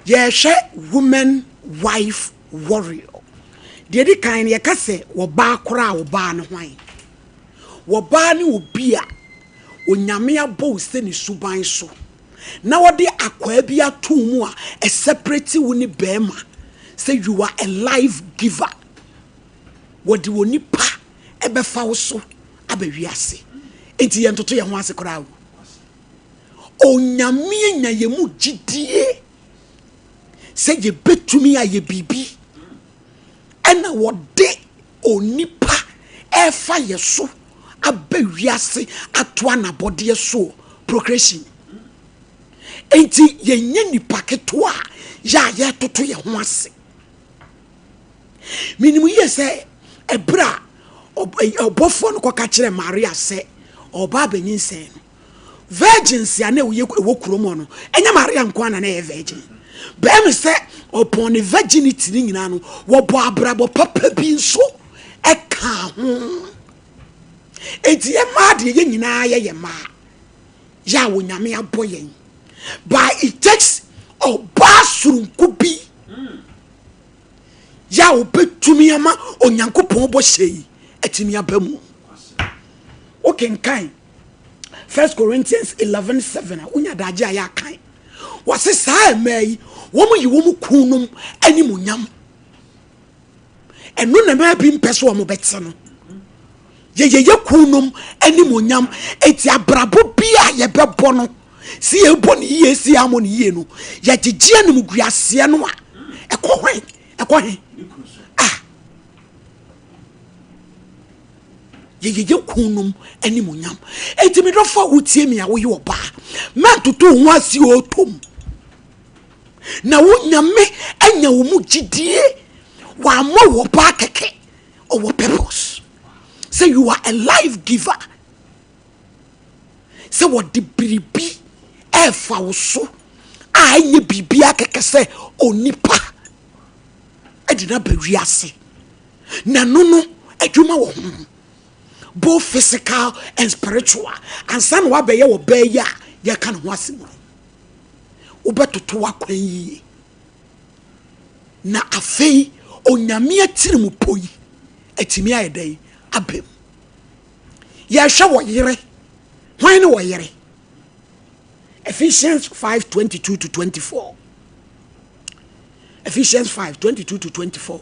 Yɛrehwɛ women wife warrior. Deɛ ɛdi kan no, yɛka sɛ wɔbaa koraa a, wɔbaa ne hwan? Wɔbaa ne obi a Onyame abɔ wo sɛ ne suban so na ɔde akwaa bi ato wo mu a ɛsɛprɛti wo ne bɛrima sɛ you are a life giver. Wɔde onipa ɛbɛfa wo so aba wiase. Enti yɛntoto yɛn ho ase koraa o. Onyame anya yɛn mu gyidie sɛ yɛbɛtumi ayɛ biribi ɛna wɔde onipa ɛfa yɛ so aba wiase atoa n'abɔdeɛ soɔ, procreation. Enti yɛnyɛ nipa ketewa a yɛ a yɛtoto yɛn ho ase. Menim yie sɛ ɛberɛ a ɔbɔfoɔ no kɔka kyerɛ Maria sɛ ɔba abɛnyinsɛn no, virgins a na ɛwɔ kurom hɔ no, ɛnyɛ Maria nko ara na na ɛyɛ virgin. Bɛyɛ me sɛ ɔpɔn ne virginity no nyinaa no, wɔbɔ abrabɔ papa bi nso ɛka ho. Enti yɛ mmaa deɛ, yɛn nyinaa yɛyɛ mmaa yɛ a Onyame abɔ yɛn, but it takes ɔbaa soronko bi yɛ a obɛtumi ama Onyankopɔn bɔhyɛ yi atumi aba mu. Wokenkan First Corinthians 11:7 a, wonya adagye a yɛakan. Wɔse saa mmaa yi, wɔn yi wɔn kununom animuonyam. Ɛno na mmaa bi mpɛ so wɔn bɛte no. Yɛyɛ yɛ kununom animuonyam. Eti abrabɔ bi a yɛbɛbɔ no, si yɛbɔ ne yie, si yɛamɔ ne yie no, yɛgyegye animguaseɛ no a, ɛkɔ hwan? Ɛkɔ he? Ah. Yɛyɛ yɛ kununom animuonyam. Eti me dɔfo a wotie me a woyɛ ɔbaa, mɛntoto wo ho ase ɔɔtɔ na wo Nyame anya wo mu gyidie. Wammɔ wɔ ɔbaa kɛkɛ, ɔwɔ purpose sɛ you are a life giver, sɛ wɔde biribi ɛɛfa wo so a ɛnyɛ biribi akɛkɛ sɛ onipa ɛde no aba wiase. Na no adwuma wɔ ho, both physical and spiritual, ansa na wabɛyɛ wɔ bɛɛ yi a yɛka ne ho asɛm no. Wobɛtoto w'akwan yie na afei Onyame atiri po yi atumi ayɛ dɛn aba mu. Yɛhwɛ wɔ yere hwan ne wɔ yere? Ephesians 5:22 to 24. Ephesians 5:22 to 24.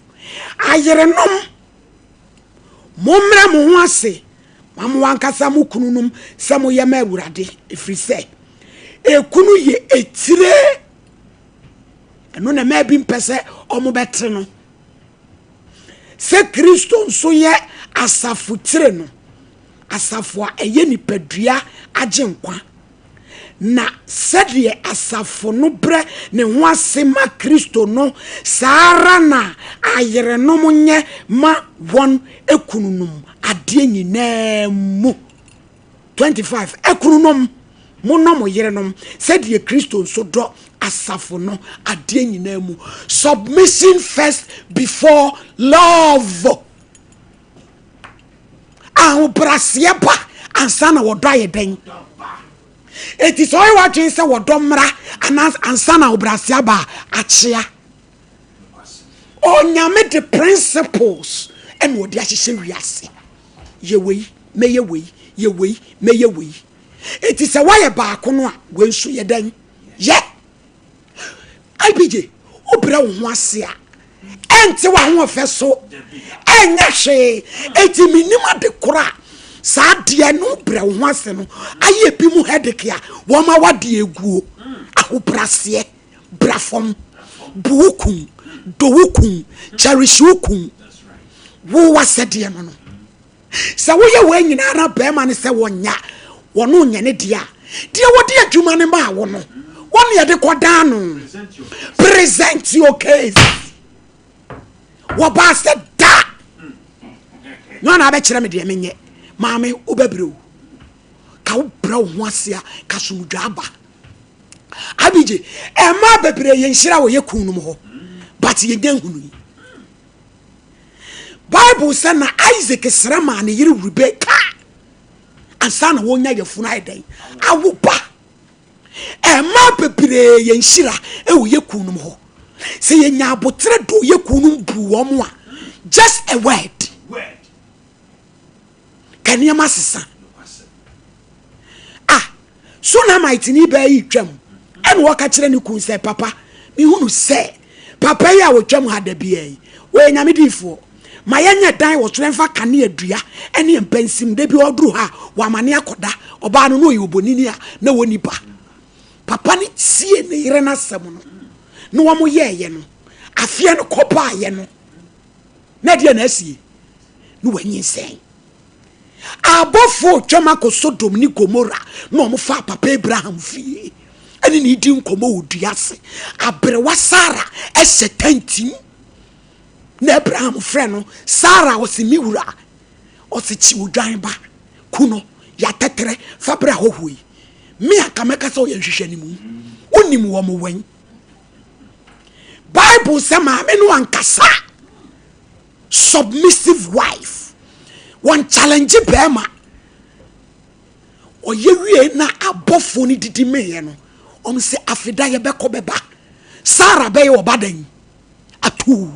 Ayerenom, mommrɛ mo ho ase ma mo ankasa mo kununom sɛ moyɛ ma Awurade, ɛfiri sɛ ekunu yɛ etire. Ɛno na mmaa bi mpɛ sɛ ɔmo bɛte no sɛ Kristo nso yɛ asafo tire no, asafo a ɛyɛ nipadua agye nkwa. Na sɛdeɛ asafo no brɛ ne ho ase ma Kristo no, saa ara na ayerenom nyɛ ma wɔn ekununom adeɛ nyinaa mu. 25 Ekununom, monnɔ mo yerenom sɛdeɛ Kristo nso dɔ asafo no adeɛ nyinaa mu. Submission first before love. Ahobrɛaseɛ ba ansa na wɔdɔ ayɛ dɛn. Eti sɛ ɔyɛ w'adwene sɛ wɔdɔ mmra anaa ansa na ahobrɛaseɛ aba a, akyea. Onyame de principles ɛna ɔde ahyehyɛ wiase. Yɛ wei, mɛyɛ wei, yɛ wei, mɛyɛ wei. Eti sɛ woayɛ baako no a, wei nso yɛ dɛn? Yɛ. IBJ, wobrɛ wo ho ase a, ɛnte w'ahoɔfɛ so, ɛnyɛ hwee. Eti menim ade koro a saa adeɛ no brɛ wo ho ase no ayɛ bi mu headache a wɔma wadeɛ eguo. Ahobraseɛ, bra fam, bu wo kun, dɔ wo kun, cherish wo kun. Wo wasɛdeɛ no. Sɛ woyɛ wɔn nyinaa na bɛrima no sɛ wɔnya wɔn nyɛ ne deɛ a, deɛ wɔde adwuma no maa wo no, wɔn yɛde kɔdan no. Present your case. Wɔbaa sɛ da na ɔna abɛkyerɛ me deɛ menyɛ. Maame, wobɛbrɛ o, ka wobrɛ wo ho ase a, ka somdwa aba. Abigye, ɛmaa bebree yɛn nhyira wɔ yɛ kun no mu hɔ, but yɛnya nhunu yi. Bible sɛ na Isaac srɛ maa ne yere Rebeka ansa na wɔnya yafunu ayɛ dɛn awo ba. Mmaa bebree yɛ nhyira wɔ yɛ kununom hɔ. Sɛ yɛnya aboterɛ dɔ yɛ kununom bu wɔn a, just a word. Ka nneɛma sesa. Ah, Sunamite ni baa yi twam ɛna wɔka kyerɛ ne kun sɛ papa mehunu sɛ papa yi a wɔtwam ha da biara yi wɔyɛ nyame diifoɔ ma yɛnyɛ dan wɔ soro ɛmfa kanea dua ɛne mpa nsim da bi ɔduru ha a wɔamane akɔda ɔbaa no na ɔyɛ obonini a na wɔnni ba papa no tie ne yere no asɛm no na wɔn yɛɛyɛ no afeɛ no kɔbaayɛ no na ɛdeɛ na asie na wɔanyinsɛn Abɔfoɔ retwam akɔ Sodom ne Gomora na wɔfaa papa Abraham fie ɛne ne di nkɔmmɔ wɔ dua ase. Aberewa Sara ɛhyɛ tɛnti mu na Abraham frɛ no Sara ɔse me wura ɔse kyi odwan ba ku no yɛatɛtrɛ fa brɛ ahɔhoɔ yi. Me anka mɛka sɛ ɔyɛ nhwehwɛnimu. Wonim wɔn wɛn. Bible sɛ maame no ankasa Submissive wife. Wɔn challenge bɛrima. Ɔyɛ wie na abɔfoɔ no didi meeɛ no, wɔn sɛ afeda yɛbɛkɔ bɛba. Sarah bɛyɛ ɔba dɛn? Atuu.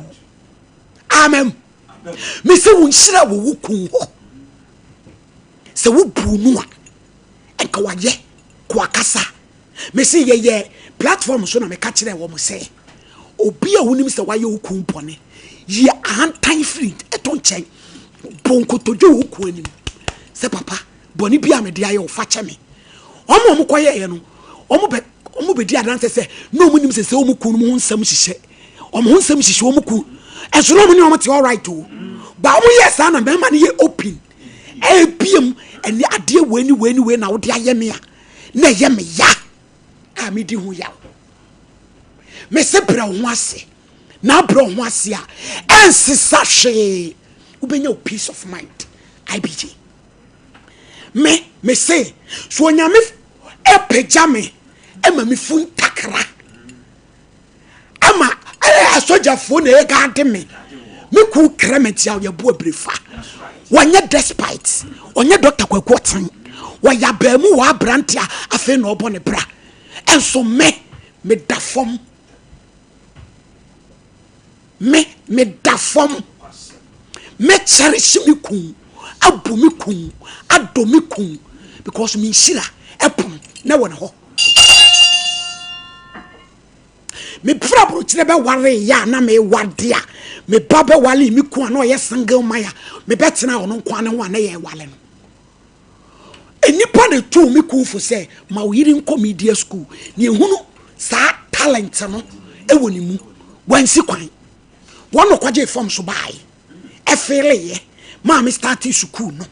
Amen. Me sɛ wo nhyira wɔ wo kun hɔ. Sɛ wo buu no a, nka wayɛ ko akasa. Mese yɛyɛ platform so na meka kyerɛɛ wɔn sɛ obi a wonim sɛ wayɛ wo kun bɔne yi ahantan firi ɛto nkyɛn bɔ nkotodwe wɔ wo kun anim sɛ papa bɔne bi a mede ayɛ wo fa kyɛ me. Wɔn a wɔkɔyɛeɛ no wɔn bɛ wɔn bɛdi adanse sɛ na wɔn nim sɛ sɛ wɔn kun no ho nsɛm hyehyɛ wɔn ho nsɛm hyehyɛ wɔn kun ɛso na wɔn ne wɔn te all right o ba wɔn yɛ saa na mmarima no yɛ open ɛbiem ɛne adeɛ wei ne wei ne wei na wode ayɛ me a na ɛyɛ me ya a medi ho yaw. Mese brɛ wo ho ase na abrɛ wo ho ase a ɛnsesa hwee wobɛnya wo peace of mind. IBG me mese so onyame ɛpagya me ɛma me fu ntakra ama ɛyɛ asogyafoɔ na ɛyɛ gaade me me kun Clement a ɔyɛ boa birefa wɔnyɛ despite ɔnyɛ Dr. Kwaku Ɔten wɔyɛ abaamu wɔ aberante a afei na ɔbɔ ne bra ɛnso me meda fam me meda fam me cherish me kun abu me kun adɔ me kun because me nhyira ɛpono na wɔ ne hɔ. Mefiri aburokyerɛ bɛwaree yɛ a na mewade a me ba bɛwaree me kun a na ɔyɛ single man a mebɛtena ɔno nko ne ho a na yɛwale no. Nnipa na etuu me kun fo sɛ ma wo yere nkɔ media school na ehunu saa talent no wɔ ne mu. Wansi kwan. Wɔn na ɔkɔgyee fam so baeɛ. Ɛfeeleeɛ maa me startee sukuu no.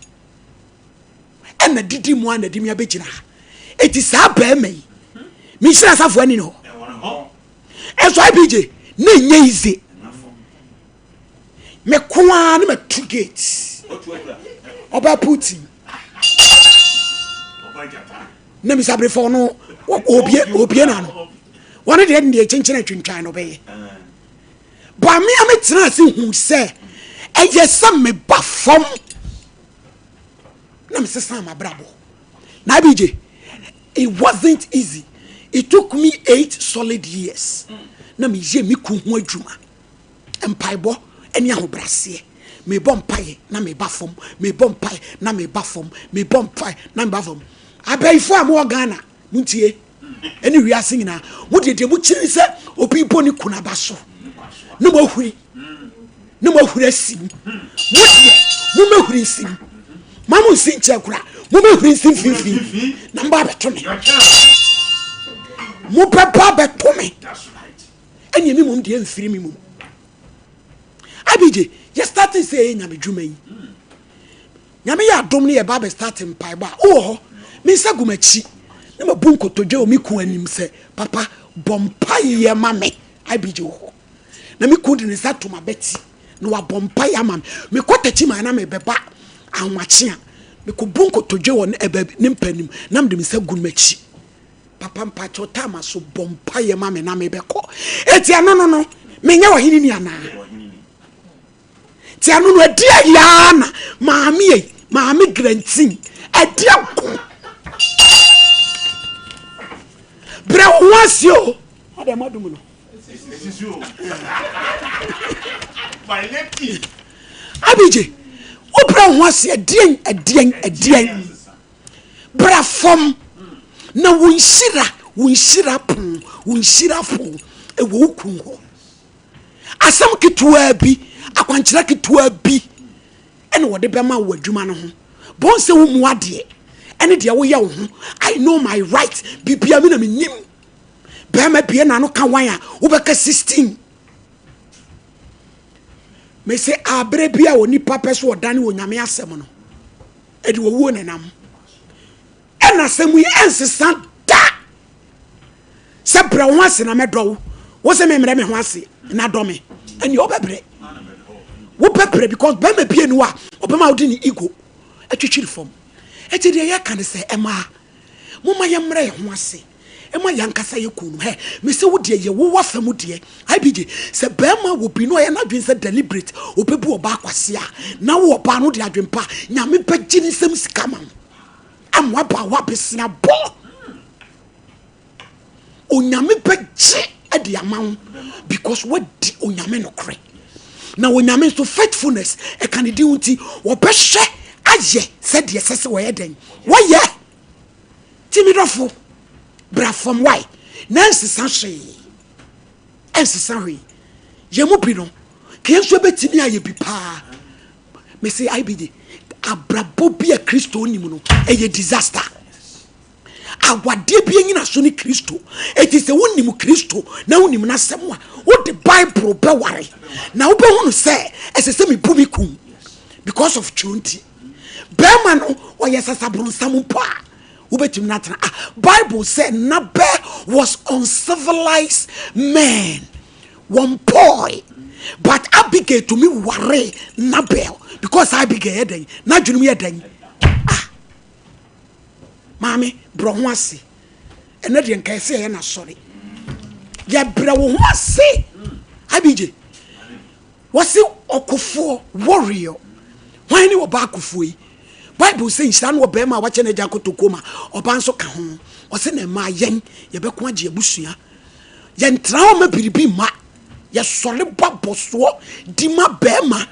Ɛna didi mu a na de me abɛgyina ha. Eti saa bɛrima yi, menhyira asafo ani ne hɔ. Ɛnso IBJ, na ɛnyɛ easy. Me ko ara na matu gate. Ɔbaa Putin. Na misa berefo no obie obie na no. Wɔn deɛ deɛ kyenkyen atwintwan no bɛyɛ. Ba me a metena ase hu sɛ ɛyɛ sɛ meba fam na mesesa m'abrabɔ. Na IBJ, it wasn't easy. It took me 8 solid years. Na meyɛ me ku ho adwuma. Mpaebɔ ne ahobraseɛ. Mebɔ mpaeɛ na meba fam, mebɔ mpaeɛ na meba fam, mebɔ mpaeɛ na meba fam. Abayifoɔ a mowɔ Ghana, montie, ɛne wiase nyinaa, mo deɛ deɛ mokyiri ne sɛ obi bɔ ne kunu aba so na moahuri na moahuri asi mu. Mo deɛ momɛhuri nsi mu. Ma mo nsi nkyɛn koraa, momɛhuri nsi mfimfini na mobɛ abɛto me. Mobɛba abɛto me. Ɛneɛ me mmom deɛ mfiri me mum. Abigye, yɛ starting sɛ yɛyɛ nyame dwuma yi. Nyame yɛ adom ne yɛba abɛ start mpaebɔ a, wowɔ hɔ, me nsa gu m'akyi na mabu nkotodwe wɔ me kun anim sɛ, papa, bɔ mpaeɛ ma me. Abigye wɔ hɔ. Na me kun de ne nsa to m'abati na wabɔ mpaeɛ ama me. Mekɔ Takyiman na mebɛba ahomakye a, mekɔbu nkotodwe wɔ ne mpa anim na mede me nsa gu m'akyi. Papa mpakyɛw taa maso bɔ mpaeɛ ma me na mebɛkɔ. Eti ɛno no no menyɛ ɔhene ni anaa? Ti ɛno no ɛdi ayaa na maame ei maame grantin ɛdi ako. Brɛ wo ho ase o. Adɛn moadum no? Abigye, wobrɛ wo ho ase ɛdeɛn ɛdeɛn ɛdeɛn. Bra fam na wo nhyira wo nhyira pon wo nhyira pon ɛwɔ wo kun hɔ. Asɛm ketewaa bi, akwankyerɛ ketewaa bi ɛna wɔde bɛma wo adwuma no ho. Bɔn sɛ wo mu adeɛ ɛne deɛ woyɛ wo ho. I know my right. Bibia me na menim. Bɛrima bie n'ano ka wan a wobɛka 16. Mese aberɛ bi a onipa pɛ so ɔdane wɔ Nyame asɛm no, ɛde owuo na ɛnam. Ɛna asɛm yi ɛnsesa da. Sɛ brɛ wo ho ase na mɛdɔ wo. Wo sɛ memmrɛ me ho ase na dɔ me. Ɛnneɛ wobɛbrɛ. Wobɛbrɛ because bɛrima bie ni hɔ a ɔbɛma wode ne ego atwitwiri fam. Ɛti deɛ yɛka ne sɛ ɛmaa momma yɛmmrɛ yɛn ho ase ɛma yɛn ankasa yɛ kunu. Hɛ, mese wo deɛ yɛ wo wafa mu deɛ. IBJ, sɛ bɛrima wɔ bi na ɔyɛ n'adwene sɛ deliberate ɔbɛbu ɔbaa kwasea na wo ɔbaa no de adwene pa, Nyame bɛgye ne nsam sika ma wo. Ama waba wabesea bɔ. Onyame bɛgye de ama wo because wadi Onyame nokorɛ. Na Onyame nso faithfulness ɛka ne din ho nti wɔbɛhwɛ ayɛ sɛdeɛ ɛsɛ sɛ wɔyɛ dɛn wɔyɛ. Ti mi dɔfo bra fam wae na ɛnsesa hwee ɛnsesa hwee. Yɛn mu bi no ka yɛn nso ɛbɛtumi ayɛ bi paa. Mese IBD abrabɔ bi a Kristo nim no ɛyɛ disaster. Awadeɛ bi anyinaso ne Kristo. Enti sɛ wonim Kristo na wonim n'asɛm a, wode Bible bɛware na wobɛhunu sɛ ɛsɛ sɛ mebu me kun because of twerɛ nti. Bɛrima no ɔyɛ sasabronsam mpo a wobɛtumi no atena. Ah, Bible sɛ Nabal was uncivilized man. Wɔn pɔe. But Abigail tumi ware Nabal because Abigail yɛ dɛn? N'adwenem yɛ dɛn? Ah. Maame, brɛ ho ase. Ɛnɛ deɛ nka ɛsɛ yɛyɛ n'asɔre. Yɛbrɛ wo ho ase. Abigye, wɔse ɔkofoɔ, warrior. Hwan ne ɔbaa kofoɔ yi? Bible sɛ nhyira ne ɔbarima a wakyɛ n'agya kotokuo ma ɔbaa nso ka ho. Ɔse na mmaa yɛn, yɛbɛko agye abusua. Yɛntra hɔ ma biribi mma. Yɛsɔre bɔ abɔsoɔ di ma barima.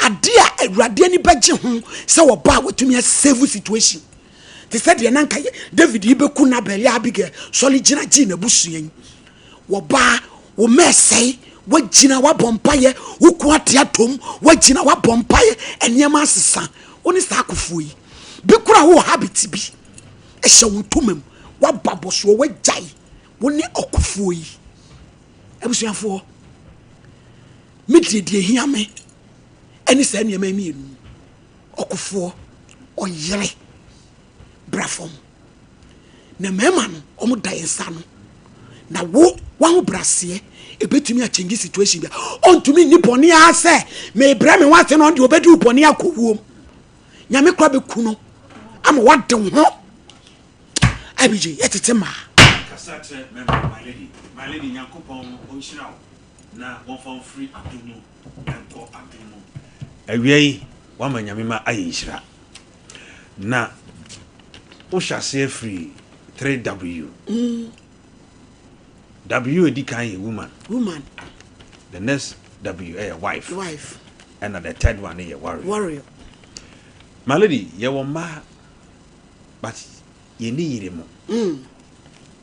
Ade a Awurade ani bɛgye ho sɛ ɔba a watumi asave situation te sɛ deɛ na nka David yi bɛku Nabal yɛ Abigail sɔre gyina gyee n'abusua yi. Wɔbaa wo mɛsɛe wagyina wabɔ mpaeɛ wo ko ate atom wagyina wabɔ mpaeɛ nneɛma asesa wo ne saa akofoɔ yi bi kora wowɔ habit bi ɛhyɛ wo ntoma mu wabɔ abɔsoɔ wagyae wo ne ɔkofoɔ yi abusuafoɔ Me deɛ, deɛ ɛhia me ne saa nneɛma yi mmienu, ɔkofoɔ, ɔyere, bra fam. Na mmarima no, wɔn da yɛn nsa ano. Na wo, w'ahobraseɛ, ɛbɛtumi akyɛngye situation bi a, ɔntumi nni bɔne ara sɛ, mebrɛ me ho ase na ɔno deɛ ɔbɛdi wo bɔne akɔ wuom. Nyame kora bɛku no ama wade wo ho. Abigye, yɛtete maa. Kasa kyerɛ mɛma my lady, my lady Nyankopɔn ɔnhyira wo. Na wɔmfa wo mfiri adom mu nkɔ adom mu. Awia yi wama Nyame ma ayɛ nhyira. Na wohyɛ aseɛ firi 3W. W edi kan yɛ woman. Woman. The next W ɛyɛ wife. Wife. Ɛna the third one yɛ warrior. Warrior. My lady, yɛwɔ mmaa but yɛnni yere mu.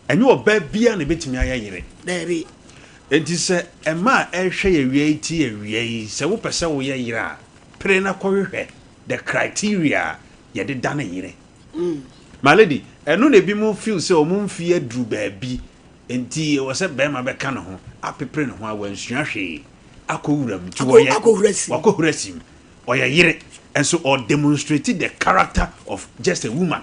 Ɛnyɛ ɔbaa biara na ebetumi ayɛ yere. Daabi. Enti sɛ mmaa a ɛrehwɛ yɛn awia yi te awia yi, sɛ wopɛ sɛ woyɛ yere a, pere na kɔhwehwɛ the criteria a yɛde dane yere. My lady, ɛno na ebinom feel sɛ wɔn mfe aduru baabi nti ɛwɔ sɛ barima bɛka ne ho apepere ne ho a wansua hwee akɔ wuram nti Akɔ wɔyɛ akɔhura sim. wakɔhura sim. Ɔyɛ yere nso ɔdemonstrate the character of just a woman.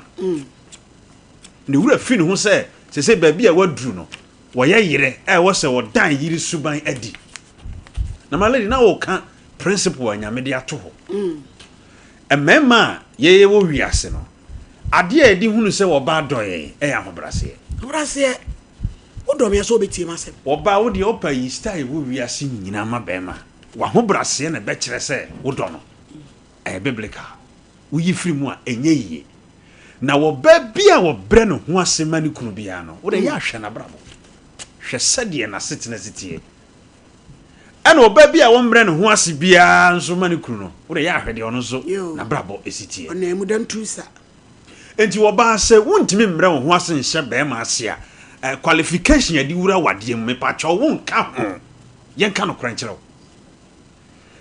Ne werɛ fi ne ho sɛ seesei baabi a waduru no, wɔyɛ yere a ɛwɔ sɛ ɔdan yere suban adi. Na my lady, na woka principle a Nyame de ato hɔ. Mmarima a yɛyɛ wɔ wiase no, adeɛ a yɛde hunu sɛ ɔbaa dɔ yɛn yɛ ahobraseɛ. Ahobraseɛ. Wodɔ me a sɛ wobɛtie m'asɛm. Ɔbaa wo deɛ ɔpɛ ayi style wɔ wiase nyinaa ma barima. W'ahobraseɛ na ɛbɛkyerɛ sɛ wodɔ no. Ɛyɛ biblical. Woyi firi mu a, ɛnyɛ yie. Na ɔbaa bi a ɔbrɛ ne ho ase ma ne kunu biara no, wo deɛ yɛ ahwɛ n'abrabɔ. Hwɛ sɛdeɛ n'asetena si teɛ. Ɛna ɔbaa bi a ɔmmrɛ ne ho ase biara nso ma ne kunu no, wo deɛ yɛ ahwɛ deɛ ɔno nso n'abrabɔ si teɛ. Ɔnam mu da ntu sa. Enti ɔbaa sɛ wontumi mmrɛ wo ho ase nhyɛ barima ase a, qualification a yɛde wura awadeɛ mu, mepakyɛw wonka ho. Yɛnka nokorɛ nkyerɛ wo.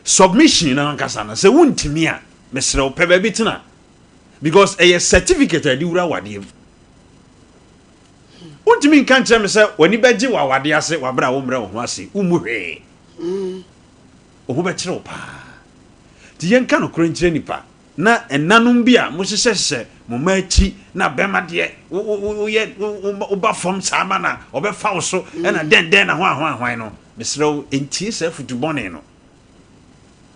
Submission no ankasa no, sɛ wontumi a, mesrɛ wo pɛ baabi tena. Because ɛyɛ certificate a yɛde wura awadeɛ mu. Wontumi nka nkyerɛ me sɛ w'ani bɛgye wɔ awadeɛ ase wɔ abere a wommrɛ wo ho ase, wommu hwee. Wo ho bɛkyere wo paa. Nti yɛnka nokorɛ nkyerɛ nnipa. Na ɛnanom bi a mohyehyɛhyehyɛ mo mma akyi na bɛrima deɛ wo wo woyɛ wo woba fam saa ma na ɔbɛfa wo so ɛna dɛn dɛn na hwan hwan hwan no, mesrɛ wo ntie saa afutu bɔne no.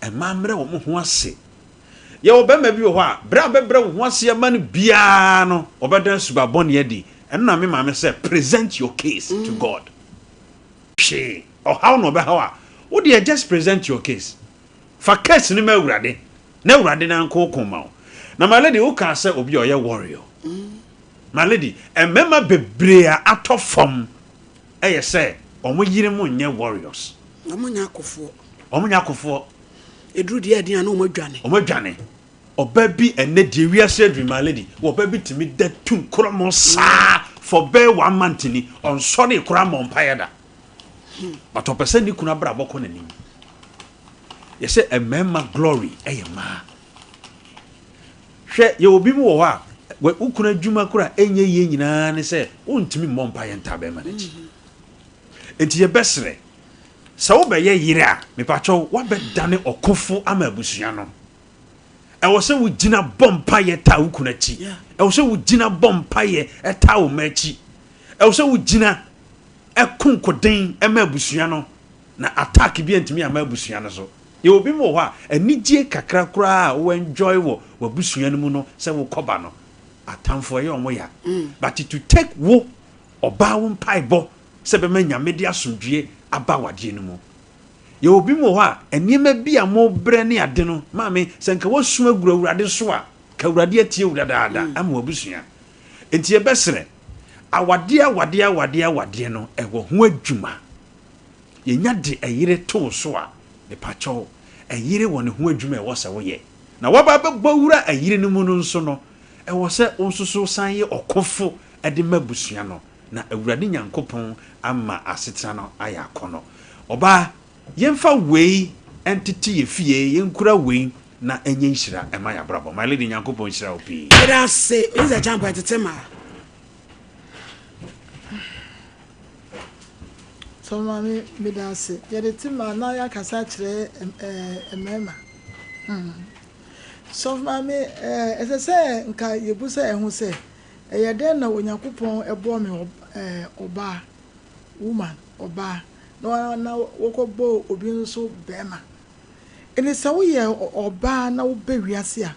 Mmaa mmrɛ wɔn ho ase. Yɛwɔ bɛrima bi wɔ hɔ a, berɛ a wobɛbrɛ wo ho ase ama no biara no, ɔbɛda suba bɔne adi. Ɛno na me maame sɛ present your case to God. Hwee, ɔhaw na ɔbɛhaw a, wo deɛ just present your case. Fa case no ma Awurade na Awurade no anko ko ma wo. Na my lady wo kaa sɛ obi a ɔyɛ warrior. My lady, mmarima bebree a atɔ fam yɛ sɛ wɔn yere mo nyɛ warriors. Wɔn nyɛ akofoɔ. Wɔn nyɛ akofoɔ. Eduru deɛ ɛden a na wɔn adwane. Wɔn adwane. Ɔbaa bi ɛnɛ deɛ wiase aduru my lady, ɔbaa bi tumi da tu nkorɔmɔ saa for bɛyɛ one month ni, ɔnsɔree koraa mmɔɔ mpaeɛ da. But ɔpɛ sɛ ne kunu abrabɔ kɔ n'anim. Yɛsɛ mmarima glory yɛ mmaa. Hwɛ, yɛwɔ bi mu wɔ hɔ a, wo kunu adwuma kora ɛnyɛ yie nyinaa ne sɛ wontumi mmɔ mpaeɛ ntaa bɛrima no akyi. Enti yɛbɛsrɛ, sɛ wobɛyɛ yere a, mepakyɛw, woabɛdane ɔkofo ama abusua no. Ɛwɔ sɛ wogyina bɔ mpaeɛ taa wo kunu akyi. Ɛwɔ sɛ wogyina bɔ mpaeɛ taa wo mma akyi. Ɛwɔ sɛ wogyina ɛko nkoden ma abusua no. Na attack bi antumi amma abusua no so. Yɛwɔ binom wɔ hɔ a, anigye kakra koraa a wo enjoy wɔ w'abusua no mu no sɛ wokɔ ba no, atamfo ɛyɛ wɔn ya. But to take wo ɔbaa wo mpaebɔ sɛ ɛbɛma Nyame de asomdwie aba awadeɛ no mu. Yɛwɔ binom wɔ hɔ a, nneɛma bi a mobrɛ ne ade no, maame, sɛ nka woasu agu Awurade so a, ka Awurade atie wo dadaada ama w'abusua. Enti yɛbɛsrɛ, awadeɛ awadeɛ awadeɛ awadeɛ no, ɛwɔ ho adwuma. Yɛnya de ɛyere to wo so a, mepakyɛw, ɛyere wɔ ne ho adwuma a ɛwɔ sɛ woyɛ. Na woaba abɛbɔ awura ɛyere no mu no nso no, ɛwɔ sɛ wo nso so san yɛ ɔkofo de ma abusua no, na Awurade Nyankopɔn ama asetena no ayɛ akɔnnɔ. Ɔbaa, yɛmfa wei ntete yɛn fie, yɛnkura wei na ɛnyɛ nhyira mma yɛn abrabɔ. My lady, Nyankopɔn nhyira wo pii. Meda ase, Mister Acheampong, tete maa. Sɔfo Maame, meda ase. Yɛde te ma na yɛakasa akyerɛ mmarima. Hmm. Sɔfo Maame, ɛsɛ sɛ nka yɛbu sɛ ɛho sɛ, ɛyɛ dɛn na Onyankopɔn bɔɔ me ɔbaa, woman, ɔbaa, na na wɔkɔbɔɔ obi nso barima. Ɛnti sɛ woyɛ ɔbaa na wobɛ wiase a,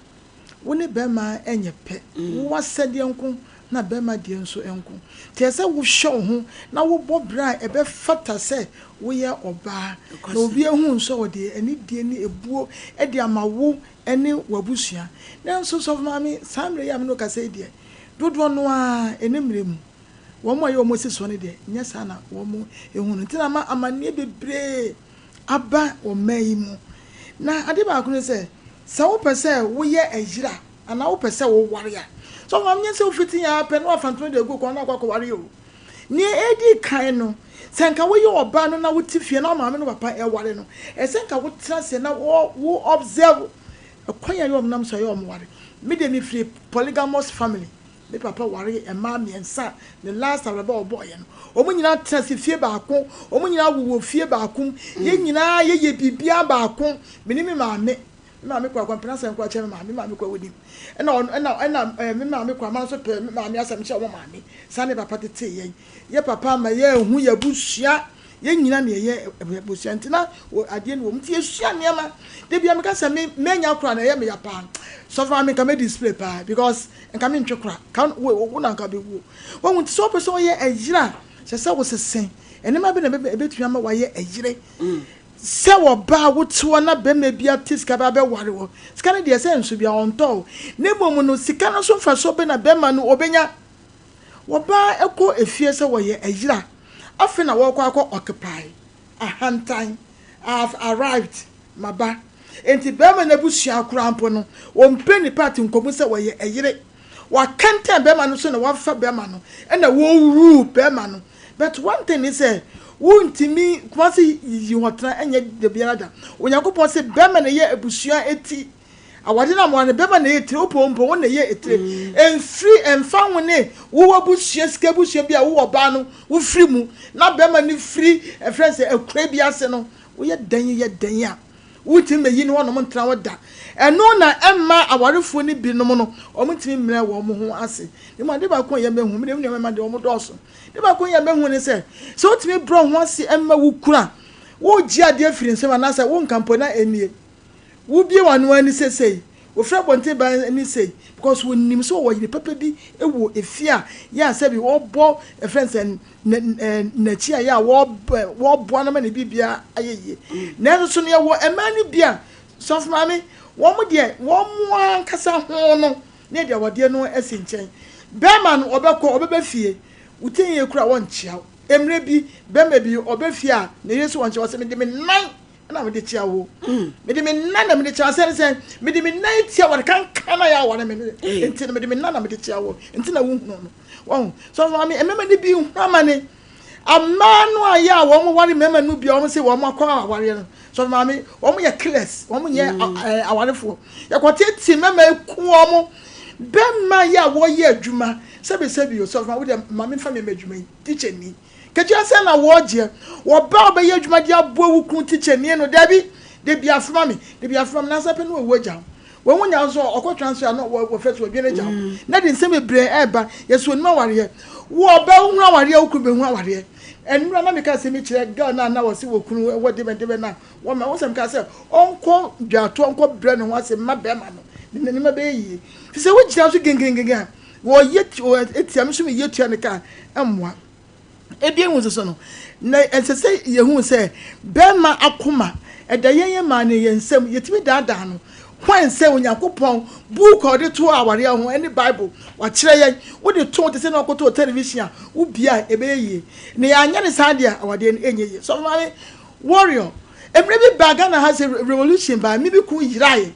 Wo ne bɛrima nyɛ pɛ. Wo w'asɛdeɛ nko na bɛrima deɛ nso nko. Nti ɛsɛ sɛ wohwɛ wo ho na wobɔ bra a ɛbɛfata sɛ woyɛ ɔbaa na obi ahu nso a ɔde anidie ne ebuo de ama wo ne w'abusua. Nanso Sɔfo Maame, saa mmerɛ yi a me ne wo kasa yi deɛ, dodoɔ no ara ɛnnɛ mmerɛ mu, wɔn a ɛyɛ wɔn asi soɔ no deɛ, nyɛ saa na wɔn hu no. Nti na ama amanneɛ bebree aba wɔ mmaa yi mu. Na ade baako ne sɛ, sɛ wopɛ sɛ woyɛ ɛyere a, anaa wopɛ sɛ woware a, sɛ ɔma nyɛ sɛ wofiti ara pɛ na wafa ntoma de agu kɔn na akɔ akɔware o. Nea edi kan no, sɛ nka woyɛ ɔbaa no na wote fie na wo maame ne wo papa ɛware no, ɛsɛ sɛ nka wotena ase na wo observe kwan a ɛyɛ wɔn nam so a ɛyɛ wɔn ware. Me deɛ mefiri polygamous family. Me papa waree mmaa mmiɛnsa, ne last awuraba a ɔbɔeɛ no. Wɔn nyinaa tena ase fie baako, wɔn nyinaa wowɔ fie baako mu. Yɛn nyinaa yɛyɛ biribiara baako. Me ne me maame, me maame kura kwampena asɛm koraa kyerɛ me maame, me maame kura wɔnim. Ɛna ɔno, ɛna, ɛna ɛɛ me maame kura ma nso pɛ me maame asɛm kyerɛ wɔn maame. Saa ne papa tetee yɛn. Yɛ papa ama yɛahu yɛn abusua. Yɛn nyinaa na yɛyɛ abusua nti na adeɛ no wɔ mu nti yɛsua nneɛma. Da biara meka sɛ me manya koraa na ɛyɛ me ya paa. Sɔfo maame nka mɛ display paa because nka mentwe kora ka wo wo na nka bɛwuo. Wahu nti sɛ wopɛ sɛ woyɛ ɛyere a sɛ sɛ wosese nneɛma bi na ɛbɛtumi ama wayɛ ɛyere. Sɛ ɔbaa wote hɔ na bɛrima bi ate sika ba abɛware wo, sika no deɛ sɛ nso bia ɔntɔ o, na mmom no sika no so mfasoɔ bɛ na bɛrima no ɔbɛnya. Ɔbaa kɔ efie sɛ wɔyɛ ayira, afei na wɔrekɔ akɔ occupy, ahantan, I have arrived, maba. Enti bɛrima no abusua koraa mpo no, wɔmpɛ nnipa ate nkɔmu sɛ wɔyɛ ɛyere. Wakɛntɛn bɛrima no so na wafa bɛrima no ɛna wɔrule bɛrima no. But one thing ne sɛ, wontumi, Kumasi yiyi hɔ tena ɛnyɛ da biara da. Onyankopɔn se bɛrima na ɛyɛ abusua eti. Awade no amoa no, bɛrima na ɛyɛ etire, wopɛ o mpɛ wo na ɛyɛ etire. Ɛmfiri, ɛmfa ho ne wo abusua, sika abusua bi a wo ɔbaa no wofiri mu, na bɛrima no firi, ɛfrɛ no sɛ akura bi ase no, woyɛ dɛn yɛ dɛn a, Wontumi mmeyi ne hɔnom ntena hɔ da. Ɛno na ɛmma awarefoɔ no binom no, wɔntumi mmrɛ wɔn ho ase. Na mmom ade baako a ɛyɛ mahu, me deɛ me nua mmarima deɛ wɔdɔɔso. Ade baako a ɛyɛ mahu ne sɛ, sɛ wotumi brɛ wo ho ase ma wo kunu a, woregye adeɛ afiri ne nsam anaasɛ wonka mpo na ɛnnie. Wobue w'ano ara ni seesei, wofiri abɔnten ba ara ni sei, because wɔnim sɛ wɔwɔ yere papa bi wɔ efie a yɛ a sɛbi wɔbɔ ɛfrɛ no sɛ n'akyi a yɛ a wɔboa no ma ne biribiara ayɛ yie. Nanso so no yɛwɔ mmaa no bi a, sɔfo maame, wɔn deɛ wɔn ankasa ho no ne yɛde awadeɛ no asi nkyɛn. Bɛrima no ɔbɛkɔ, ɔbɛba fie, wo ti nyɛ kura wɔnkyea wo. Mmerɛ bi, bɛrima bi ɔba fie a ne yere so wɔnkyea wo, ɔsɛ mede me nan na mede kyea wo. Mede me nan na mede kyea wo. Sɛ ne sɛ mede me nan tia wɔde kankan na yɛ aware me no nti no mede me nan na mede kyea wo nti na wohunu no. Wɔn so maame mmarima no bi hu amane. Mmaa no a yɛ a wɔn ware mmarima no bi a wɔn se wɔn akɔ awareɛ no. So maame wɔn yɛ killers, wɔn nyɛ mm. awarefoɔ. Yɛkɔtete mmarima eku wɔn. Bɛrima yɛ a wɔyɛ adwuma sɛbi sɛbi o sɔfo maame deɛ maame nfa mi mɛ adwuma yi teacher ni. Ketewa sɛn na wɔgyeɛ? Wɔba a wobɛyɛ adwuma de aboa wo kunu tikyani no? Dabi! Da bi afoma me, da bi afoma me, nansa pɛ na wawu agya wo. Wahu nya nso ɔkɔ transfer a na wɔfrɛ so wadwane agya wo. Na de nsɛm bebree ɛreba, yɛsɛ onim awareɛ. Wo ɔbaa wohunu awareɛ a wo kunu bɛhu awareɛ. Ɛnora na meka asɛm bi kyerɛ girl no a na wɔse wɔ kunu wɔ debɛn debɛn no a wɔma wo sɛ meka sɛ ɔnkɔ dwatoɔ nkɔ brɛ ne ho ase mma bɛrima no ne nneɛma bɛyɛ yie. Fi sɛ wogyina so gengengengen a wɔyɛ tia me nso meyɛ tua ne ka mmoa. Ebien nso so no, na ɛsɛ sɛ yehu sɛ bɛrima akoma ɛda yɛn yɛn mmaa no yɛn nsam. Yɛtumi daadaa no. Hwan sɛ Onyankopɔn buuku a ɔde to awareɛ ho ne Bible, wakyerɛ yɛn. Wode to te sɛ na wakɔtɔ television a, wobie a ɛbɛyɛ yie. Na yɛanyɛ no saa deɛ a, awadeɛ no ɛnyɛ yie. Sɔfo Maame Warrior, mmerɛ bi baa Ghana ha sɛ revolution baa, me bi kun yeraeɛ.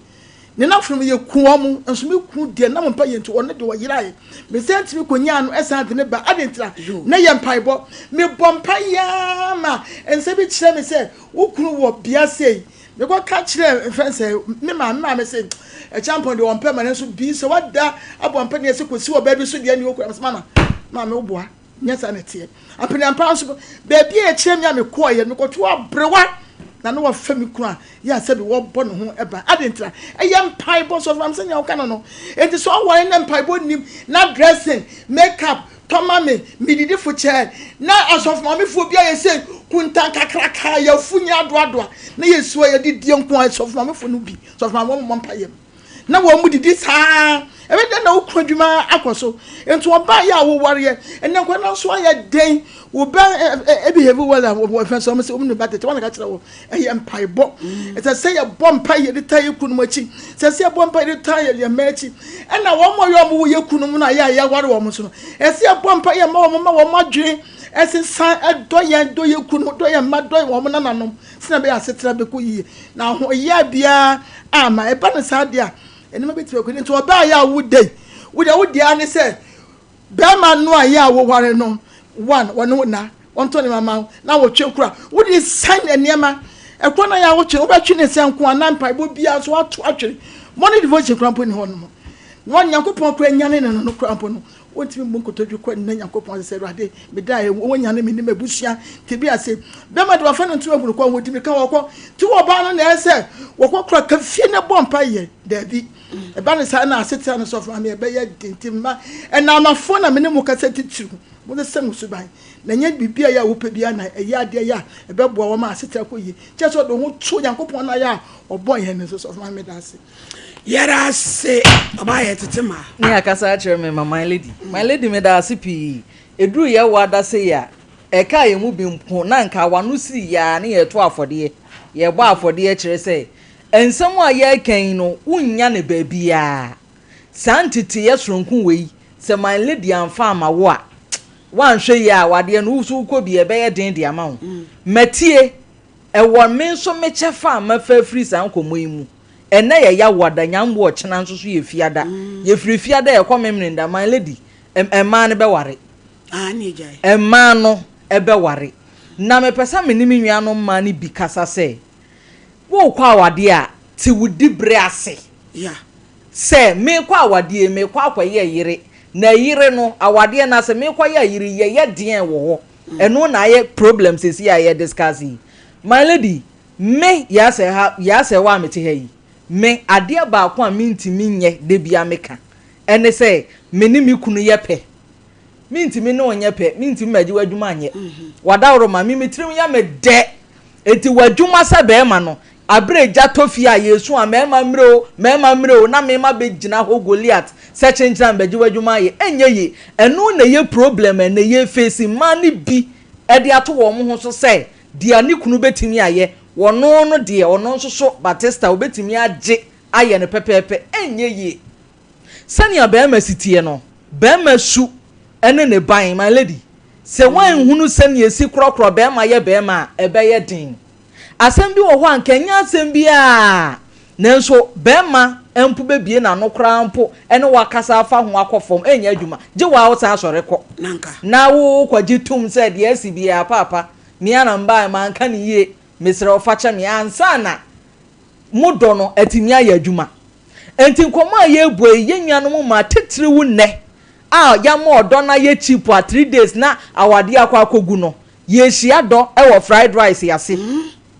Ne nnamfonom yɛ ku wɔn, nso me kunu deɛ nam mpaeɛ nti ɔno deɛ ɔyeraeɛ. Me san tumi kɔnyaa no san de no ba. Adɛn ntira? Na yɛ mpaebɔ. Mebɔ mpaeɛ ara ma nsa bi kyerɛ me sɛ wo kunu wɔ bea sei. Mekɔka kyerɛɛ mfɛn sɛ me maame, me maame se Akyampɔn deɛ ɔmpɛ ma nanso bi sɛ wada abɔ mpaeɛ sɛ kɔsi ɔbaa bi so deɛ ne ɔkura. Mese mama, maame woboa. Nyɛ saa na ɛteɛ. Apeneampa ara nso, baabi a ɛkyerɛ me a mekɔeɛ no, mekɔtoo aberewa na na wafa me kunu a yɛ a sɛbi wɔbɔ ne ho ban. Adɛn ntira? Ɛyɛ mpaebɔ. Sɔfo maame sɛnea woka no no. Enti sɛ ɔware na mpaebɔ nnim, na dressing, makeup, tɔ ma me, medidi fokyɛɛ, na asɔfo maamefoɔ bi ayɛ sɛ kuntan kakraka, yɛafu nyɛ adoadoa, na yɛsi hɔ yɛde die nko a, sɔfo maamefoɔ no bi, sɔfo maame wɔmmɔ mpaeɛ mu. Na wɔn mu didi saa. Ɛbɛ dɛn na wo kunu adwuma akɔ so? Nti ɔbaa yɛ a wowareɛ, ɛnɛ nkwa no nso ayɛ den. Wo bɛ behave well a wɔfɛn sɛ wɔn sɛ wɔn ne ba tete wɔn na ka kyerɛ wɔ ɛyɛ mpaebɔ. Ɛsɛ sɛ yɛbɔ mpae yɛde taa yɛ kunu mu akyi. Ɛsɛ sɛ yɛbɔ mpae yɛde taa yɛ yɛn mma akyi. Ɛna wɔn a yɛ wɔn yɛ kunu mu no a yɛ a yɛware wɔn so no, ɛsɛ yɛbɔ mpae yɛ ma wɔn ma wɔn adwene ɛsesa ɛdɔ yɛn dɔ yɛ kunu dɔ yɛn mma dɔ wɔn nananom sɛnea ɛbɛyɛ asetena bɛkɔ yie. Na ahoyɛ biara amma. Ɛba no saa deɛ a, nneɛma bɛtumi akɔ yie. Nti ɔbaa yɛ a woda yi, wo deɛ wo deɛ ara ne sɛ bɛrima no a yɛ a woware no, one, wɔne wo na, wɔntɔ nneɛma ma wo, na wotwe kora. Wode san nneɛma, ɛkɔ na yɛ a wotwe, wobɛtwe ne sɛ nko anaa mpaebɔ biara nso woato atwene. Morning devotion kora mpo ni hɔ nom. Na Nyankopɔn kora nyane no no kora mpo no, Wontumi mmu nkotodwe kɔ nna Nyankopɔn ase sɛ, Awurade, medaeɛ, wonyane me ne m'abusua tebea ase. Bɛma de wafa no ntoma hunu kɔ, wɔdi mirika wɔkɔ. Nti wɔ ɔbaa no na ɛyɛ sɛ wɔkɔ kora ka fie na bɔ mpaeɛ. Daabi. Ɛba no saa na asetena no sɔfo maame ɛbɛyɛ den. Nti mma ɛnaamafoɔ na me ne mo kasa titiriw. Monsesa mo suban. Na ɛnyɛ biribi a ɛyɛ a wopɛ biara na ɛyɛ adeɛ yɛ a ɛbɛboa wɔn ma asetena kɔ yie. Kyerɛ sɛ ɔde wo ho to Onyankopɔn no ayɛ a ɔbɔɔ yɛn no so. Sɔfo maame meda ase. Yɛda ase ɔbaa yɛ tete ma. Ne akasa akyerɛ me ma my lady. My lady meda ase pii. Ɛduru yɛ wo ada sei a. Ɛkaa yɛn mu bi mpo na anka w'ano sii yɛ ara ne yɛreto afɔdeɛ. Yɛrebɔ afɔdeɛ kyerɛ sɛ nsɛm a yɛreka yi no wonnya no baabiara. Saa nteteeɛ soronko wei sɛ my lady amfa amma wo a, woanhwɛ yie a w'adeɛ no wo nso wokɔ bi a ɛbɛyɛ den de ama wo. Matie, ɛwɔ me nso me kyɛfa a mafa afiri saa nkɔmmɔ yi mu. Ɛnnɛ yɛ Yawoada, Nyambo ɔkyena nso so yɛ Fiada. Yɛfiri Fiada a yɛkɔ Memeneda, my lady, mmaa no bɛware. Mmaa no bɛware. Na mepɛ sɛ me ne me nuanom mmaa no bi kasa sɛ, worekɔ awadeɛ a, te wo diberɛ ase. Sɛ merekɔ awadeɛ yi, merekɔ akɔyɛ yere. Na yere no, awadeɛ no ase, merekɔyɛ yere yi, yɛyɛ deɛn wɔ hɔ? Ɛno na ayɛ problem seesei a yɛ discuss yi. My lady, me, Yaa ha, Yaa Sɛwa a mete ha yi, me, adeɛ baako a mentumi nyɛ da biara meka, ɛne sɛ me ne me kunu yɛ pɛ. Mentumi ne wo nyɛ pɛ, mentumi magye w'adwuma nyɛ. W'adaworoma, me me tirim yɛ me dɛ. Enti w'adwuma sɛ bɛrima no, aberɛ gya tɔ fie a yɛresu a mmarima mmerɛ o, mmarima mmerɛ o, na me mabɛgyina hɔ Goliat sɛ kyenkyena mebɛgye w'adwuma ayɛ, ɛnyɛ yie. Ɛno na ɛyɛ problem a ɛnnɛ yɛrefeesi, mmaa no bi de ato wɔn ho so sɛ deɛ ne kunu bɛtumi ayɛ, wɔno no deɛ ɔno nso so Batista ɔbɛtumi agye ayɛ no pɛpɛɛpɛ, ɛnyɛ yie. Sɛnea barima si teɛ no, barima su ne ne ban, my lady. Sɛ woanhunu sɛnea esi korɔkorɔ barima yɛ barima a, ɛbɛyɛ den. Asɛm bi wɔ hɔ a, anka ɛnyɛ asɛm biara, nanso barima mpo bebue n'ano koraa mpo ne wo akasa afa ho akɔ fam, ɛnyɛ adwuma. Gye wo ara wosan sɔre kɔ na wokɔgye tom sɛ deɛ asi biara, paapa, me ara na mebaeɛ, manka no yie, mesrɛ wo fa kyɛ me ansa na mo dɔ no atumi ayɛ adwuma. Enti nkɔmmɔ a yɛrebɔ yi, yɛn nuanom mmaa, titiriw nnɛ a yɛama ɔdɔ no ayɛ cheap a 3 days na awadeɛ akɔ akɔgu no, yɛrehyia dɔ wɔ fried rice ase.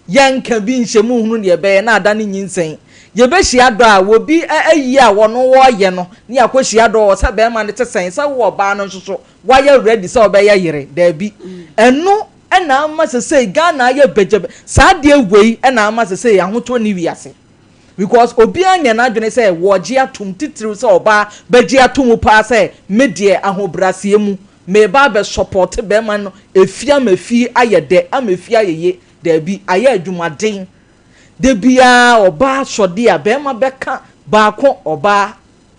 Yɛnka bi nhyɛ mu nhunu deɛ ɛbɛyɛ na ada no nyinsɛn. Yɛbɛhyia dɔ a obi ayi a wɔno wɔreyɛ no ne yɛakɔhyia dɔ wɔ sɛ barima no te sɛn, sɛ wo ɔbaa no nso so woayɛ ready sɛ wobɛyɛ yere. Daabi. Ɛno na ama sesei Ghana ayɛ bɛgyabɛ. Saa adeɛ wei na ama sesei ahotɔ nni wiase. Because obiara nyɛ n'adwene sɛ wɔregye atom, titiriw sɛ ɔbaa bɛgye atom paa sɛ me deɛ ahobrɛaseɛ mu mereba abɛ support barima no efie ama fie ayɛ dɛ ama fie ayɛ ye. Daabi, ayɛ adwumaden. Da biara ɔbaa sɔde a barima bɛka baako ɔbaa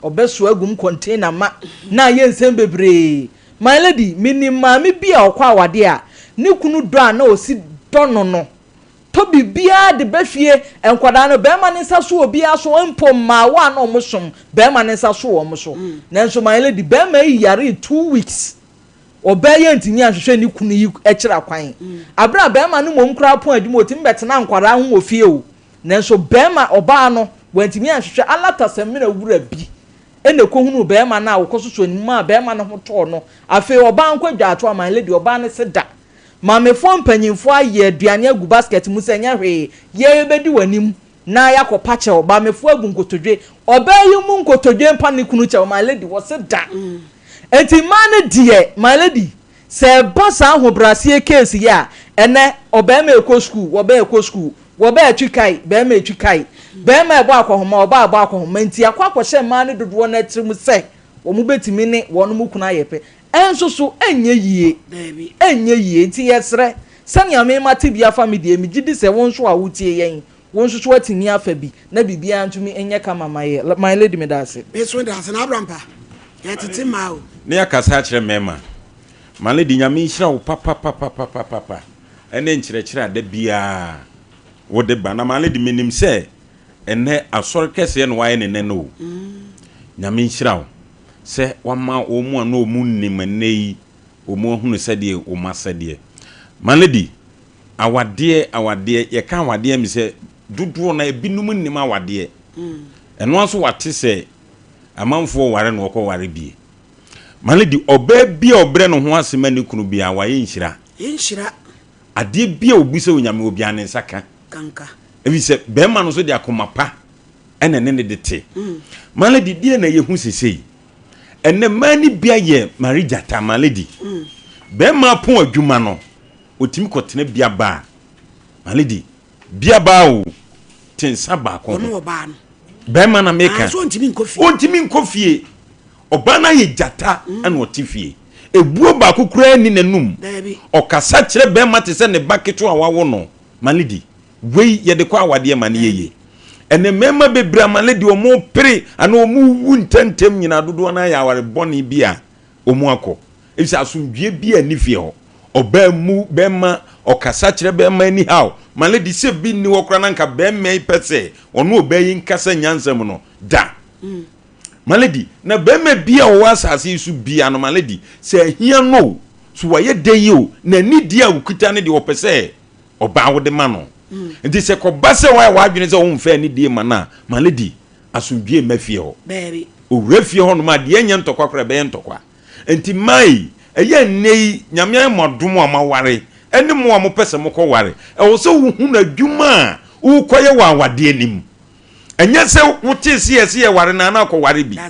ɔbɛsoa agu mu container ma na ayɛ nsɛm bebree. My lady, menim maame bi a ɔkɔ awadeɛ a ne kunu dɔ a na ɔsi dɔ no no tɔ biribiara de ba fie, nkwadaa no, barima no nsa so obiara so, mpo mmaawa a na wɔsom, barima no nsa so wɔn so. Nanso my lady, barima yi yaree 2 weeks. Ɔbaa yi antumi anhwehwɛ ne kunu yi akyiri akwan. Abere a barima no mmom koraa pɔn adwuma, ɔtumi bɛtena nkwadaa ho wɔ fie o. Nanso barima, ɔbaa no, wantumi anhwehwɛ. Alata Samina wura bi ɛna ɛkɔhunuu barima no a ɔkɔsosɔ ne mu maa barima no ho tɔɔ no. Afei ɔbaa nkɔ dwaato a, my lady, ɔbaa no se da. Maamefoɔ mpanyinfoɔ ayɛ aduane agu basket mu sɛ nyɛ hwee, yɛrebɛdi w'anim na yɛakɔ pa kyɛw. Maamefoɔ agu nkotodwe. Ɔbaa yi mu nkotodwe mpa ne kunu kyɛw, my lady, wɔse da. Enti mmaa no deɛ, my lady, sɛ ɛba saa ahobrɛaseɛ case yi a, ɛnɛ ɔbarima ɛkɔ school, wɔbaa ɛkɔ school, wɔbaa ɛtwi kae, barima ɛtwi kae, barima ɛbɔ akɔhoma, ɔbaa ɛbɔ akɔhoma, nti akɔ akɔhyɛ mmaa no dodoɔ no atirim sɛ wɔn bɛtumi ne wɔn mu kunu ayɛ pɛ. Ɛnso so ɛnyɛ yie, ɛnyɛ yie, nti yɛsrɛ sɛnea mema te bi afa me deɛ, megye di sɛ wo nso a wotie yɛn, wo nso so atumi afa bi na biribiara ntumi nyɛ kama ma yɛ. My lady, meda ase. Me nso da ase na Abrampa yɛtete mmaa o. Ne yɛakasa akyerɛ mmarima. My lady, Nyame nhyira wo papapapapapa ɛne nkyerɛkyerɛ a da biara wode ba. Na my lady, menim sɛ ɛnɛ asɔre kɛseɛ na wayɛ ne nɛ no o. Nyame nhyira wo sɛ wama wɔn a na wɔn nnim ɛnɛ yi wɔn ahunu sɛdeɛ wɔn asɛdeɛ. My lady, awadeɛ awadeɛ yɛka awadeɛ mi sɛ dodoɔ na ebinom nnim awadeɛ. Ɛno nso wate sɛ amanfoɔ ware na wɔkɔ ware bie. My lady, ɔbaa bi a ɔbrɛ ne ho ase ma ne kunu biara wayɛ nhyira. Yɛnhyira. Adeɛ bi a obu sɛ Onyame wɔ biara ne nsa ka. Kanka. Ebi sɛ bɛrima no nso de akoma pa ɛna ne ne de te. My lady, deɛ na yɛhu sesei. Ɛnɛ mmaa ni bi ayɛ marigyata, my lady. Bɛrima pɔn adwuma no, otumi kɔtena bia baa. My lady, bia baa o, te nsa baako ho. Ɔno ɔbaa no. Bɛrima na meka. Ah, so ɔntumi nkɔ fie. Ɔntumi nkɔ fie. Ɔbaa no ayɛ gyata ɛna ɔte fie. Ebuo baako koraa nni n'anum. Ɔkasa kyerɛ barima te sɛ ne ba ketewa a wawo no ma no di. Wei yɛde kɔ awadeɛ ma no yɛ yie. Ɛnɛ mmarima bebree ama no de wɔn pere anaa wɔn wu ntɛmntɛm nyinaa dodoɔ no ara yɛ aware bɔne bi a wɔn akɔ. Efisɛ asomdwoeɛ biara nni fie hɔ. Ɔbaa mmu bɛrima, ɔkasa kyerɛ bɛrima anyhow. Ma no di sɛ bi nni hɔ koraa na anka bɛrima yi pɛ sɛ ɔne ɔbaa yi nkasa nyansa mu no da. My lady, na barima bi a ɔwɔ asase yi so bia no, my lady, sɛ ahia no o, so wayɛ dɛn yi o, n'anidie a ɔkuta no deɛ ɔpɛ sɛ ɔbaa wode ma no. Nti sɛ kɔba sɛ woayɛ w'adwene sɛ womfa anidie ma no a, my lady, asomdwoeɛ mma fie hɔ. Ɔwura fie hɔnom a, deɛ ɛnyɛ ntɔkwa koraa ɛbɛyɛ ntɔkwa. Nti mmaa yi, ɛyɛ nnɛ yi, Nyame ayɛ mo adom a moaware, ɛne mo a mopɛ sɛ mokɔware, ɛwɔ sɛ wohunu adwuma a worekɔyɛ wɔ awadeɛ no mu. Ɛnyɛ sɛ wotee sɛ yɛse yɛware no a na akɔware bi na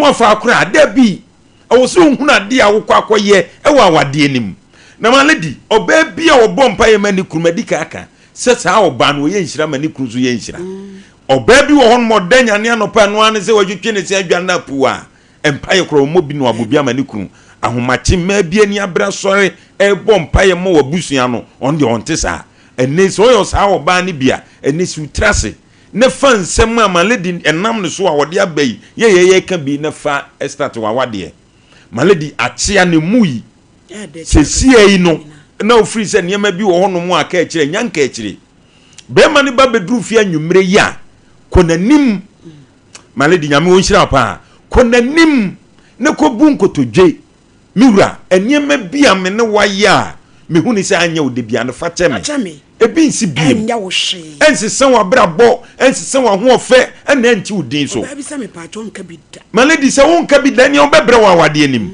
wafa akora. Dabi, ɛwɔ sɛ ohunu adeɛ a wokɔ akɔyɛ wɔ awadeɛ no mu. Na my lady, ɔbaa bi a ɔbɔ mpaeɛ ma ne kunu, madi kan aka sɛ saa ɔbaa no ɔyɛ nhyira ma ne kunu nso yɛ nhyira. Ɔbaa bi wɔ hɔnom ɔda nyane anɔpa ɛno ara ne sɛ watwitwi ne se adware no apuw a, mpaeɛ koraa ɔmmɔ bi na wabɔ bi ama ne kunu. Ahomakye mmaa bi ani abere asɔre rebɔ mpaeɛ ma w'abusua no, ɔno deɛ ɔnte saa. Ɛnnɛ yi, sɛ woyɛ saa ɔbaa no bi a, ɛnnɛ si wo tiri ase na fa nsɛm a Malady nam ne so a ɔde aba yi yɛ yɛ yɛka bi na fa start w'awadeɛ. Malady akyea ne mu yi. Sesia yi no, na ofiri sɛ nneɛma bi wɔ hɔnom a ka akyire, nya nka akyire. Bɛrima no ba bɛduru fie anwummerɛ yi a, kɔ n'anim. Malady, Nyame ɔnhyira wo paa. Kɔ n'anim na kɔbu nkotodwe. Me wura, nneɛma bi a me ne wo ayɛ a mehu no sɛ anyɛ wo dɛ biara no, fa kyɛ me. Ebi nsi bio. Ɛnsesa w'abrabɔ, ɛnsesa w'ahoɔfɛ, ɛnna ɛnte wo din so. My lady, sɛ wonka bi da, ɛnneɛ wobɛbrɛ wɔ awadeɛ no mu.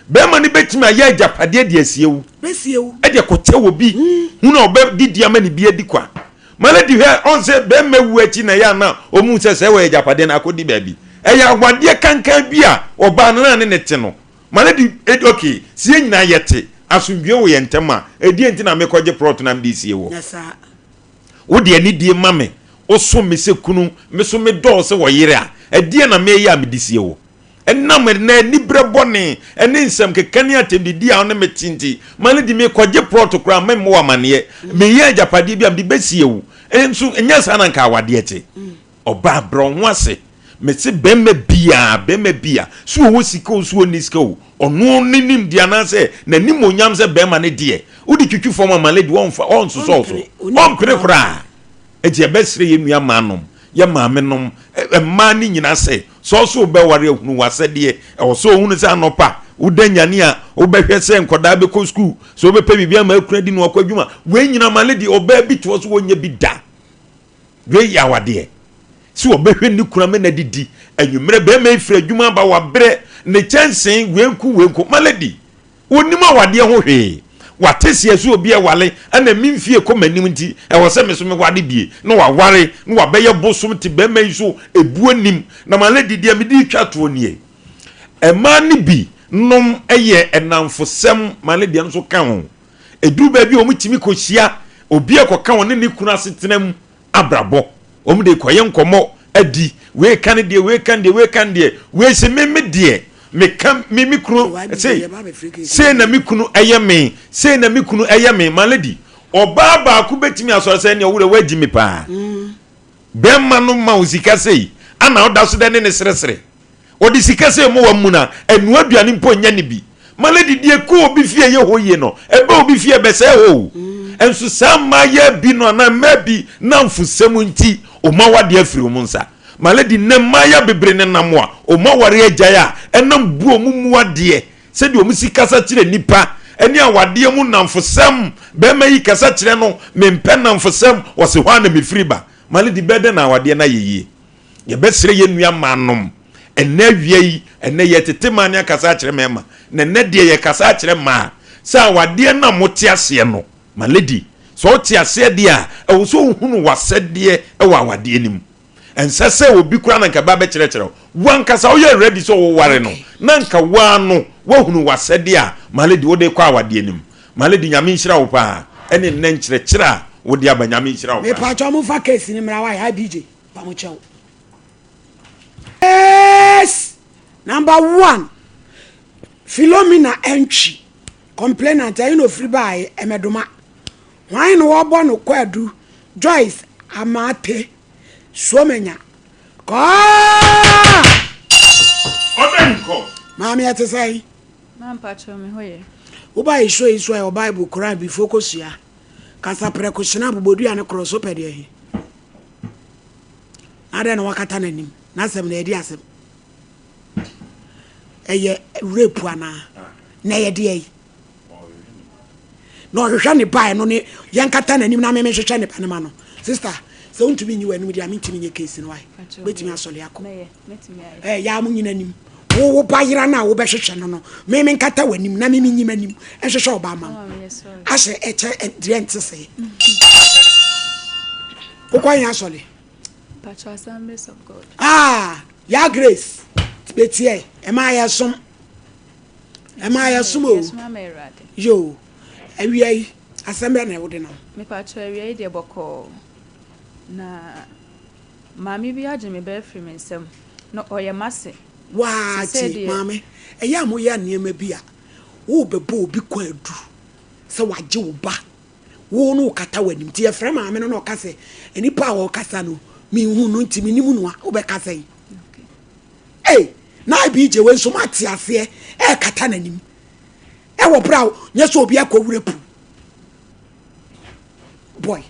Barima no bɛtumi ayɛ agyapadeɛ de asie wo, de akɔkyɛ wɔ bi, hunu a ɔbɛdidi ama ne bi adi kwa. My lady, hwɛ, ɔn sɛ barima wu akyi na ɛyɛ a na ɔmu sɛ sɛ wɔyɛ agyapadeɛ no akɔdi baabi. Ɛyɛ awadeɛ kankan bi a ɔbaa no na ne ne te no. Ma no di edi okay sɛ yɛn nyinaa yɛte asomdwoe wɔ yɛn ntam a, ɛdeɛn nti na mekɔgye prɔt na mede sie woɔ? Wode anidie ma me, wosom me sɛ kunu, me nso medɔ wo sɛ ɔyere a, ɛdeɛn na meyɛ a mede sie wo? Ɛnam ɛnnɛ aniberɛ bɔne ne nsɛm keka ne atɛmdidie a wo ne me te nti, ma no di mekɔgye prɔt koraa memmɔ wo amaneɛ, meyɛ agyapadeɛ bi a mede bɛsie wo nso, ɛnyɛ saa na anka awadeɛ te. Ɔbaa brɛ wo ho ase. Mese bɛɛma biaa, bɛɛma bia, sɛ ɔwɔ sika o, sɛ ɔnni sika o, ɔno ne nimdeɛ anaasɛ n'animuonyam sɛ bɛɛma no deɛ, wode twitwi fam ama lady ɔmfa, ɔnsosɔ wo so, ɔmpene koraa. Enti yɛbɛsrɛ yɛn nua maa nom, yɛn maame nom, mmaa no nyinaa sɛ, sɛ ɔse wobɛware a, hunu w'asɛdeɛ. Ɛwɔ sɛ ɔhunu sɛ anɔpa woda nyane a, wobɛhwɛ sɛ nkwadaa bɛkɔ sukuu, sɛ wobɛpɛ biribi ama akunu adi na wakɔ adwuma. Wei nyinaa ma lady, ɔbaa bi te hɔ sɛ ɔnyɛ bi da. Wei yɛ awadeɛ. Sɛ ɔbɛhwɛ ne kunu ama no adidi. Anwummerɛ bɛrima yi firi adwuma aba wabrɛ ne kyɛnsee wei nko wei nko. My lady, ɔnnim awadeɛ ho hwee. Wate seɛ sɛ obi ɛwale ɛna me mfie kɔ m'anim nti ɛwɔ sɛ me so meware bie. Na waware na wabɛyɛ bosom te bɛrima yi so ebuo nnim. Na my lady deɛ mede retwa toɔ nie. Mmaa no bi nom yɛ nnamfosɛm, my lady ɛno nso ka ho. Ɛduru baabi a wɔtumi kɔhyia obi a kɔka wɔne ne kunu asetena mu abrabɔ. Wɔn de kɔyɛ nkɔmmɔ adi. Wei ka ne deɛ, wei ka ne deɛ, wei ka ne deɛ. Wei se me me deɛ, meka me me kunu sei, sei na me kunu ɛyɛ me, sei na me kunu ɛyɛ me. My lady, ɔbaa baako bɛtumi asɔre sɛ ɛnea ɔwura woagyi me paa. Bɛrima no ma wo sika sei, ana ɔda so dɛ ne ne seresere. Ɔde sika sɛ mo wamuna, ɛnoa aduane mpo nyɛ ne bi. Ma lady deɛ kɔ obi fie yɛ hɔ yie no, ɛbɛ obi fie ɛbɛsɛe hɔ o. Nso saa mmaayɛ bi no anaa mmaa bi nnamfosɛm nti, wɔn awadeɛ afiri wɔn nsa. Ma lady nnɛ mmaayɛ bebree nenam a wɔn aware agyae a ɛnam bu wɔn mmu adeɛ, sɛdeɛ wɔn si kasa kyerɛ nnipa, ɛne awadeɛ mu nnamfosɛm. Barima yi kasa kyerɛ no, mempɛ nnamfosɛm, ɔse hɔ ara na mefiri ba. Ma lady bɛyɛ dɛn na awadeɛ no ayɛ yie? Yɛbɛsrɛ yɛn nua maanom ɛnnɛ awia yi, ɛnnɛ yɛtete maa ne akasa akyerɛ mmarima, na ɛnnɛ deɛ yɛkasa akyerɛ mmaa, sɛ awadeɛ no a mote aseɛ no, my lady, sɛ wote aseɛ deɛ a, ɛwɔ sɛ wohunu w'asɛdeɛ wɔ awadeɛ no mu. Ɛnsɛ sɛ obi koraa na nka ba bɛkyerɛkyerɛ wo. Wo ankasa woyɛ ready sɛ woware no, na nka wo ara no woahunu w'asɛdeɛ a, my lady, wode kɔ awadeɛ no mu. My lady, Nyame nhyira wo paa, ɛne nnɛ nkyerɛkyerɛ a wode aba, Nyame nhyira wo paa. Mepakyɛw momfa case no mmra why IBJ. Pamokyɛw. Yes! Number one. Philomena Antwi, complainant, ɛhe na ofiri baae? Ɛmɛdoma. Hwan na wɔbɔ no kwaadu? Joyce Amartey Suomenya. Kɔɔ! Ɔbɛnkɔ! Maame ɛte sɛn? Maa mpakyɛw me ho yɛ. Woba yi show yi so a ɛwɔ Bible, Koran, bifo kosua, kasa prɛko, hyena, abobɔdua ne korɔ so pɛ deɛ he? Na adɛn na wakata n'anim? N'asɛm na ɛdi asɛm. Ɛyɛ rape anaa? Na ɛyɛ deɛ yi? Na ɔhwehwɛ ne ba ɛno ne yɛnkata n'anim na meme hwehwɛ ne ba no ma no. Sister, sɛ wontumi nyi w'anim deɛ a mentumi nyɛ case no wae. Wobɛtumi asɔre akɔ. Ɛɛ yaa mo nyina anim. Wo wo ba yera no a wobɛhwehwɛ no no, me menkata w'anim na me menyi m'anim nhwehwɛ ɔba ama wo. Ahyɛ ɛkyɛ deɛ nte sɛɛ. Wokɔ yɛn asɔre? Patrɔ Assemblies of God. Ah, ya Grace, betiɛ, ɛma yɛ som. Ɛma yɛ som o. Yo, awia yi, asɛm bɛ na ɛwode nam. Me patrɔ awia yi deɛ bɔkɔɔ. Na maame bi agye me ba afiri me nsam. Na ɔyɛ m'ase. Waa tie maame, ɛyɛ a moyɛ nneɛma bi a, worebɛbɔ obi kwaadu sɛ wagye wo ba Wo no wokata w'anim. Nti yɛfrɛ maame no na ɔka sɛ, nipa a ɔrekasa no, menhu no nti menim no a, wobɛka sɛn? Ei, na IBJ wei nso moate aseɛ ɛrekata n'anim. Ɛwɔ berɛ a nyɛ sɛ obi akɔ wura pu. Boy,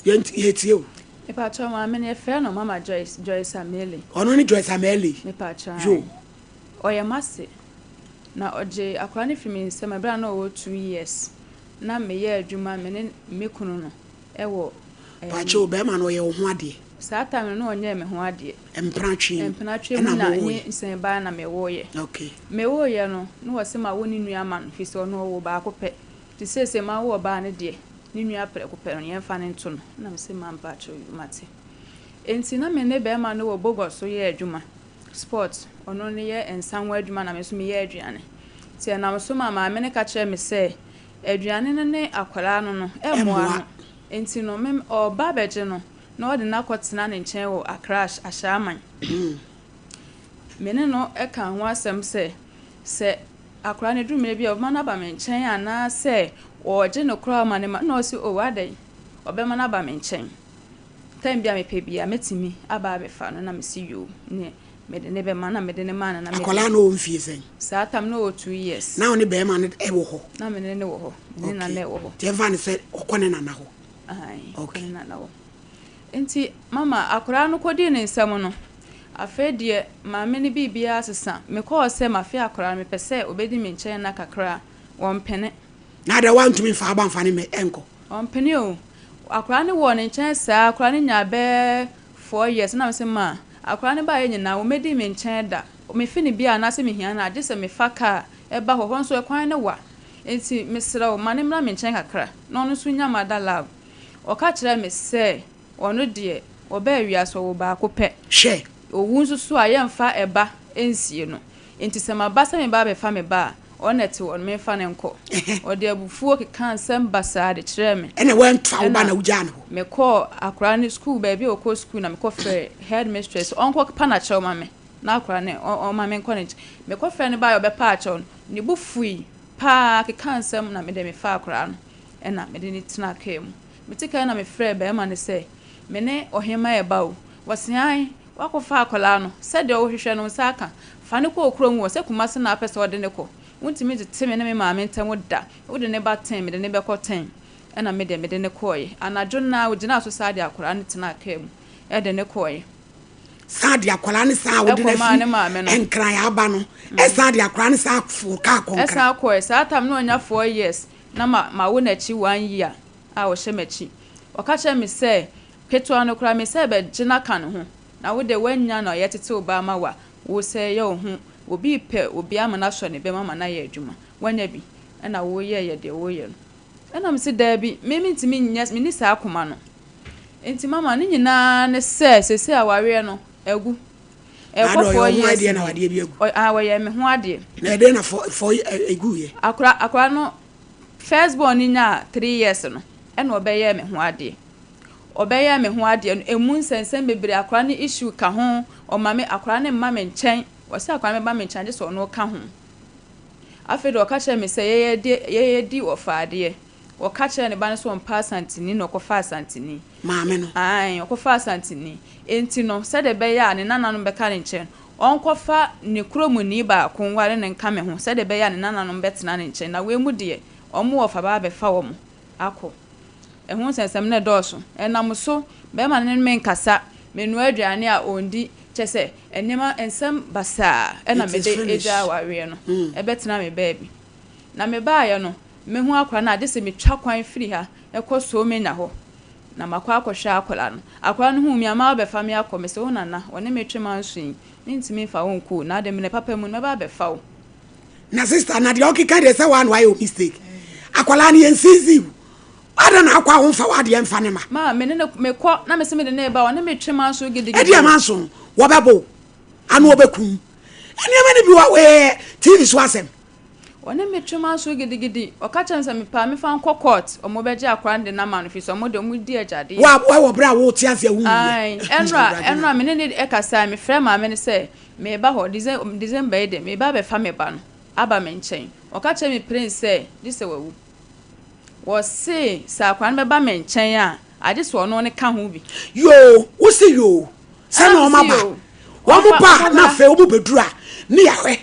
yɛtie o. Mepatwa maame no yɛfrɛ no Mama Joyce, Joyce Amele. Ɔno ne Joyce Amele. Mepatwa. Yo. Ɔyɛ m'ase. Na ɔgyee akwadaa no firi me nsam ɛberɛ a na ɔwɔ 2 years. Na meyɛ adwuma me ne me kunu no ɛwɔ. Pakyɛw, bɛrima no ɔyɛ wo ho adeɛ? Saa time no na ɔnyɛɛ me ho adeɛ. Mpenatwe mu. Mpenatwe mu na nye nsɛn baa na mewoeɛ. Mewoeɛ no, na wɔse ma wo ne nua ma no firi sɛ ɔno ɔwɔ baako pɛ. Nti seesei mawo ɔbaa no deɛ, ne nua prɛko pɛ no yɛmfa no nto no. Na mese ma mpakyɛw mate. Nti na me ne bɛrima no wɔ Bogor so yɛ adwuma. Sport, ɔno no yɛ nsa ho adwuma na me nso meyɛ aduane. Nti ɛnam so ma maame no ka kyerɛɛ me sɛ aduane no ne akwadaa no no ɛmmoa no. Nti no me ɔba abɛgye no na ɔde no akɔtena ne nkyɛn wɔ Accra Ashaiman. Me ne no ka ho asɛm sɛ sɛ akwadaa no duru mmerɛ bi a ɔbɛma no aba me nkyɛn anaasɛ ɔregye no koraa ɔma ne ma na ɔse oh adɛn ɔbɛma no aba me nkyɛn. Time bi a mepɛ biara mɛtumi aba abɛfa no na mese yoo ne mede ne bɛma na mede ne maa no na mede. Akwadaa no wɔ mfie sɛn? Saa time no wɔ 2 years. Na wo ne bɛrima no wɔ hɔ? Na me ne ne wɔ hɔ. Ne nana wɔ hɔ. Nti ɛmfa ne sɛ ɔkɔ ne nana hɔ? Ayi, ɔkɔ ne nana hɔ. Nti mama akwadaa no kɔdii ne nsam no, afei deɛ maame no biribiara sesa. Mekɔɔ sɛ mafe akwadaa no mepɛ sɛ obɛdi me nkyɛn na kakra a, wɔmpene. Na adɛ woantumi mfa aba mfa ne mɛ ɛnkɔ? Ɔmpene o. Akwadaa no wɔ ne nkyɛn saa, akwadaa no nyaa bɛyɛ 4 years na mese ma akwadaa no baeɛ nyinaa wɔmmɛdi me nkyɛn da. Mefe ne bi a anaasɛ mehia no a gye sɛ mefa kaa ɛba hɔ, hɔ nso ɛkwan no wa. Nti mesrɛ wo ma ne mmra me nkyɛn kakra na ɔno nso nya mother love. Ɔka kyerɛɛ me sɛ ɔno deɛ ɔbaa wiase ɔwɔ baako pɛ. Hwɛ. Owu nso so a yɛmfa ɛba nsie no. Nti sɛ maba sɛ meba abɛfa me ba a, ɔno na ɛte hɔ no memfa no nkɔ. Ɔde abufuo keka nsɛm basaa de kyerɛɛ me. Ɛna woamfa wo ba na wogyaa no hɔ? Mekɔɔ akwadaa no school baabi a ɔkɔ school na mekɔfrɛɛ headmistress ɔnkɔ pa n'akyɛw ma me na akwadaa no ɔma me nkɔ ne nkyɛn. Mekɔfrɛ no baeɛ ɔbɛpa akyɛw no, ne bo fui paa keka nsɛm na mede mefaa akwadaa no ɛna mede no tenaa kaa mu. Mete kaa na mefrɛɛ bɛrima no sɛ me ne ɔhemmaa ɛba o. Wɔse ae, wakɔfa akwadaa no sɛdeɛ wohwehwɛ no nsa aka. Fa no kɔ kurom wɔ sɛ Kumase na apɛ sɛ ɔde no kɔ. Wontumi tete me ne me maame ntam da. Wode ne ba ten, mede ne bɛkɔ ten. Ɛna me deɛ mede ne kɔɔeɛ. Anadwo naa ogyinaa so saa de akwadaa no tenaa kaa mu ɛde ne kɔɔeɛ. Saa de akwadaa no saa wode no afi Nkran aba no ɛsan de akwadaa no saa fo kaa kɔ Nkran. Ɛsan kɔɛ saa time no ɔnya 4 years na ma ma wo n'akyi one year a ɔhyɛ m'akyi. Ɔka kyerɛ me sɛ ketewa no koraa me sɛ bɛgye n'aka ne ho na wo de woanya na ɔyɛ tete wo ba ama wo a wo sɛ yɛ wo ho obi pɛ obi ama no asɔ ne bɛm ama no ayɛ adwuma woanya bi ɛna woyɛ yɛ deɛ woyɛ no. Ɛna me sɛ daabi me mentumi nyɛ menni saa akoma no. Nti mama ne nyinaa ne sɛ sese awareɛ no agu. Ɛkɔ 4 years na adeɛ bi agu. Ah, wɔyɛ me ho adeɛ. Na ɛdɛn na fɔ egu yɛ? Akora no first born no nyaa 3 years no ɛna ɔbɛyɛ me ho adeɛ. Ɔbɛyɛ me ho adeɛ no emu nsɛnsɛm bebree akora no issue ka ho ɔma me akora no mma me nkyɛn wɔsɛ akora no ba me nkyɛn agye sɛ ɔno ka ho. Afei deɛ ɔka kyerɛɛ me sɛ yɛyɛ de yɛyɛ di ɔfaadeɛ. Ɔka kyerɛɛ ne ba no sɛ ɔmpɛ Asanteni na ɔkɔfaa Asanteni. Maame no. Aane, ɔkɔfaa Asanteni. Enti no, sɛdeɛ ɛbɛyɛ a ne nananom bɛka ne nkyɛn no, ɔnkɔfa ne kuromni baako nware no nka me ho, sɛdeɛ ɛbɛyɛ a ne nananom bɛtena ne nkyɛn. Na wei mu deɛ, wɔn wɔfa ba abɛfa wɔn akɔ. Ɛho nsɛnsɛm no dɔɔso. Ɛnam so, barima no ne me nkasa, menoa aduane a ɔndi, kyerɛ sɛ, nneɛma, nsɛm basaa na It is mede finished. gyaa awareɛ no. Ɛbɛtena me baabi. Na mebaeɛ no, mɛhu akwadaa no a, gye sɛ metwa kwan firi ha kɔ Somenya hɔ na makɔ akɔhwɛ akwadaa no. Akwadaa no huu me a, ma wabɛfa me akɔ. Mese, Wo nana, ɔne me twe manso yi, mentumi mfa wo nkɔ o, na ade mmerɛ papa mu no, mɛba abɛfa wo. Na sister na deɛ ɔkeka deɛ sɛ waa na wayɛ wo mistake. Akwadaa no yɛn seize wo. Adɛn na akɔ a womfa w'adeɛ mfa ne ma? Ma me ne no mekɔ na mese mede no reba a, ɔne me twe manso gidigidi. Ɛdeɛ manso? Wɔbɛbo wo anaa wɔbɛku wo. Nneɛma no bi wɔ hɔ ɛyɛ TV so asɛm. Ɔne me twe manso gidigidi. Ɔka kyerɛ me sɛ mepɛ a mefa nkɔ court, ɔmo bɛgye akwadaa no de no ama no firi sɛ ɔmo deɛ ɔmo di agyadeɛ. Wo a wɔ berɛ a wote ase a wonwuiɛ. Ae, ɛnora, ɛnora me ne no kasae, mefrɛɛ maame no sɛ mereba hɔ, December, December yi deɛ mereba abɛfa me ba no aba me nkyɛn. Ɔka kyerɛɛ me plain sɛ gye sɛ wawu. Wɔse sɛ akwadaa no bɛba me nkyɛn a, agye sɛ ɔno ne ka ho bi. Yoo, wo se yoo, sɛ na Ɛna wɔn mese aba. yoo, Wɔn ɔmfa, ba ɔmfa na mmra. afei wɔn bɛduru a, ne yɛahwɛ.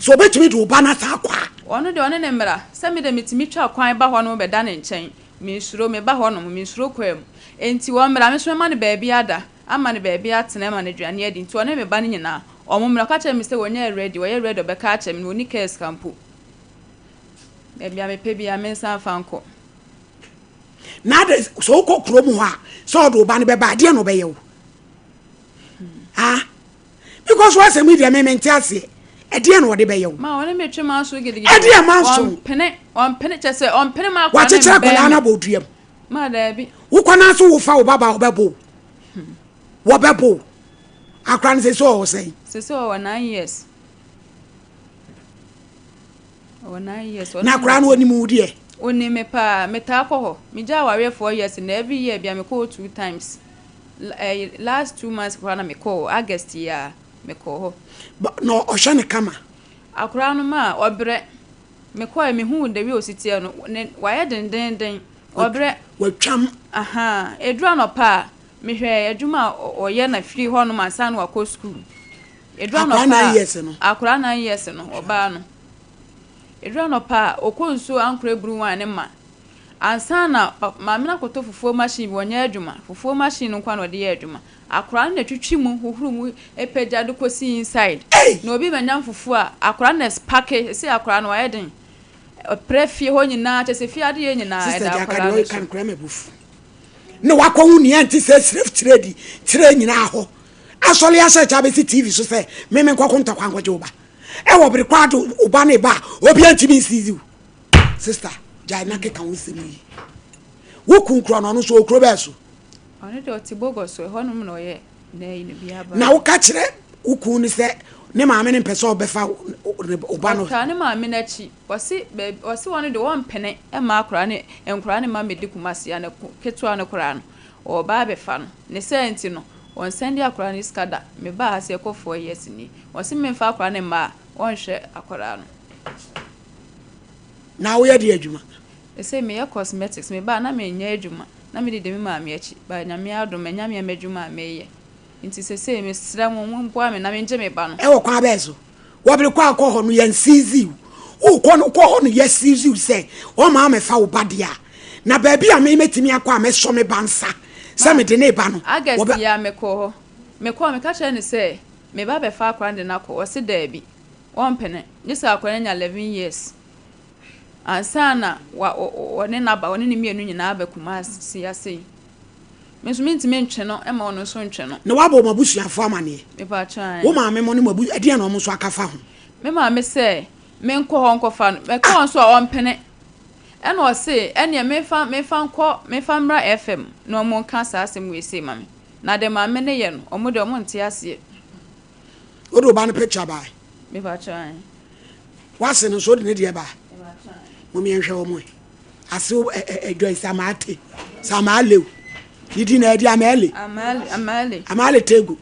Sɛ ɔbɛtumi de wo ba no asan akɔ a. Ɔno deɛ ɔne ne mmra. Sɛ me deɛ metumi twa kwan ba hɔnom bɛda ne nkyɛn. Mensuro, meba hɔnom, mensuro kwaa mu. Enti ɔmmra, me nso mɛma no baabi ada, ama no baabi atena, ama no aduane adi. Nti ɔne me ba no nyinaa, wɔmmra. Ɔka kyerɛɛ me sɛ wɔnyɛɛ ready, wɔyɛ ready a ɔbɛka akyerɛ me na ɔnni kaa sika mpo. Baabi a mepɛ biara mensan mfa nkɔ. Na ade sɛ wokɔ kurom hɔ a, sɛ ɔde wo ba no bɛba a, deɛ na ɔbɛyɛ wo? Ah, because w'asɛm yi deɛ me mente aseɛ. Ɛdeɛ na ɔde bɛyɛ wo? Ma ɔne me twe manso gidigidi. Ɛdeɛ manso? Ɔmpene, ɔmpene kyɛ sɛ ɔmpene ma akwadaa no Wakyekyere mbɛn akwadaa no me. abɔ odua mu. Ma daabi. Wokɔ na so wofa wo ba ba wɔbɛbo wo. Wɔbɛbo wo. Akwadaa no sɛ sɛ ɔwɔ sɛn? Sɛ sɛ ɔwɔ 9 years. Ɔwɔ 9 years. Na akwadaa no onim wo deɛ? Onim me paa. Metaa kɔ hɔ. Megya awareɛ 4 years na every year bia mekɔ hɔ two times. Last 2 months koraa na mekɔɔ hɔ. August yi a mekɔɔ hɔ. Na ɔhwɛ ne kama? Akwadaa no ma ɔbrɛ. Mekɔɛ mehuu the way osi teɛ no, ne wayɛ dendenden. Ɔbrɛ. Watwam. Aha. Eduru anɔpa a, mehwɛ adwuma a ɔyɛ na firi hɔnom ansa na wakɔ school. Eduru Akwadaa anɔpa nine a, years no. Akwadaa 9 years no, ɔbaa no. Eduru anɔpa a, ɔkɔ nsuo ankora eburu wan ne ma. Ansa na maame no akɔtɔ fufuo machine bi, wɔnyɛ adwuma. Fufuo machine no nko na ɔde yɛ adwuma. Akwadaa no na twitwi mu, hohoro mu, apagya de kɔsi inside. Hey! Na obi bɛnyam fufuo a, akwadaa no na spake. Sɛ akwadaa no wayɛ den. Ɔprɛ fie hɔ nyinaa, kyerɛ sɛ fie adeɛ nyinaa Sister ɛda Jaka akwadaa deɛ no ɔyɛ so. kan koraa ma bufu. Na wakɔ ho nea nti sɛ sref kyerɛ di kyerɛ nyinaa hɔ. Asɔre ahyɛ kyɛ abɛsi TV so sɛ meme nkɔko ntɔkwa nkɔgye wo ba. Ɛwɔ bere kɔ ado wo ba ne ba a obi antumi nsizi wo. Sister, gyae na keka wo nsɛm yi. Wo kun korɔ no ɔno nso okuro bɛɛ so. Ɔno deɛ ɔte Bogos so, ɛhɔnom na ɔyɛ na ɛyi no bi aba. Na woka kyerɛ wo kun no sɛ ne maame no mpɛ sɛ ɔbɛfa wo ba no. Ɔtaa ne maame n'akyi. Ɔse baabi ɔse wɔn de wɔmpene mma akwadaa ne nkwadaa ne mma mmɛdi Kumasi a ne ketewa no koraa no ɔreba abɛfa no. Ne saa nti no wɔnsan di akwadaa no sika da. Mebaa ha sɛ ɛkɔ 4 years ni. Ɔse memfa akwadaa no mma a ɔnhwɛ akwadaa no. Na woyɛ de adwuma? Ɛsɛ meyɛ cosmetics. Mebaa na menyɛ adwuma. Na mede di me maame akyi. Ba Nyame adom manya me adwuma a meyɛ. Nti sesei mesrɛ mo momboa me na mengye me ba no. Ɛwɔ kwan bɛɛ so. Wɔbere kɔ akɔ hɔ no yɛn seize wo. Wokɔ no kɔ hɔ no yɛ seize wo sɛ ɔma amɛfa wo ba deɛ a. Na baabi a me mɛtumi akɔ a mɛsɔ me ba nsa sɛ mede ne ba no. August yi a mekɔɔ hɔ. Mekɔɔ meka kyerɛ no sɛ me ba bɛfa akwadaa no de no akɔ. Ɔse daabi. Wɔmpene. Gye sɛ akwadaa no anya 11 years. Ansa na wa ɔne n'aba ɔne ne mmienu nyinaa aba Kumasi ase yi. Me nso mentumi ntwe no ma ɔno nso ntwe no. Na wabɔ mo abusuafoɔ amaneɛ? Mepa Wo maame mo ne mo abu ɛdeɛn na wɔn nso aka fa ho? Me maame sɛ menkɔ hɔ nkɔfa no. Mɛka wɔn nso a ɔmpene. Ɛna ɔse ɛneɛ memfa memfa nkɔ memfa mmra FM na ɔmo nka saa asɛm wei sei ma me. Na deɛ maame no yɛ no, ɔmo deɛ ɔmo nte aseɛ. Wode wo ba no picture bae? Mepa kyɛw. Wase no nso wode ne deɛ bae? Mepa kyɛw. Mom yɛnhwɛ wɔn ɛ. Ase ɛ ɛ Joyce Amaate Samaale o. Ne din na ɛde Amaale. Amaale Amaale. Amaale Tego.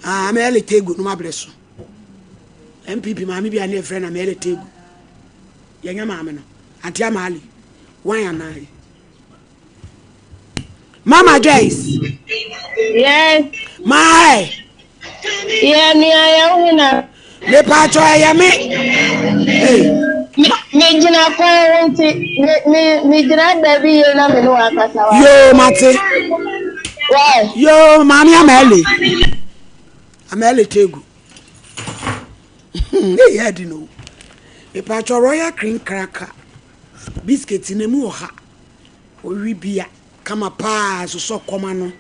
Ah, Amaale Tego no mabrɛ so. NPP maame bi a ne yɛfrɛ no Ameele Tegu. Yɛnyɛ maame no. Auntie Amaali. Wan anaa yi? Mama Joyce. Yes. My. Yeah, nua yɛ wo hena. Mepatwɔ ɛyɛ me. Hey. Me me gyina kwan ho nti me me me gyina baabi yie na me ne wo akasa wa. Yoo mate. Why? Yoo maame Amaali. Amaali Tegu. Hey, yɛ adi no. Mepatwɔ Royal Cream Cracker. Biscuit no emu wɔ ha. Owi bia kama paa sosɔ kɔm ano.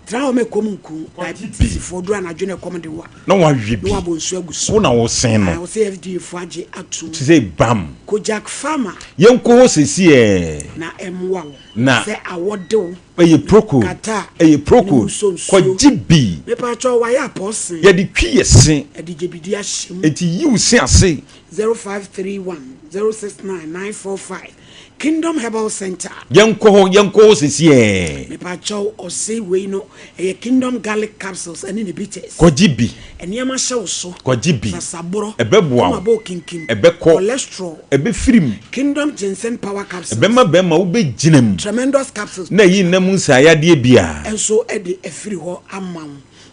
Tena hɔ ma ɛkɔm nku wo. Diabetes foɔ duru anadwo na ɛkɔm de wo a. Na wawe bi. Na wabɔ nsuo agu so. Wo na wo sen no. Ah, wɔsɛ FDA foɔ agye atum. Te sɛ bam. Kojak Pharma. Yɛnkɔ hɔ sɛsi ɛɛ. Na ɛmmoa wo. Na. Sɛ awɔ de wo. Ɛyɛ proko. Kata. Ɛyɛ proko. Ne mu sɔ nsuo. Kɔgye bi. Mepakyɛw wayɛ apɔɔsen. Yɛde twi yɛ se. Ɛde gyebidi ahyɛ mu. Enti yi wo se ase. 0531 069 945 Kingdom Herbal Center. Yɛnkɔ hɔ, yɛnkɔ hɔ sesiɛɛ. Mepakyɛw ɔse wei no ɛyɛ Kingdom Garlic Capsules ɛne ne bitters. Kɔgye bi. Nneɛma hyɛ wo so. Kɔgye bi. Sasaborɔ. Ɛbɛboa wo. Koma bɔ okinkim. Ɛbɛkɔ. Cholesterol. Ɛbɛfiri mu. Kingdom Ginseng Power Capsules. Ɛbɛma bɛrima wobɛgyina mu. Tremendous Capsules. Na ɛyi nna mu nsaayadeɛ biara. Nso de afiri hɔ ama wo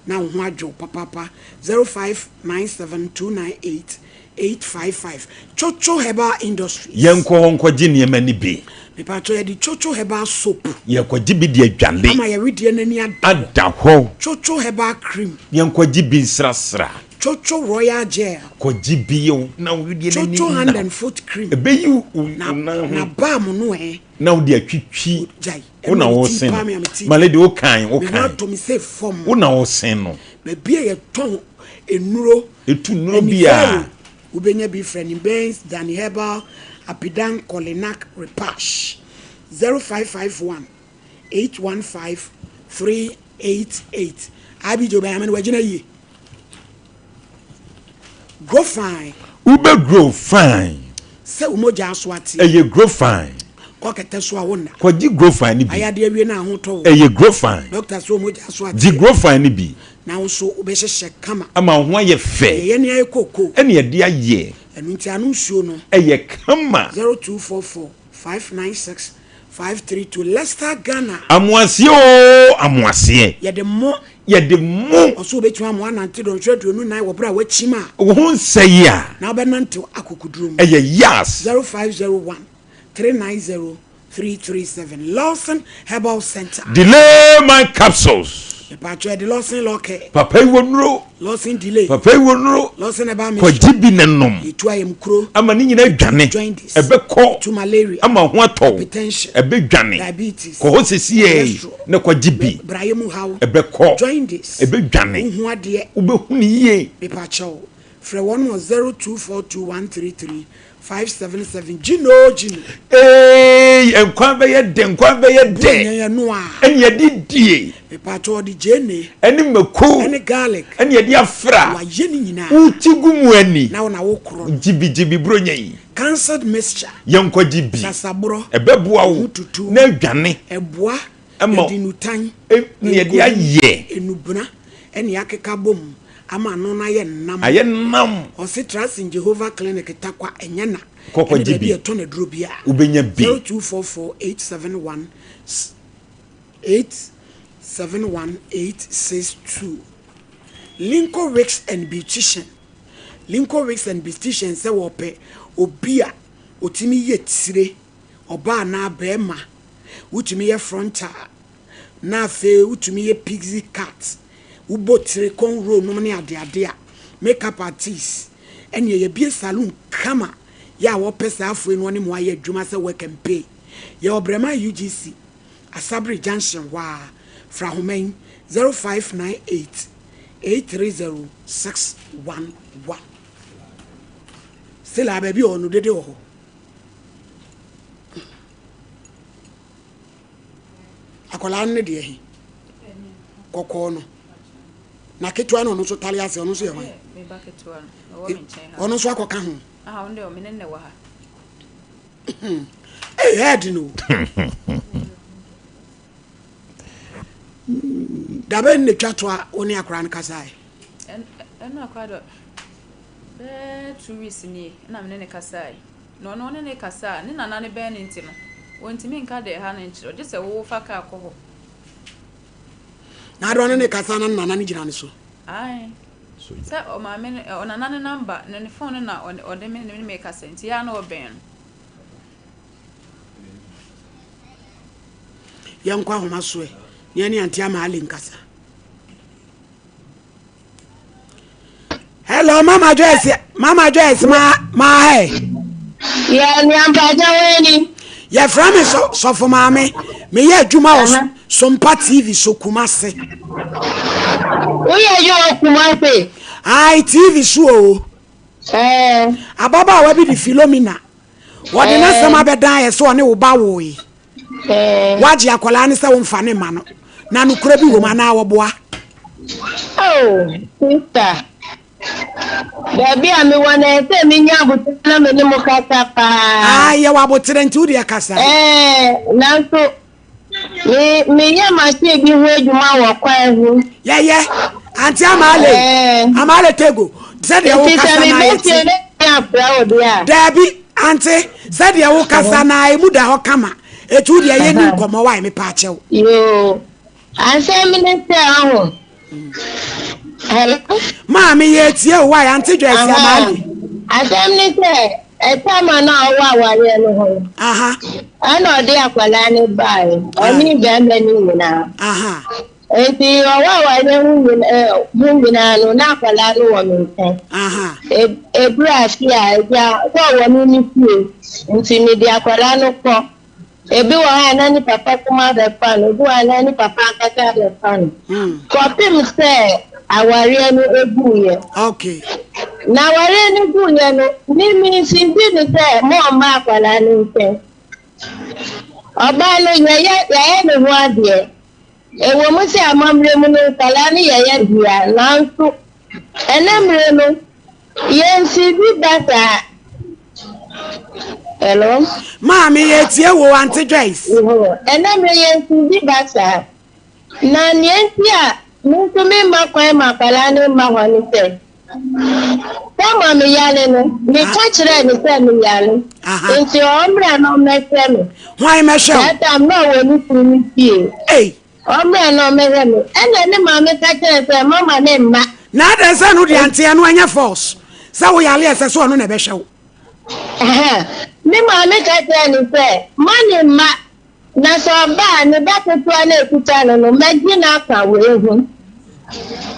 na wo ho adwo wo papaapa. 0597 298 855 Chocho Herbal Industries. Yɛnkɔ hɔ nkɔgye nneɛma no bi. Mepakyɛw yɛde Chocho Herbal Soap. Yɛkɔgye bi de adwale. Ama yɛn wedeɛ no ani ada hɔ. Ada hɔ. Chocho Herbal Cream. Yɛnkɔgye bi nsrasra. Chocho Royal Gel. Kɔgye bi yɛ na wo wedeɛ no ani Chocho Hand nna. and Foot Cream. Ɛbɛyi wo nan ho. Na balm no ɛ. Na wode atwitwi. Gyae. Wo na Ɛma me ti wosen paa no. me a me ti. My lady wokan Me ho wokan. atɔ me sɛ fam. Wo na wosen no. Baabi a yɛtɔn nnuro. Etu nnuro bi a. Wobɛnya bi frɛ no Benz, Danny Herbal, Apidan, Kolinak, Repash. 0551 815 388. IBJ Obayame no wagyina yie. Grow fine. Wobɛ grow fine. Sɛ wo mogya aso ateɛ. Ɛyɛ grow fine. Kɔ kɛtɛ so a wo nna. Kɔgye grow fine no bi. Ayadeɛ awie na ahotɔ wo. Ɛyɛ grow fine. Doctor sɛ wo mogya aso ateɛ. Gye grow fine no bi. Na wo nso wobɛhyehyɛ kama. Ama wo ho ayɛ fɛ. Deɛ yɛne ayɛ kookoo. Ɛne yɛde ayɛ. Ɛno nti ano nsuo no. Ɛyɛ kama. 0244 596 532 Leicester Ghana. Amoaseɛ oo amoaseɛ. Yɛde mo. Yɛde mo. Ɔso wobɛtumi amoa anante dɔnhwere 24 wɔ berɛ a woakyim a. Wo ho nsɛe a. Na wobɛnantew akokoduro mu. Ɛyɛ yas. 0501 390 337 Lawson Herbal Center. Delay my capsules. Mepatwɔ yɛde Lawson Lɔkɛ. Papa yi wɔ nuro. Lawson Delay. Papa yi wɔ nuro. Lawson Herbal Mixture. Kɔgye bi na nom. Yɛtu ayamkuro. Ama ne nyinaa dwane. Jaundice. Ɛbɛkɔ. Tu malaria. Ama ho atɔ wo. Hypertension. Ɛbɛdwane. Diabetes. Kɔ hɔ sesiei Cholesterol. na kɔgye bi. Brayɛ mu haw. Ɛbɛkɔ. Jaundice. Ɛbɛdwane. Wohu adeɛ. Wobɛhu no yie. Mepakyɛw, frɛ wɔn wɔ 0242 133 577 Gino Gino. Eeii nkwan bɛyɛ dɛ nkwan bɛyɛ dɛ. Buronya yɛ no a. Ɛne yɛde die. Mepakyɛw ɔde gyeene. Ɛne mako. Ɛne garlic. Ɛne yɛde afra. Wayɛ ne nyinaa. Wokyi gu mu ani. Na wo na wokorɔ no. Gyibi gyibi buronya yi. Cancelled mixture. Yɛnkɔ gye bi. Sasaborɔ. Ɛbɛboa wo. Ho tutu. Na adwane. Ɛboa. Ɛma. Yɛde nnutan. Ne yɛde ayɛ. Nnubena ɛne akeka bom. Ama ano no ayɛ nnam. Ayɛ nnam. Ɔse Trust in Jehovah Clinic Tarkwa ɛnyɛ na. Kɔ kɔgye Ɛne baabi bi. yɛtɔn aduro biara. Wobɛnya bi. 0244 871 871 862 Linco Wigs and Beautician Linco Wigs and Beautician sɛ wɔpɛ obi a otumi yɛ tire, ɔbaa anaa barima, wotumi yɛ frontal, na afei wotumi yɛ pixie cut, wobɔ tire, cornrow nom ne adeade a, makeup artist, ɛneɛ yɛabue saloon kama yɛ a wɔpɛ saa afoe no wɔne mo ayɛ adwuma sɛ work and pay. Yɛwɔ Brɛman UGC, Asabere junction hɔ ara, fra ahoma yi, 0598 830 611. Still a baabi wɔ hɔ no dede wɔ hɔ. Akwadaa no ne deɛ he? Kɔkɔɔ no. Na ketewa no ɔno nso tare ase ɔno nso yɛ hwan? Ɔno nso akɔka ho. Ee ɛɛde no. Dabɛn na twa to a wo ne akwadaa no kasae? Ɛno akwadaa dɔ. Bɛyɛ 2 weeks nie na me ne no kasae. Na ɔno ɔne no kasa a, ne nana no bɛn no nti no, ɔntumi nka deɛ ɛha no nkyerɛ wo, gye sɛ wo fa kaa kɔ hɔ. Na ade ɔne ne kasa na ne nana no gyina ne so. Ae. Sɛ ɔmaame no, ɔnana no namba, ne ne phone no na ɔde me ne me kasa nti yɛ a na ɔbɛn no. Yɛnkɔ ahoma so ɛ, na yɛne Auntie Ama Ali nkasa. Hello, Mama Joyce, Mama Joyce, ma ma hey. Yeah, ni ampaja weni. Yɛfrɛ me so sɔfo maame. Meyɛ adwuma wɔ Sompa TV so Kumase. Woyɛ adwuma wɔ Kumase? Ai, TV so o. Eh. Ababaawa bi de Philomena. Wɔde n'asɛm abɛdan yɛ sɛ ɔne wo ba woe. Woagye akwadaa no sɛ womfa ne mma no. Na nokorɛ bi wom anaa wɔboa? Oh, sister. Baabi a mewɔ no ɛsɛ menya aboterɛ na me ne mo kasa paa. Ah, yɛwɔ aboterɛ nti wo deɛ kasa. Ɛɛ, nanso me meyɛ machine bi ho adwuma wɔ kwan ho. Yɛyɛ, Auntie Amale, Ɛɛ. Amale Tego, sɛdeɛ wo Nti sɛ kasa na mebɛ yɛte. fie mɛtumi afrɛ wo deɛ a. Daabi, Auntie, sɛdeɛ wo kasa na emu da hɔ kama. Eti wo deɛ yɛni nkɔmmɔ wae mepa akyɛw. Yoo, asɛm ne sɛ ɔho. Hello? Maame yɛtie o wae, Auntie Joyce Amale. Asɛm ne sɛ ɛtama no a ɔwɔ awareɛ no ho no. Ɛna ɔde akwadaa no baeɛ, ɔne bɛrima no nyinaa. Nti ɔwɔ awareɛ ho ho nyinaa no, na akwadaa no wɔ me nkyɛn. Eburu afe a, agya sɛ ɔwɔ me ne fie, nti mede akwadaa no kɔ. Ebi wɔ hɔ a na ne papa kuma bɛfa no, ebi wɔ hɔ a na ne papa ankasa bɛfa no. Kɔpem sɛ awareɛ no eguiɛ. Okay. Na awareɛ no guiɛ no, me me nsisi no sɛ mo ɔmma akwadaa no nkyɛn. Ɔbaa no yɛyɛ yɛayɛ ne ho adeɛ. Ɛwɔ mu sɛ amammerɛ mu no nkwadaa no yɛyɛ dea, nanso ɛnɛ mmerɛ no yɛnsisi ba saa. Hello? Maame yɛtie wo Auntie Joyce. Ɛnɛ mmerɛ yɛnsisi ba saa. Na nea nti a me nso memma kwan ma akwadaa no mma hɔ ne sɛ, sɛ me yare no, meka kyerɛɛ no sɛ me yare. Nti ɔmmra na ɔmmɛhwɛ me. Hwan mɛhwɛ wo? That time na ɔwɔ ne kunu no fie. Ei. Ɔmmra na ɔmmɛhwɛ me. Ɛna ne maame ka kyerɛɛ sɛ mama ne mma. Na adɛn sɛ no deɛ anteɛ no ɛnyɛ force sɛ wo yare ɛsɛ sɛ ɔno na ɛbɛhwɛ wo. Ne maame ka kyerɛɛ no sɛ ma ne mma na sɛ ɔba a ne ba ketewa no a ɛkuta no no mɛgye no aka wei ho.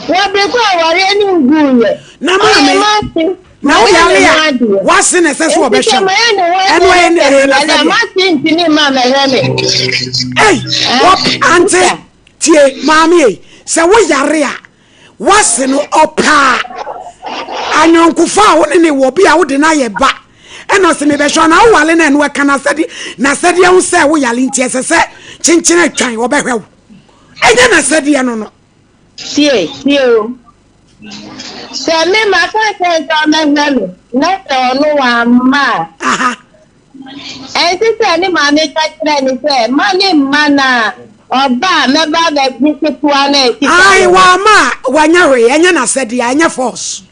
Wɔbere kɔ awareɛ no nguiɛ. Na maame na wo yare a wase na ɛsɛ sɛ ɔbɛhwɛ wo. Ɛno ɛyɛ ne ɛyɛ n'asɛdeɛ. Mase ntumi mma mɛhwɛ me. Ei, wɔ ante tie maame ei sɛ wo yare a wase no ɔpaa anyɔnkofa a wo ne ne wɔ bi a wode no ayɛ ba ɛna ɔsɛ mebɛhwɛ na wowale no ɛno ɛka n'asɛde n'asɛdeɛ ho sɛ wo yare nti ɛsɛ sɛ kyenkyene atwan ɔbɛhwɛ wo ɛnyɛ n'asɛdeɛ no no. Tie, tie o. Sɛ me maka kyerɛ sɛ ɔmɛhwɛ me na sɛ ɔno wamma a, ɛnte sɛ ne maame ka kyerɛ ne sɛ ma ne mma na ɔba a mɛba abɛgye ketewa no a ɛkita Ai, wamma a wanya hwee, ɛnyɛ n'asɛdeɛ, ɛnyɛ force.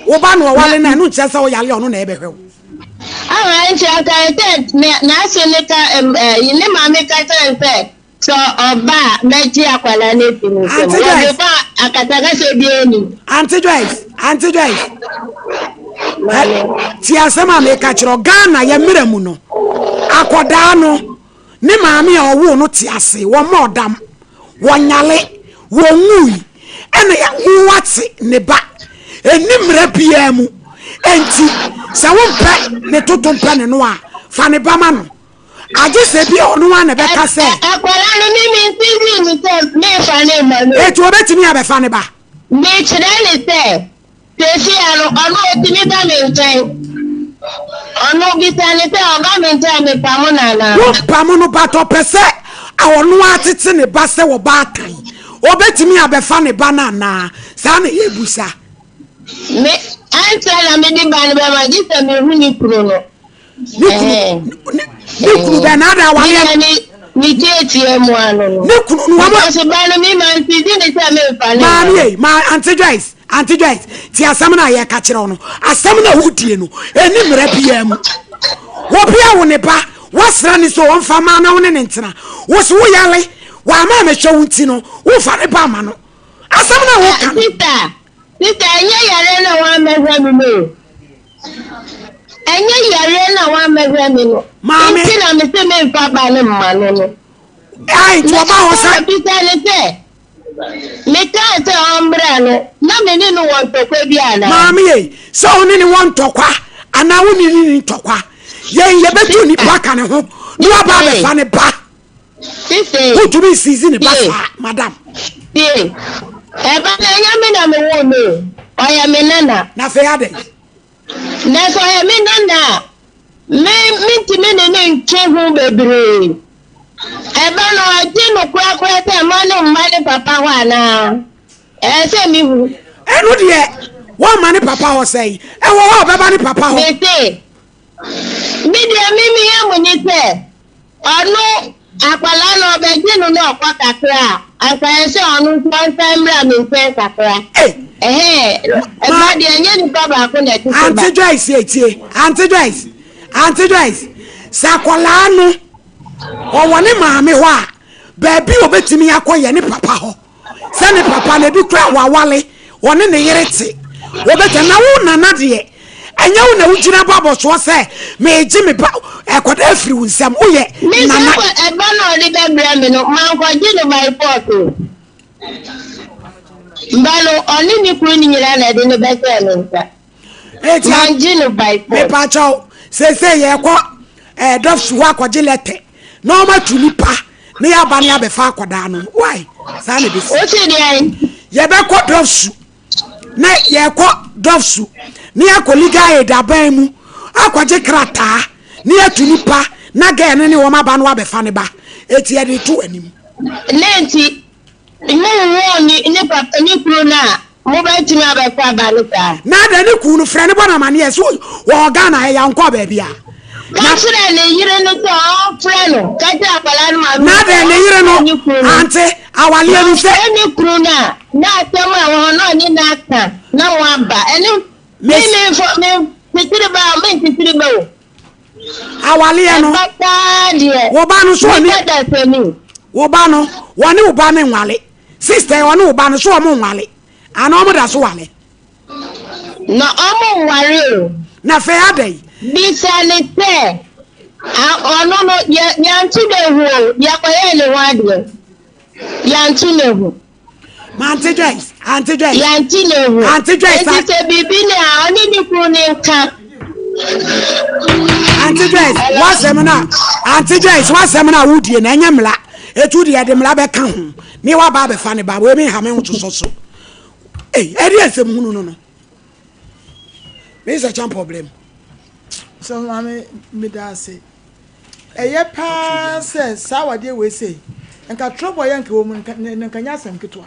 Wo ba na ɔwale no a, ɛno nkyerɛ sɛ woyare a ɔno na ɛbɛhwɛ wo. Aha, nti anka sɛ n'ase ne ka ne maame ka kyerɛ sɛ sɛ ɔba a mɛgye akwadaa no afi ne nsam. Auntie Joyce. Wɔde ba akasakasa biara ni. Auntie Joyce, Auntie Joyce. Maame. Ti asɛm a meka kyerɛ wo, Ghana yɛ mmerɛ mu no, akwadaa no, ne maame a ɔwoo no te ase, wɔmmɔ ɔdam, wɔnyale, wɔnwui, ɛna yɛwo ate ne ba. Ɛnni mmerɛ biara mu. Enti, sɛ wompɛ ne toto mpɛ ne no a, fa ne ba ma no. Agye sɛ bi a ɔno ara na ɛbɛka sɛ. Akwadaa no me me nsinsin ne sɛ mefa ne mma no. Eti obetumi abɛfa ne ba. Mekyerɛ ne sɛ seesei no ɔno otumi ba me nkyɛn. Ɔno bisa ne sɛ ɔba me nkyɛn a mepamo no anaa. Wompamo no but ɔpɛ sɛ ɔno ara tete ne ba sɛ ɔbaatan. Obetumi abɛfa ne ba no anaa? Saa na yɛbusa. Me ansa na mede ba no bɛma gye sɛ mehu ne kunu no. Ne kunu ne kunu bɛn na ada awareɛ no. Ne tietie mu ano no. Ne kunu no wɔn. Because ba no mi ma nti di ne sɛ mi nfa ne. Maame yi ma Auntie Joyce. Auntie Joyce, tie asɛm no a yɛka kyerɛ wo no. Asɛm no a wodie no, ɛni mmara biara mu. Obi awo ne ba, woasra ne sɛ ɔmfa ma na wo ne ne ntena. Wo so woyare, wama amɛhwɛ wo nti no, womfa ne ba ma no. Asɛm no a woka no. Sister, sister, ɛnyɛ yare na wammɛhwɛ me no o. Ɛnyɛ yare na wammɛhwɛ me no. Maame. Nti na mese memfa ba no mma no no. Ai, nti ɔba hɔ sɛ. Na bisa ne sɛ, Mekaa sɛ ɔmmra no, na me ne no wɔ ntɔkwa bi anaa? Maame ei, sɛ wo ne no wɔ ntɔkwa anaa wo ne no nni ntɔkwa, yɛn yɛbɛtu nnipa aka ne ho na waba abɛfa ne ba. Wontumi nsizi ne ba saa, madam. Tie, ɛba no ɛnyɛ me na mewoo no o, ɔyɛ me nana. Na afei adɛn? Na sɛ ɔyɛ me nana a, me mentumi ne no ntwe ho bebree. Ɛba no, ɔgye no korakora sɛ mma no mma ne papa hɔ anaa? Ɛyɛ sɛ mehu. Ɛno deɛ, wɔmma ne papa hɔ sɛn? Ɛwɔ hɔ a ɔbɛba ne papa hɔ. Mese, me deɛ me me yam nye sɛ Ɔno, akwadaa no, ɔbɛgye no na ɔkɔ kakra a, anka ɛyɛ sɛ ɔno nso ɔnsan mmra me nkyɛn kakra. Ɛhɛɛ, ɛba deɛ ɛnyɛ nipa baako na ɛtete ba. Auntie Joyce etie, Auntie Joyce, Auntie Joyce, sɛ akwadaa no ɔwɔ ne maame hɔ a, baabi a obetumi akɔ yɛ ne papa hɔ. Sɛ ne papa no ebi koraa wawale, ɔne ne yere te. Wɔbɛtɛ na wo nana deɛ, ɛnyɛ wo na wogyina bɔ abɔsoɔ sɛ meegye me ba ɛkɔda afiri wo nsam woyɛ Me nana. sɛ ɛba na ɔde bɛbrɛ me no, mankɔgye no by force o. Mba no, ɔne ne kunu no nyinaa na ɛde no bɛhyɛɛ me nsa. Eti Mangye no by force. Mepakyɛw, seesei yɛkɔ ɛɛ dɔfsu hɔ akɔgye lɛtɛ na wɔn atu nipa na yɛaba ne abɛfa akɔdaa no. Why? Saa na ebesi. Wosi deɛn? Yɛbɛkɔ dɔfsu na yɛkɔ dɔfsu na yɛakɔ legal aid aban mu akɔgye krataa na yɛatu nipa na gɛɛ no ne wɔn aba no abɛfa ne ba. Eti yɛde to anim. Ne nti, Mowoo ne ne papa ne kunu no a, mobɛtumi abɛfa aba no saa? Na adɛn ne kunu no frɛ no bɔ no amaneɛ sɛ wɔwɔ Ghana ha yi a ɔnkɔɔ baabi a. Ka kyerɛ ne yere no sɛ ɔmfrɛ no. Ka kyerɛ akwadaa no maame Na no sɛ adɛn ne yere no ɔmfrɛ ne kunu no. ante awaleɛ no sɛ. Ɔfrɛ ne kunu no a, na asɛm a ɛwɔ hɔ no ɔne no aka na moaba. Ɛno me Miss. memfo menkyekyere ba o, menkyekyere ba o. Awaleɛ no. Ɛba saa deɛ. Wo ba no so ɔne. Nipa dasani. Wo ba no wɔne wo ba no nwale. Sister ɔne wo ba no so ɔmo nwale. Ana ɔmo da so wale. Na ɔmo nware o. Na afei adɛn. Bisa ne sɛ ɔno no yɛ yɛnto no ahu o yɛkɔyɛɛ ne ho adeɛ yɛnto no ahu. Auntie Joyce, Auntie Joyce. Yɛnte ne ho. Auntie Joyce. Enti sɛ biribi ne a, ɔne ne kunu ne nka. Auntie Joyce, w'asɛm no a, Auntie Joyce, w'asɛm no a wodie na ɛnyɛ mmara. Etu deɛ ɛde mmara bɛka ho. Ne waba abɛfa ne ba, wei mi ha me ho sosɔ so. Ei, ɛde asɛm hunu no no. Me sɛ kyɛn problem. So maame meda ase. Ɛyɛ paa sɛ saa awadeɛ wei sei, nka trouble a ɛyɛ nka ɛwɔ mu no, nka nka ɛnyɛ asɛm ketewa.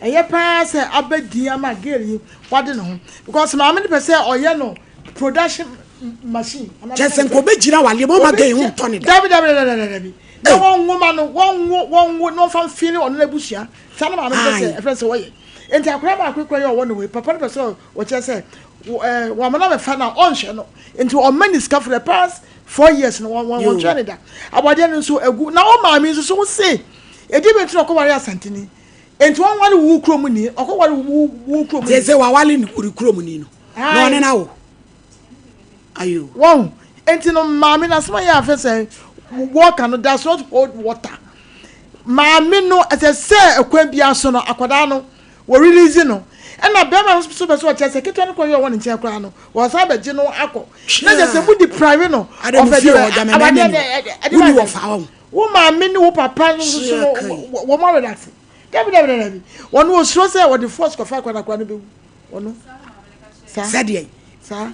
Ɛyɛ paa sɛ aba din ama girl yi wade ne ho because maame no pɛ sɛ ɔyɛ no production machine. Kyɛ sɛ nka ɔbɛgyina awadeɛ mu ɔma girl yi ho ntɔ ne da. Dabi dabi dabi dabi dabi. Na wɔnwo ma no, wɔnwo wɔnwo na ɔmfa mfeele ɔno n'abusua. Saa na maame no pɛ sɛ ɛfrɛ sɛ wɔyɛ. Nti akwadaa baako kura yɛ ɔwɔ ne ho yi, papa no pɛ sɛ ɔkyerɛ sɛ ɛɛ wɔn amena bɛfa no a ɔnhwɛ no. Nti ɔmma ne sika for the past 4 years no wɔn wɔn twɛn ne da. Awadeɛ no nso agu. Na wo maame nso so wo se edi bɛ nti na ɔkɔware Asanteni. Nti wɔn ware wo kurom ni, ɔkɔware wo wo kurom ni. Sɛ wawale ne kurom ni no, na ɔne na wo. Ayo. Wɔn nti no maame no asɛm a yɛ afɛ sɛ wɔka no does not hold water. Maame no ɛsɛ sɛ ɛkwan biara so no akwadaa no Wɔ release no ɛna bɛɛma no nso pɛ sɛ ɔkyerɛ sɛ ketewa no kɔ yɛ ɔwɔ ne nkyɛn koraa no wɔsan bɛgye no akɔ na kyerɛ sɛ mo deprive no ɔfɛ deɛ awadeɛ no ɛde ba wo maame ne wo papa no nso so no wɔn arelax dabi dabi dabi wɔn osuro sɛ wɔde force kɔfa akwadaa akwadaa no bɛwu wɔn saa sɛdeɛ saa.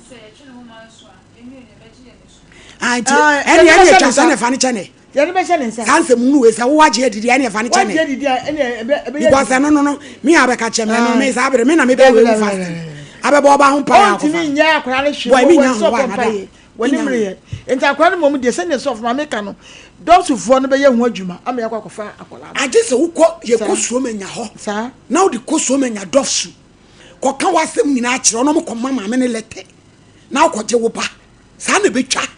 Nti ɛne ɛne atwa sɛ na ɛfa no kyɛ ne. Yɛde bɛhyɛ ne nsa. Saa nsɛm hunu wei sɛ wo wagye adidi ɛne ɛfa no kyɛ ne. Wagye adidi a ɛne ɛbɛ ɛbɛyɛ. Because ɛno no no me a bɛka kyɛ me ɛno me saa abere me na me bɛ wei mu fasting. Abɛbɔ ɔba ho mpaeɛ akɔfa. Ɔntumi nyɛ akwadaa no hwee. Boy me nya Wɔ ho wɔ wa mada. mpaeɛ. Wɔ ne mmere yɛ. Nti akwadaa no mmom deɛ sɛdeɛ sɔfo maame ka no dɔmsofoɔ no bɛyɛ ho adwuma ama yɛakɔ akɔfa akwadaa no. Agye sɛ wokɔ yɛkɔ suom anya hɔ. Saa. Na wode kɔ suom anya dɔfsu. Kɔka w'asɛm nyinaa kyerɛ wɔn na wɔkɔma maame no lɛtɛ na wokɔgye wo ba. Saa na ɛbɛtwa.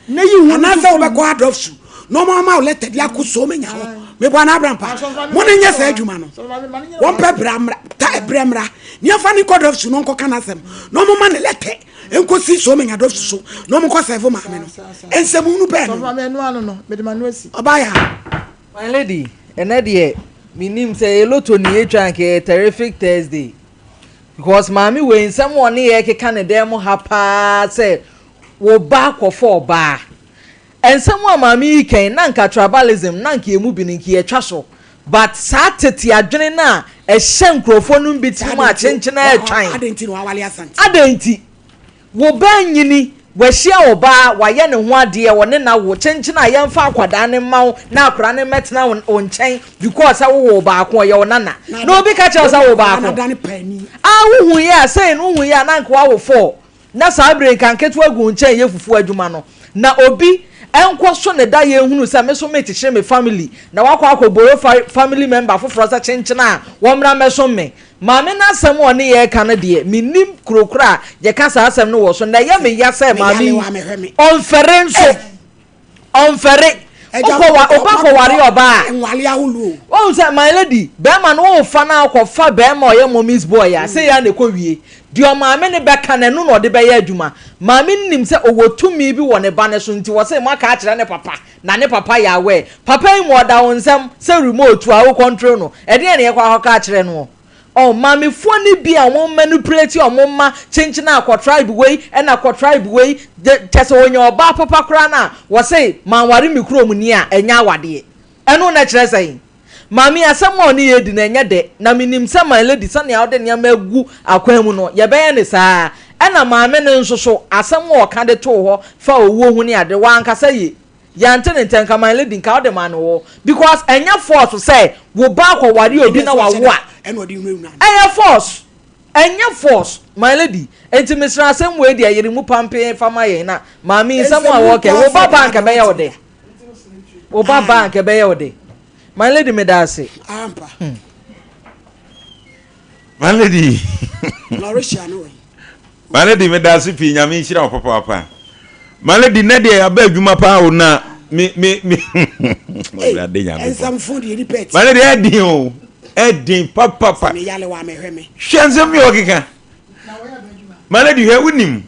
Na yi hu no Anaasɛ firi mu. wobɛkɔ adɔfsu na wɔn ama wo lɛtɛ de akɔ so menya hɔ. Mebɔ anaa abrampa. Mo ne nyɛ saa adwuma no. Wɔmpɛ bra mmra, ta ɛbrɛ mmra. Ne yɛmfa no nkɔ dɔfsu na ɔnkɔka n'asɛm na wɔmma no lɛtɛ nkɔsi so menya dɔfsu so na wɔnkɔ sɛvo maame no. Nsɛmhunu bɛn no? Ɔbaa yaa. My lady, ɛnɛ deɛ menim sɛ ɛyɛ lotto ne yɛtwa anka ɛyɛ terrific Thursday because maame wei nsɛm a ɔne yɛ keka ne dan mu ha paa sɛ wo ba akɔfa ɔbaa. Nsɛm a maame yi kɛn na nka tribalism na nka emu bi no nka yɛtwa so but saa tete adwene no a ɛhyɛ nkurɔfoɔ no bi tirim a kyenkyena ɛtwan. Adɛn nti na wawale Asante? Adɛn nti? Wo ba anyini, wahyia ɔbaa, wayɛ ne ho adeɛ, ɔne no awo, kyenkyen a yɛmfa akwadaa no mma wo na akwadaa no mmɛtena wo nkyɛn because sɛ wowoo baako, ɔyɛ wo nana. Na obi ka kyerɛ wo sɛ wo baako. Ah, wohuiɛ a, sei no wohuiɛ a na anka woawo four. Na saa berɛ yi nka nketewa gu wo nkyɛn yɛ fufuo adwuma no. Na obi nkɔ so ne da yɛ nhunu sɛ me so mekyekyere me family na wakɔ akɔ borrow family member foforɔ sɛ kyenkyen a wɔmmra mmɛsom me. Maame no asɛm a ɔne yɛn reka no deɛ, mennim kuro korɔ a yɛka saa asɛm no wɔ so. Na ɛyɛ me ya sɛ maame yi, ɔmfɛre nso. Ɔmfɛre. Wokɔ wa, wo ba kɔware ɔbaa a, woahu sɛ, my lady, bɛrima no worefa no akɔfa bɛrima a ɔyɛ mommy's boy a, sei ara na ɛkɔwie. Deɛ ɔmaame no bɛka no, ɛno na ɔde bɛyɛ adwuma. Maame no nim sɛ ɔwɔ tumi bi wɔ ne ba no so, nti ɔse moaka akyerɛ ne papa, na ne papa yɛ aware. Papa yi ma ɔda wo nsam sɛ remote a wo control no, ɛdeɛn na yɛkɔ akɔka akyerɛ noɔ? Ɔn, maamefoɔ no bi a wɔn manipulate wɔn mma kyenkyen a kɔ tribe wei ɛna kɔ tribe wei, de, kyɛ sɛ ɔnya ɔbaa papa koraa no a, wɔse manware me kurom ni a, ɛnyɛ awadeɛ. Ɛno na ɛkyerɛ sɛn? Maame yi asɛm a ɔne yɛn redi no ɛnyɛ dɛ, na menim sɛ my lady sɛnea wode nneɛma agu akwan mu no, yɛbɛyɛ no saa ara. Ɛna maame no nso so, asɛm a ɔka de too hɔ fa owuo ho ne ade, wankasa yie. Yɛante ne ntɛm, nka my lady nka wode maa no wɔ because ɛnyɛ force sɛ wo ba akɔware obi na wawo a, ɛyɛ force, ɛnyɛ force my lady. Enti mesrɛ asɛm wei deɛ yere mu pampee fa ma yɛn na maame yi nsɛm a ɔreka yi, wo ba ba a nka ɛbɛyɛ wo dɛ? Wo ba ba a nka ɛbɛyɛ wo dɛ? My lady meda ase. Ampa. Hmm. My lady. Lauretia no wɔ My lady meda ase pii nyame nhyira wo papaapa. My lady nɛ deɛ yɛaba adwuma paa o na me me me Awurade nyame. Nsɛmfo deɛ nipa ɛti. My lady ɛdin o ɛdin papapa. Me yale wa mehwɛ me. Hwɛ nsɛm yɛ ɔkeka. My lady hwɛ wonim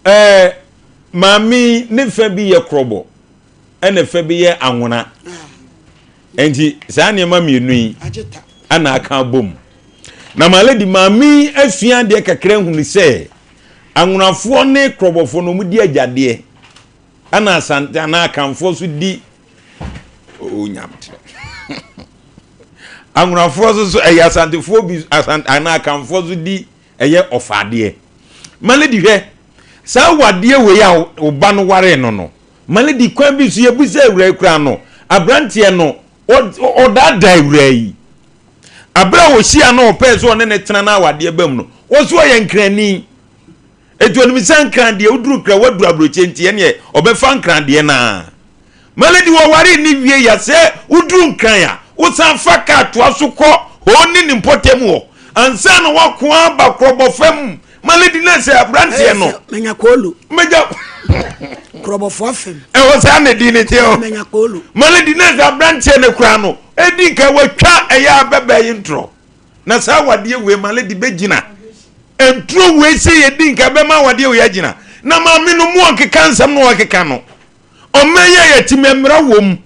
ɛɛ maame ne fɛ bi yɛ korɔbɔ. ɛna fɛ bi yɛ anwona nti saa nneɛma mmienu yi ɛna aka abom na maledi maame yi asua adeɛ kakra hunu sɛ anwonafoɔ ne korɔbɔfoɔ no wɔn di agyadeɛ ɛna asante anaa akanfoɔ so di onyamkyerɛ anwonafoɔ so so ɛyɛ asantefoɔ bi asante anaa akanfoɔ so di ɛyɛ ɔfaadeɛ maledi hwɛ saa wadeɛ wei a wo ba no waree no no Malady, kwan bi so yɛbisa awuraa yi koraa no, aberanteɛ no, ɔdaadaa awuraa yi. Abere a ɔhyia no ɔpɛɛ sɛ ɔne ne tena na awadeɛ ba mu no, ɔso ɔyɛ nkrani. Eti onim sɛ nkran deɛ woduru nkran waduru aburokye nti ɛneɛ ɔbɛfa nkran deɛ naa. Malady wɔwaree ne wie ya sɛ woduru nkran a wosan fa kaa toa so kɔ hɔ ne ne mpɔtam hɔ ansa na wako aba korɔbɔ fam Malady na sɛ aberanteɛ no. Menya koolu. Menya. Korɔbɔfoɔ fam. Ɛwɔ saa na din ne teɛ o. Menya koolu. Malady na sɛ aberanteɛ no kura no edi nka watwa ɛyɛ abɛbɛ yi ntorɔ na saa awadeɛ wei Malady bɛgyina nturo wei sɛ yɛdi nka bɛma awadeɛ wei agyina na maame no mu ɔnkeka nsɛm no ɔkeka no ɔma yɛ yɛtumi mmara wɔ mu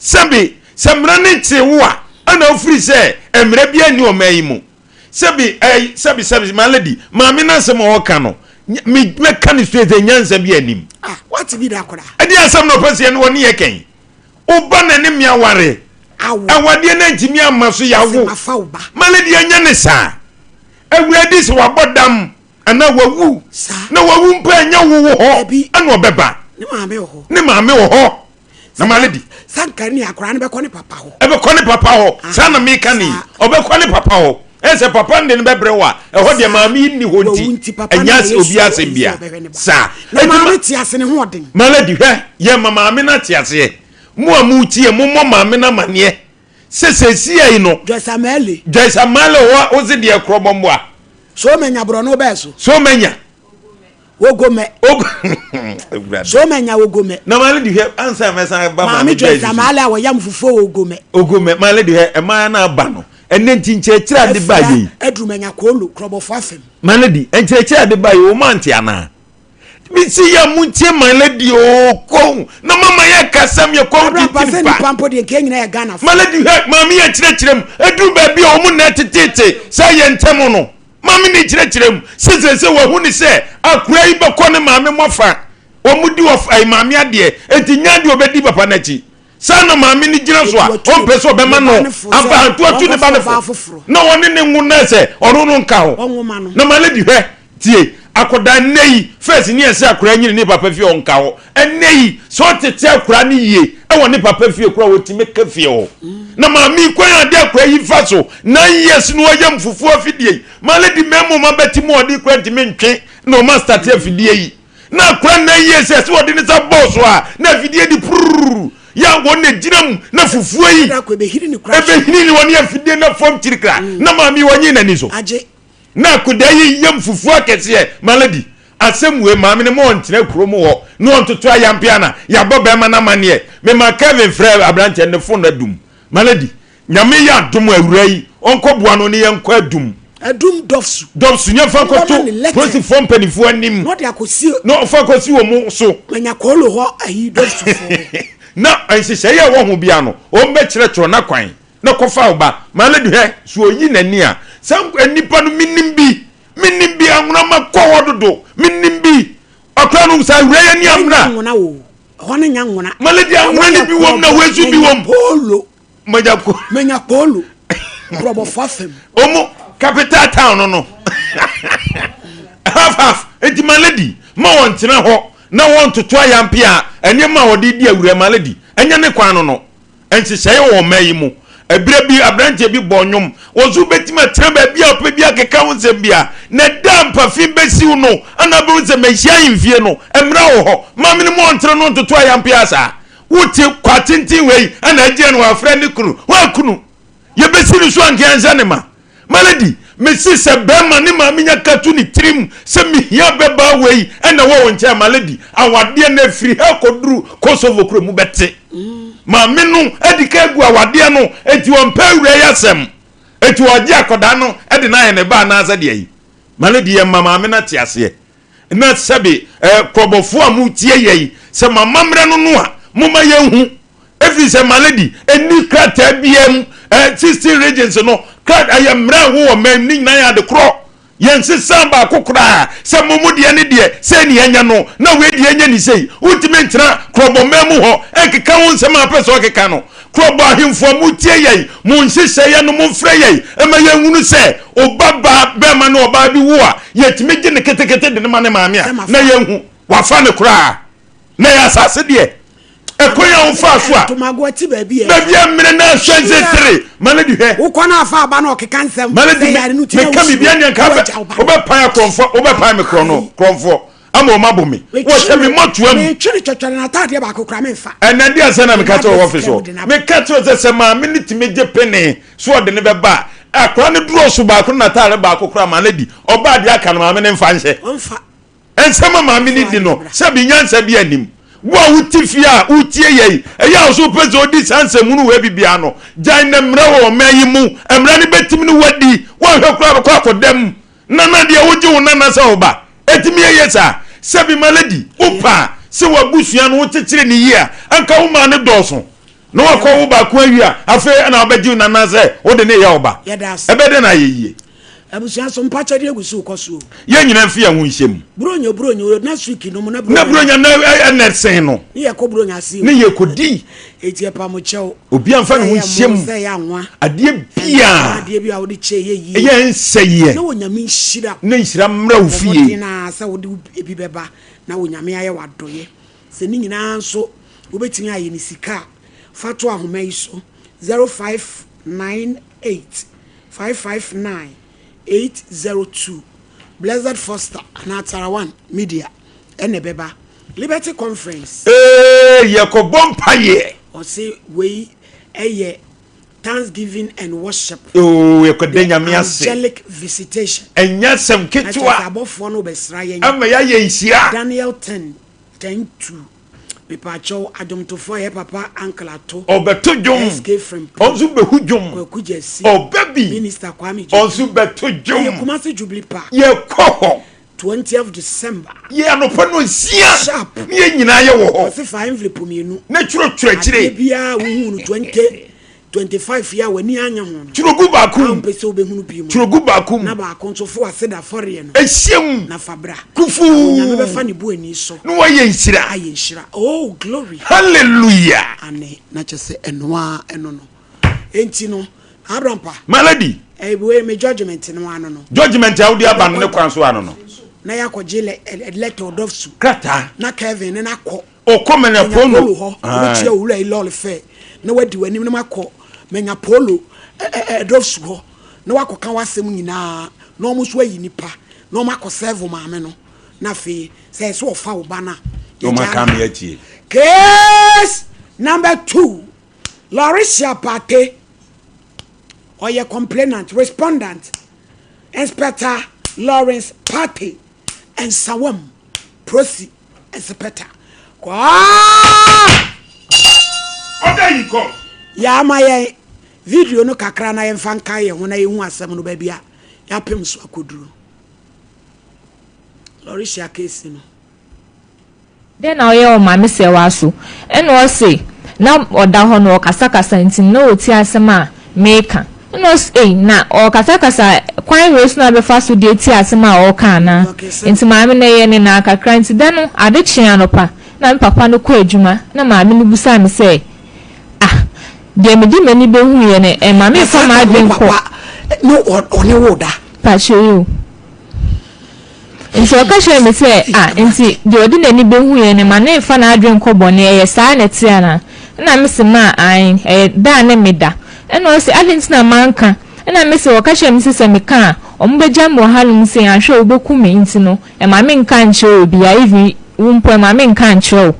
sɛbi sɛ mmara no nkyee wo a ɛna wofiri sɛ mmara bi anni ɔma yi mu Sɛbi ɛɛ sɛbi sɛbi my lady maame n'asɛm a ɔka no me mɛka ne straight sɛ nyansa bi anim. Ah wate bi da koraa. Ɛdi asɛm na ɔpɛ sɛ yɛne wɔne yɛ kɛn. Woba na ne mmea ware. Awo. Awadeɛ no antumi amma so yɛawo. Mafa wo ba. My lady ɛnyɛ ne saa. Awuradi sɛ wabɔ dam anaa wawu. Saa. Na wawu mpo ɛnyɛ wo wo hɔ. Dabi. Ɛna ɔbɛba. Ne maame wɔ hɔ. Ne maame wɔ hɔ. Na ma lady. Sanka ni akora no bɛkɔ ne papa hɔ. Ɛbɛkɔ ne papa hɔ. Saa na meka ni. Ɔbɛkɔ ne papa hɔ. Ɛsɛ papa no de no bɛbrɛ wo a, ɛhɔ deɛ maame yi nni hɔ nti, ɛnyɛ ase obi asɛm bia. Saa. Na maame te ase ne ho ɔden. Ma lady hwɛ, yɛ ma maame no ate aseɛ. Mo a motie, mommɔ maame no amaneɛ sɛ seesei yi no. Joyce Amale. Joyce Amale hɔ, wo se deɛ korɔ bɔmboa. So manya borɔno bɛɛ so. So manya. Wogomɛ. So manya wogomɛ. Na maale di hwɛ ansa mɛsan ba maame dwa na maale a wɔyam fufuo wɔ ogomɛ. Ogomɛ maale di hwɛ ɛmaa na aba no ɛnɛ nti nkyerɛkyerɛ ade ba yei. Aduru manya koolo kurɔbɔfo afɛm. Maale di nkyerɛkyerɛ ade ba yei wɔn ante anaa. Mesi yɛ mo ntie my lady oo kɔn na mama yɛ kasam yɛ kɔn titiri pa. Nipa mpo deɛ nka nyina yɛ Ghana fo. My lady hwɛ maame yɛ kyerɛkyerɛ mu eduru baabi a wɔn na ɛtetete sɛ yɛ ntɛm no maame ne kyerɛkyerɛ mu sɛ sɛ wahu ne sɛ akura yi bɛkɔ ne maame mɔfa wɔn di wɔ ɛyi maame adeɛ eti nya deɛ ɔbɛdi papa n'akyi. Saa na maame no gyina so a ɔmpɛ sɛ ɔbɛma no amfa anto atu ne ba no fo na ɔne ne nwo na sɛ ɔno no nka ho na ma lady hwɛ tie akɔdaa nnɛ yi first ne yɛsɛ akora nyini ne papa fie ɔnka hɔ ɛnnɛ yi sɛ ɔtete akora no yie ɛwɔ ne papa fie kora ɔtumi ka fie hɔ na maame yi kwan ade akora yi fa so 9 years no ɔyɛ mfufuo afidie yi ma lady mɛmo ma bɛti mu ɔde kora ntumi ntwe na ɔma start afidie yi na akora nna yie sɛ sɛ wɔde ne nsa bɔɔ so a na afidie di purururu yɛ a wɔn na gyina mu na fufuo yi ɛbɛhini ne wɔne afidie na fam kyirikira mm. na maame yi wɔnye n'ani so na akoda yi yam fufuo akɛseɛ maladi asɛm wei maame no ma ɔntena kurom hɔ na ɔntoto ayampea na yɛabɔ bɛrima no amanneɛ mema Kevin frɛ aberanteɛ ne fon adum maladi Nyame yɛ adom a awuraa yi ɔnkɔ boa no ne yɛnkɔ adum. Adum dɔfsu. Dɔfsu ne yɛmfa nkɔto polisifoɔ mpanifoɔ anim. Na ɔde akɔsi. Na ɔfa akɔsi wɔn so. Manya kɔɔlo hɔ ayi dɔfsufoɔ. Na nhyehyɛeɛ a ɛwɔ ho biara no wɔbɛkyerɛkyerɛ n'akwan na kɔfa wo ba. Ma lady hwɛ so ɔyi n'ani a saa nnipa no menim bi menim bi anwona makɔ hɔ dodo menim bi ɔkora no saa awuraa yi ani amena. Ɛnyɛ nwona o ɛhɔ no nyɛ nwona. Ma lady anwona no bi wɔm na wei nso bi wɔm. Polo. Manya ko. Manya koolu. Nkurɔbɔfo afam. Omo capital town no no. Half half. Enti ma lady ma wɔn tena hɔ na wɔn toto ayampe a nneɛma a wɔde di awura ma lady ɛnyɛ ne kwan no no. Nhyehyɛe wɔ ɔman yi mu. Ɛberɛ bi aberanteɛ bi bɔɔ nnwom. Wɔn nso wobɛtumi atena baabi a ɔpɛ bi akeka ho nsɛm bi a na ɛda a mpafe bɛsiw no ana bɛhu sɛ mahyia ahemfie no mmara wɔ hɔ. Maame no mu ɔntena no ntoto ayampe a saa. Wote kwa tenten wei ɛna agye no wafrɛ ne kunu hɔ kunu yɛbɛsi no so anka yɛnhyɛ ne ma malady mesi sɛ bɛrima ne maame nya ka to ne tirim sɛ mehia bɛbaa wei ɛna wɔ wo nkyɛn malady awadeɛ no afiri ha kɔduru Kosovo kuro mu bɛte maame no adi ka agu awadeɛ no enti ɔmpɛ awura yi asɛm enti ɔgye akɔdaa no de no ayɛ ne ba anaasɛ deɛ yi malady yɛ ma maame no ate aseɛ Na sɛbe eh, krɔbɔfoɔ a motie yɛn, sɛ mo amammerɛ no no a, momma yɛnhu. Ɛfiri sɛ, my lady, ɛnni krataa biara mu, eh, 16 regions no, kra, ɛyɛ mmerɛ a ɛwɔ wɔ man mu, ne nyinaa yɛ ade korɔ. Yɛnsesa baako koraa, sɛ mo mo deɛ ne deɛ, sei ne yɛnyɛ no, na wei deɛ yɛnyɛ ne sei. Wontumi ntena krɔbɔ man mu hɔ nkeka wo nsɛm a wopɛ sɛ ɔkeka no. Kurɔbɔ ahemfo a motie yɛn, mo nhyehyɛeɛ no momfrɛ yɛn mma yɛnhunu sɛ oba baa bɛrima ne ɔbaa bi wo a, yɛtumi gye no ketekete de no ma ne maame a, na yɛnhu. Wafa no koraa. Na ɛyɛ asase deɛ. Ɛkwan a wofaa so a. Ntomago ti baabi a. Baabi a mmere na ɛhyɛ nse tere. Ma no di hwɛ. Wokɔ na afa aba na ɔkeka nsɛm. Ma no di meka biribi a nea nka wobɛpan akorɔmfoɔ wobɛpan me korɔ no korɔmfoɔ. ama wɔn abo me. Wɔhyɛ me mmɔtoa mu. Metwere twɛtwɛre n'ataadeɛ baako koraa memfa. Ɛnna deɛ sɛ na meka kyerɛ wɔ ɔfis hɔ. Meka kyerɛ sɛ sɛ maame no tumi gye pene so ɔde ne bɛba a, akwadaa no dorɔso baako ne n'ataare baako koraa ma no di. Ɔbaa deɛ aka no maame no mfa nhyɛ. Ɔmfa. Nsɛm a maame no di no, sɛbi nyansa bi anim. Wo a wote fie a wotie yɛn, ɛyɛ a wo so wopɛ sɛ wodi saa nsɛmhunu wei bi biara no, gyae na mmara wɔ ɔman yi mu. Mmara no bɛtumi ne wo adi. Woanhwɛ koraa bɛkɔ akɔda mu. Nana deɛ wogye wo nana sɛ wo ba ɛtumi ɛyɛ saa sɛbi ma lady wo paa sɛ wabusua no wo kyekyere ne yie a anka wo maa no dɔɔso na wakɔ wo baako awie a afei ɛna wabɛgye wo nana sɛ wode ne yɛ wo ba ɛbɛ dɛ na ayɛ yie. Abusua so mpakyɛdeɛ gu so kɔ so o. Yɛn nyinaa mfi yɛn ho nhyɛ mu. Buronya buronya o next week no mu na buronya. Na buronya na ɛna ɛsɛn no. Ne yɛ kɔ buronya ase o. Ne yɛ kɔ di. Eti ɛpa mo kyɛw. Obi anfa ne ho nhyɛ mu. Sɛ yɛ anwa. Adeɛ biaa. Adeɛ bi a wode kyɛ yɛ yie. Ɛyɛ nsɛ yɛ. Na Onyame nhyira. Na nhyira mmra wo fie. Bɔ mmɔden ara sɛ wode ebi bɛba na Onyame ayɛ wo adɔyɛ. Sɛ ne nyinaa nso wobɛtumi ayɛ ne sika a, fa to ahoma yi so, 0598 559 802. Blessed Foster anaa Tarawan Media ɛna ɛbɛba. Liberty Conference. Ee yɛkɔbɔ mpaeɛ. Ɔse wei ɛyɛ. Thanksgiving and worship. Oo, yɛkɔda The Nyame ase. angelic visitation. Ɛnyɛ asɛm Na kyerɛ ketewa. sɛ abɔfoɔ no rebɛsra yɛn. Ama yɛayɛ nhyira. Daniel 10, 10 to. Mepaakyɛw, adwomtofoɔ yɛ papa Uncle Ato. Ɔbɛto dwom. SK Frimpong. Ɔnso bɛhu dwom. Kwaku Gyasi. Ɔba bi. Minister Kwame Gyasi. Ɔnso bɛto dwom. Ɛyɛ Kumasi Jubilee Park. Yɛkɔ hɔ. 20th December. Yɛ anɔpa nnɔnsia. Sharp. Ne yɛn nyinaa yɛ wɔ hɔ. Ɔse fa envelope mmienu. Na twerɛtwerɛ akyire. Adeɛ biara a wohuu no 2025 yi a w'ani anyɛ ho no. Twerɛ gu baako mu. A wompɛ sɛ wobɛhunu bio mu. Twerɛ gu baako mu. Na baako nso fa w'aseda afɔreɛ no. Hyɛ mu. Na fa bra. Kufuu. Na Onyame bɛfa ne bo ani so. Na wayɛ nhyira. Ayɛ nhyira. Oh glory. Hallelujah. Ane, na kyerɛ sɛ ɛno ara ɛno no. Enti no, Abrampa. My lady. Eh, wei me judgment no ano no. Judgment a wode aba no ne kwan so ano no. Na yɛakɔgye lɛ letter ɔdɔ su. Krataa. Na Kevin ne no akɔ. Ɔkɔ manya Manya polo. polo hɔ. Wobɛtua owura yi lɔre fɛ na wadi w'anim na makɔ manya polo ɛdɔ su hɔ na wakɔka w'asɛm nyinaa na wɔn nso ayi nipa na wɔn akɔ sɛvo maame no na afei sɛ ɛsɛ ɔfa wo ba no a Wɔn yɛgyaa aka no. me atie. Case number two. Lauricia Partey, ɔyɛ complainant, respondent, Inspector Lawrence Partey, Nsawam, Prosi Inspector. Kwaa! Order in court. Yɛama yɛn video no kakra na yɛmfa nkae yɛn ho na yɛhu asɛm no baabi a yɛapem so akɔduru. Lauricia case no. Dɛn na ɔyɛ wɔ Maame Serwaa so? Ɛna ɔse na ɔda hɔ no ɔkasakasa nti no na ɔtie asɛm a meka. Ɛna ɔse ei na ɔkasakasa kwan wei so na abɛfa so de atie asɛm a ɔka anaa? Nti maame no ɛyɛɛ ne naa kakra nti da no ade kyee anɔpa na me papa no kɔ adwuma na maame no bisaa me sɛ ah deɛ mede m'ani bɛhuiɛ no ɛmma Na memfa saa ta wo m'adwene nkɔ papa ne ɔne wo da? Pakyɛ yi o. Nti ɔka kyerɛɛ me sɛ, Ah, nti deɛ ɔde n'ani bɛhu yɛn no, ma no mfa n'adwene nkɔ bɔne, ɛyɛ saa na ɛte anaa? Ɛna mese, Ma, aane, ɛyɛ da a ne meda. Ɛna ɔse, Adɛn nti na manka? Ɛna mese, Wɔka kyerɛɛ me sɛ sɛ meka a, wɔbɛgya me wɔ hanom sei, anhwɛ a wɔbɛku me, nti no, ɛma menka nkyerɛ obiara, even wo mpo, ɛma menka nkyerɛ wo.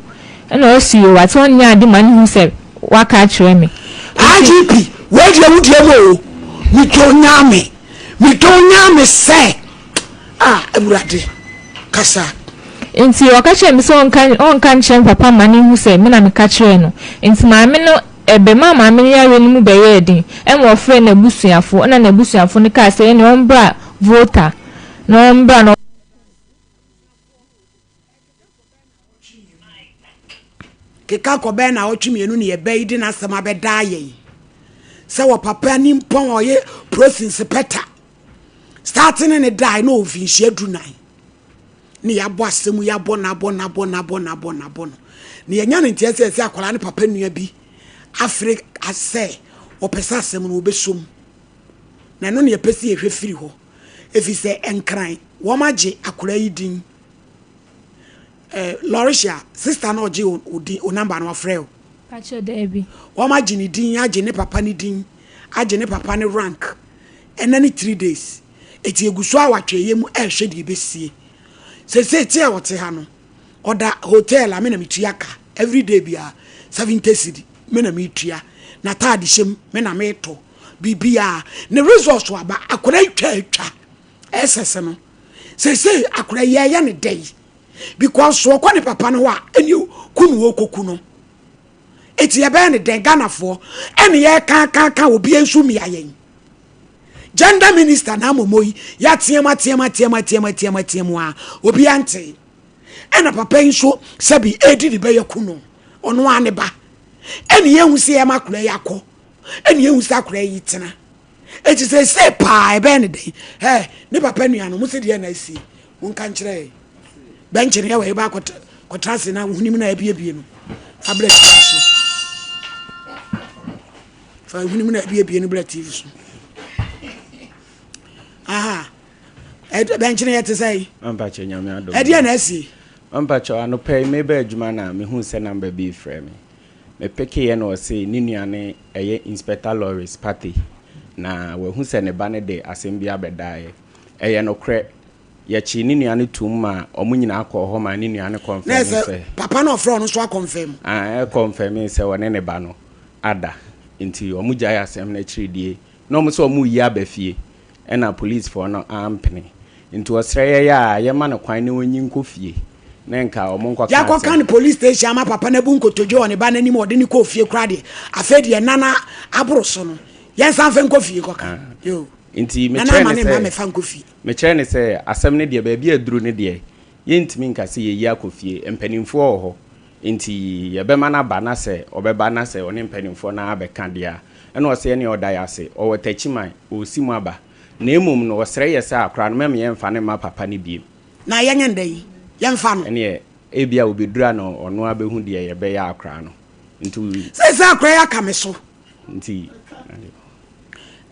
Ɛna ɔse, Yoo, wate, ɔnyɛ ade ma no hu sɛ woaka akyerɛ me. Nti. IGP, wei deɛ wo deɛ mu o, medɔ Nyame, medɔ Nyame sɛ. Ah, Awurade, kasa. Enti ɔka kyerɛɛ me sɛ ɔnka ɔnka nkyerɛ me papa mma no nhu sɛ me na meka kyerɛɛ no. Enti maame no, ɛbɛmaa maame no yareɛ no mu bɛyɛɛ den ma ɔfrɛɛ n'abusuafoɔ, ɛnna n'abusuafoɔ no kaa sɛ ɛnneɛ ɔmbra Volta na ɔmbra na. Keka kɔ bɛyɛ naawɔtwe mmienu ne yɛbɛ yi de n'asɛm abɛdaa yɛn sɛ wɔ papa nimpɔn a ɔyɛ prosi nsepɛta start ne ne dae na ɔwɔ mfinhyia du nan ne yɛabɔ asɛm yi abɔ no abɔ no abɔ no abɔ no abɔ no abɔ no na yɛnya ne nteɛ sɛ ɛsɛ akwadaa ne papa nua bi afere asɛ ɔpɛ sɛ asɛm no wɔbɛsom na ɛno ne yɛpɛ sɛ yɛhwɛ firi hɔ ɛfiri sɛ nkran wɔn agye akwadaa yi din Eh, Lauricia, sister na ɔgye o din o number no wafrɛ o. Pakyɛ daabi. Wɔn agye ne din, agye ne papa ne din, agye ne papa ne rank. Ɛnɛ ne 3 days. Eti egu so a watwɛyɛ mu ɛrehwɛ deɛ ebesie. Sese te a ɔte ha no, ɔda hotel a me na metua ka every day bia 70 cedi me na metua. N'ataade hyɛm me na metɔ. Biribiara ne results aba akwadaa yi twa atwa. SS no. Sese akwadaa yi ɛyɛ ne dɛ because so ɔkɔ ne papa no hɔ a ɛne ku no ɔkɔku no. Eti yɛbɛyɛ ne dɛn Ghanafoɔ ɛne yɛka ka ka obi nso mmia yɛn. Gender minister na amomo yi yɛateam ateam ateam ateam ateam ateam a obi ante. Ɛna papa yi nso sɛbi edi ne bɛyɛ ku no ɔno ara ne ba. Ɛne yɛhu sɛ yɛma akwadaa yi akɔ ɛne yɛhu sɛ akwadaa yi tena. Eti sɛ sɛ paa ɛbɛyɛ ne dɛn ɛ ne papa nua no mo sɛ deɛ na asie monka nkyerɛ yɛn. Bɛnkye no yɛ wɔ yɛba kɔtra ase na wohunim na abiebie no fa brɛ TV so. Fa wohunim na abiebie no brɛ TV so. Aha. Bɛnkye no yɛ te sɛ yi. Mampakyɛ nyame adom. Ɛdeɛ na asie. Mampakyɛ anɔpa yi meba adwuma na mehu sɛ number bi frɛ me. Mepekeeɛ na ɔse ne nua ne ɛyɛ Inspector Lawrence Partey na wahu sɛ ne ba no de asɛm bi abɛdaeɛ. Ɛyɛ nokorɛ, yɛkyee ne nua no toom maa wɔn nyinaa kɔɔ hɔ maa ne nua no Na kɔnfɛmee ɛsɛ sɛ. papa na ɔfrɛ ɔno nso akɔnfɛm. Ae, kɔnfɛmee sɛ ɔne ne ba no ada. Nti wɔn gyae asɛm no akyiridie na wɔn sɛ wɔn reyi aba fie ɛna police foɔ no ampene. Nti ɔsrɛ yɛn a yɛma no kwan na ɔnyi nkɔ fie na nka wɔn nkɔka Yɛakɔka asɛm. no police station ama papa no abu nkotodwe wɔ ne ba no anim a ɔde no kɔɔ fie koraa deɛ, afei deɛ nna no aboro so no, yɛnsan mfa nkɔ fie nkɔka. Yoo. Nti Nana mekyerɛɛ ama no ne mma sɛ, mmɛfa nkɔ fie. mekyerɛɛ no sɛ asɛm no deɛ baabi a aduru no deɛ yɛntumi nka sɛ yɛyi akɔ fie, mpanimfoɔ wɔ hɔ nti yɛbɛma no aba na sɛ ɔbɛba na sɛ ɔne mpanimfoɔ no ara bɛka deɛ a, ɛna ɔse ɛneɛ ɔda yɛn ase, ɔwɔ Takyiman, ɔresi mu aba. Na mmom no ɔsrɛ yɛ sɛ akora no mɛma yɛmfa no mma papa no bio. Na yɛnyɛ no dɛn? Yɛmfa no. Ɛneɛ ebia ɔbɛduru a na ɔno ara bɛhu deɛ yɛbɛyɛ akora no. Nti. Seesei akora yi aka me so. Nti.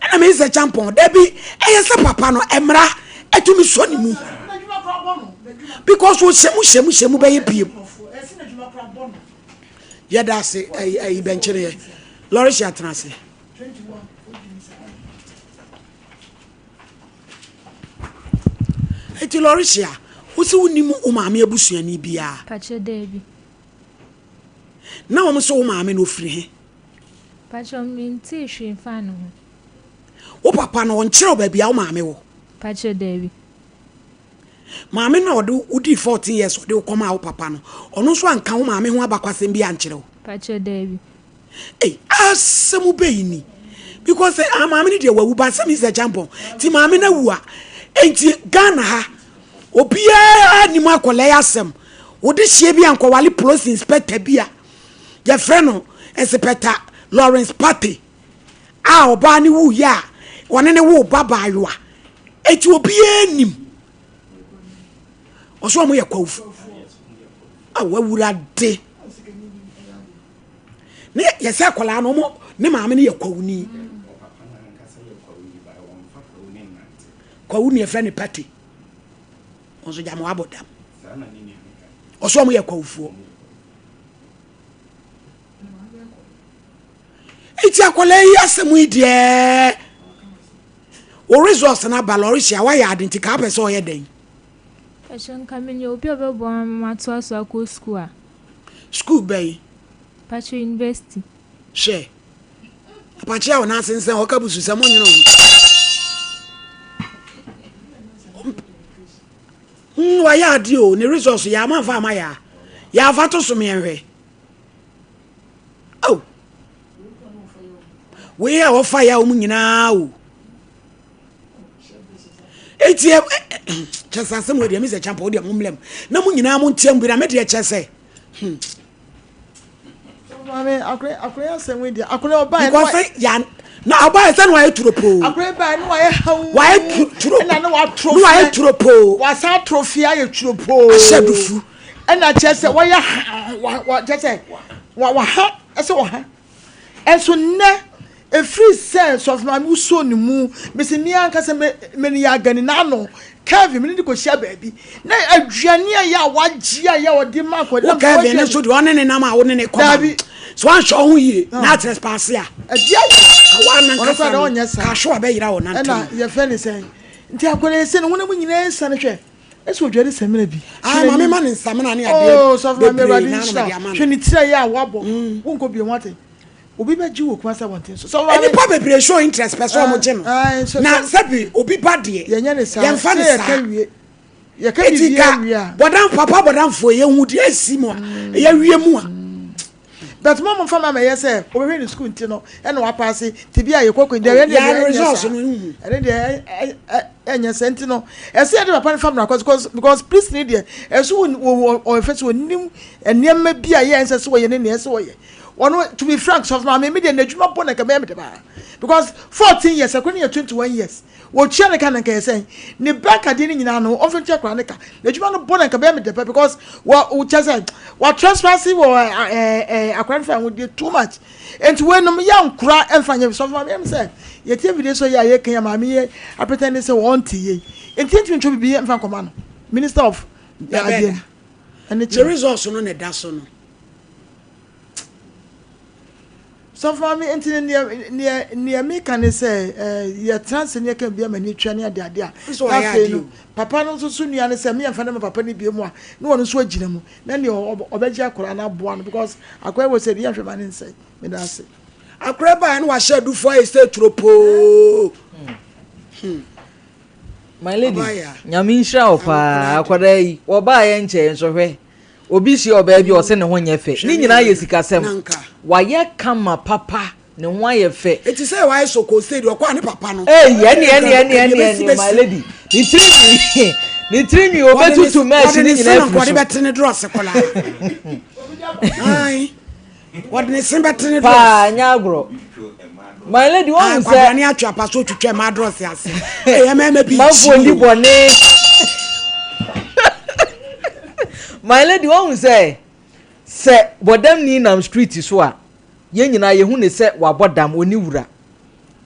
Ɛna meyi sɛ kyampɔn. Dabi, ɛyɛ sɛ papa no mmara atumi sɔ ne mu. Because ɔhyɛ mu hyɛ mu hyɛ mu bɛyɛ biem. Yɛda ase ɛyi ɛyi bɛnkyereɛ. Lɔre hyɛ atena ase. Eti lɔre hyɛ a, wosi wonim wo maame abusuani biara? Pakyɛ daabi. Na wɔn sɛ wo maame no ofiri he? Pakyɛ mentee hwee mfaa ne ho. Wo papa no ɔnkyerɛ wo baabi a wo maame wɔ? Pakyɛ daabi. Maame no a ɔde wo dii 14 years ɔde wo kɔmaa wo papa no, ɔno nso anka wo maame ho abakwasɛm bi ankyerɛ wo? Pakyɛ daabi. Ei asɛm bɛyi ni because ah maame no deɛ wawu ba asɛm yi sɛ kyampɔn ti maame no awu a enti Ghana ha obiara nim akɔla yi asɛm wode hyia bi a nkɔwale police inspector bi a yɛfrɛ no Inspector Lawrence Partey a ɔbaa no wuyɛ a ɔne ne wo ba baayewa enti obiara nim ɔsɛ ɔmo yɛ kwawufo a wawurade ne yɛsɛ akwadaa no ɔmo ne maame no yɛ kwawuni kwawu ne yɛfrɛ no pate ɔnso gyama wabɔ dam ɔsɛ ɔmo yɛ kwawufoɔ eti akwadaa yi asɛm yi deɛ o results na ba lɔri hyia wayɛ ade nti kaa pɛ sɛ ɔyɛ dɛn. Ɛhyɛ nka menya obi a ɔbɛboa me ma matoa so akɔ sukuu a. Sukuu bɛn? Pakyɛ university. Hwɛ. Apakye a wɔn asensɛn hɔ ka bususɛm ɔnyene ho. Mm, wayɛ adeɛ o, ne results yɛ ama nfa ama yɛ a. Yɛ afa to so meɛnhwɛ. Oh. Wei a wɔfa yɛ a wɔn nyinaa o. Eti ɛ kyɛ sɛ asɛm wɔ deɛ mi sɛ kyampa o deɛ mo mlɛm na mo nyinaa mo nteɛ mu bi na me deɛ kyɛ sɛ. Hmm. Maame akore akore asɛm yi deɛ akore ɔbaa yɛ because ya na ɔbaa yɛ sɛ na wayɛ turopoo. Akore baa no wayɛ haw. Wayɛ turo ɛna na watoro na wayɛ turopoo. Wasan atoro fie ayɛ turopoo. Ahyɛ dufu. Ɛna kyerɛ sɛ wɔyɛ ha wa wa kyerɛ sɛ wa wa ha ɛsɛ wɔ ha. Ɛnso nnɛ, ɛfiri sɛ Sɔfo Maame wosoo ne mu, mese me ankasa me me no yɛ agani n'ano, Kevin me ne no kɔhyia baabi, na aduane a yɛ a wagye a yɛ a ɔde ma akwadaa Wo Kevin no nso deɛ ɔne ne nam a wo ne ne kɔba no, Daabi. sɛ wanhwɛ wo ho yie na atrespass a, Ɛde ayɛ. ka Ɔno koraa w'anankasa deɛ no, ɔnyɛ saa. ka ahwe wabɛyera wɔ nantam. Ɛna yɛfrɛ ne sɛn? Nti akwadaa yi sɛ ne honam nyinaa asiane hwɛ. Ɛsɛ odware samina bi. Ah, maame ma ne nsamina ne adeɛ oh, sɔfo maame bebree awurade na anam nhyira de ama no. Hwɛ ne tiri a ɛyɛ a wabɔ. Wonkɔ bio wate. Obi bɛgye wɔ Kumasi abɔnten so. Sɔfo maame. Nnipa bebree show interest pɛ sɛ wɔn gye no. Ah, so, Na so, sɛbi obi ba deɛ. Yɛnyɛ ne saa. Yɛnfa ne Sɛ saa. yɛka wie. Yɛka Eti biribi ka awie a. bɔdam papa bɔdamfoɔ yɛhu deɛ asi mu a yɛawie mu a. But mo mo nfa ma mɛyɛ sɛ ɔbɛhwɛ ne sukuu nti no ɛna wapaase te bi a yɛkɔ kɔ deɛ ɛne deɛ ɛnyɛ saa ɛne deɛ ɛnyɛ saa nti no ɛsɛ yɛde papa no fa mmara kɔ because priest ne deɛ ɛso wɔ wɔ ɔfɛ sɛ onim nneɛma bi a yɛ ɛnsɛ sɛ wɔyɛ ne nea ɛsɛ wɔyɛ wɔn to be frank sɔfo maame mi deɛ n'adwuma bɔ na nka mɛyɛ mi de paa because 14 years ɛkɔ ne yɛ 21 years Wɔtua ne ka na nka yɛ sɛn? Ne bank adeɛ no nyinaa no ɔmfa ntua koraa ne ka. N'adwuma no bɔ na nka bɛyɛ me dɛ pɛ because wɔ kyɛ sɛ wa trespass wɔ ɛɛ ɛɛ akora no fa ahodie too much. Nti wei nom yɛ nkora mfa nyɛ sɔfo maame yɛ sɛ yɛtie video so yɛ a yɛka yɛ maame yɛ apretɛn ne sɛ wɔnte yei. Nti yɛntumi ntwa biribi mfa nkɔma no. Minister of adeɛ no ɛne Ne kyerɛ. results no na ɛda so no. Sɔfo Maame, enti no neɛ, neɛ, neɛ meka ne sɛ, eh, yɛtena ase ne yɛka biribi ama ani tua ne adeade a, Nso na wayɛ afei adeɛ no, o. papa no nso so nua ne sɛ, meyɛmfa no ma papa no bio mu a, na ɔno nso agyina mu, na neɛ ɔbɛgye akwadaa no aboa no, because akwadaa wɔ sɛ deɛ yɛnhwɛ ma ne nsɛe. Meda ase. Akora baeɛ no wahyɛ adufoɔ ayɛ sɛ turopoo. My lady, Nyame nhyira wo paa. Akwadaa yi, wɔbaeɛ nkyɛe nso hwɛ. Obi hyia ɔbaa bi a ɔse ne ho nyɛ fɛ. Ne nyinaa yɛ sikasɛm. Wayɛ kama papa. Ne ho ayɛ fɛ. Eti sɛ wayɛ soko sɛ deɛ ɔkɔ a ne papa no. Eyi ɛni ɛni ɛni ɛni ɛni my lady. Ne tiri nwi ne tiri nwi obetutu mɛɛsi ne nyinaa afiri so. Wɔde bɛte ne drɔs kola. Ayi wɔde ne se bɛte ne drɔs. Paa nyɛ agorɔ. My lady wɔn sɛ. Akwabrane atwa apa so twitwa mmaa drɔs ase. Ɛyɛ mɛɛma bi. Manfo ni bɔne. My lady wɔn sɛ sɛ bɔdamni nam street so a. Yɛn nyinaa yɛhu no sɛ wabɔ dam, ɔnni wura.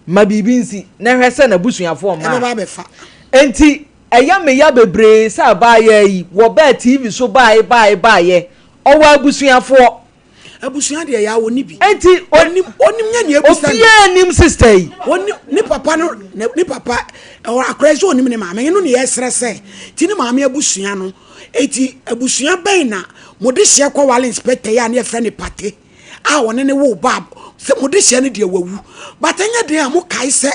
Ma biribi nsi, na hwɛ sɛ n'abusuafoɔ mma a. Ɛbɛba abɛfa. Enti, ɛyɛ me ya bebree sɛ abaayaa yi, wɔbaa TV so baae baae baaeɛ, ɔwɔ abusuafoɔ. Abusua deɛ yaa ɔnni bi. Enti, ɔnim, ɔnim nyɛ nea ɛbusa no. Obiara nnim sister yi. Ɔnim, ne papa no, ne papa, ɔwɔ akora yi sɛ ɔnim ne maame, ɛno na yɛsrɛ sɛ, ti ne maame abusua no, enti abusua bɛn na mode hyeɛ kɔwale inspector yi a ne yɛfrɛ no Pate? a ɔne ne woo ba sɛ mo de hyɛ no deɛ wawu but ɛnyɛ den a mo kae sɛ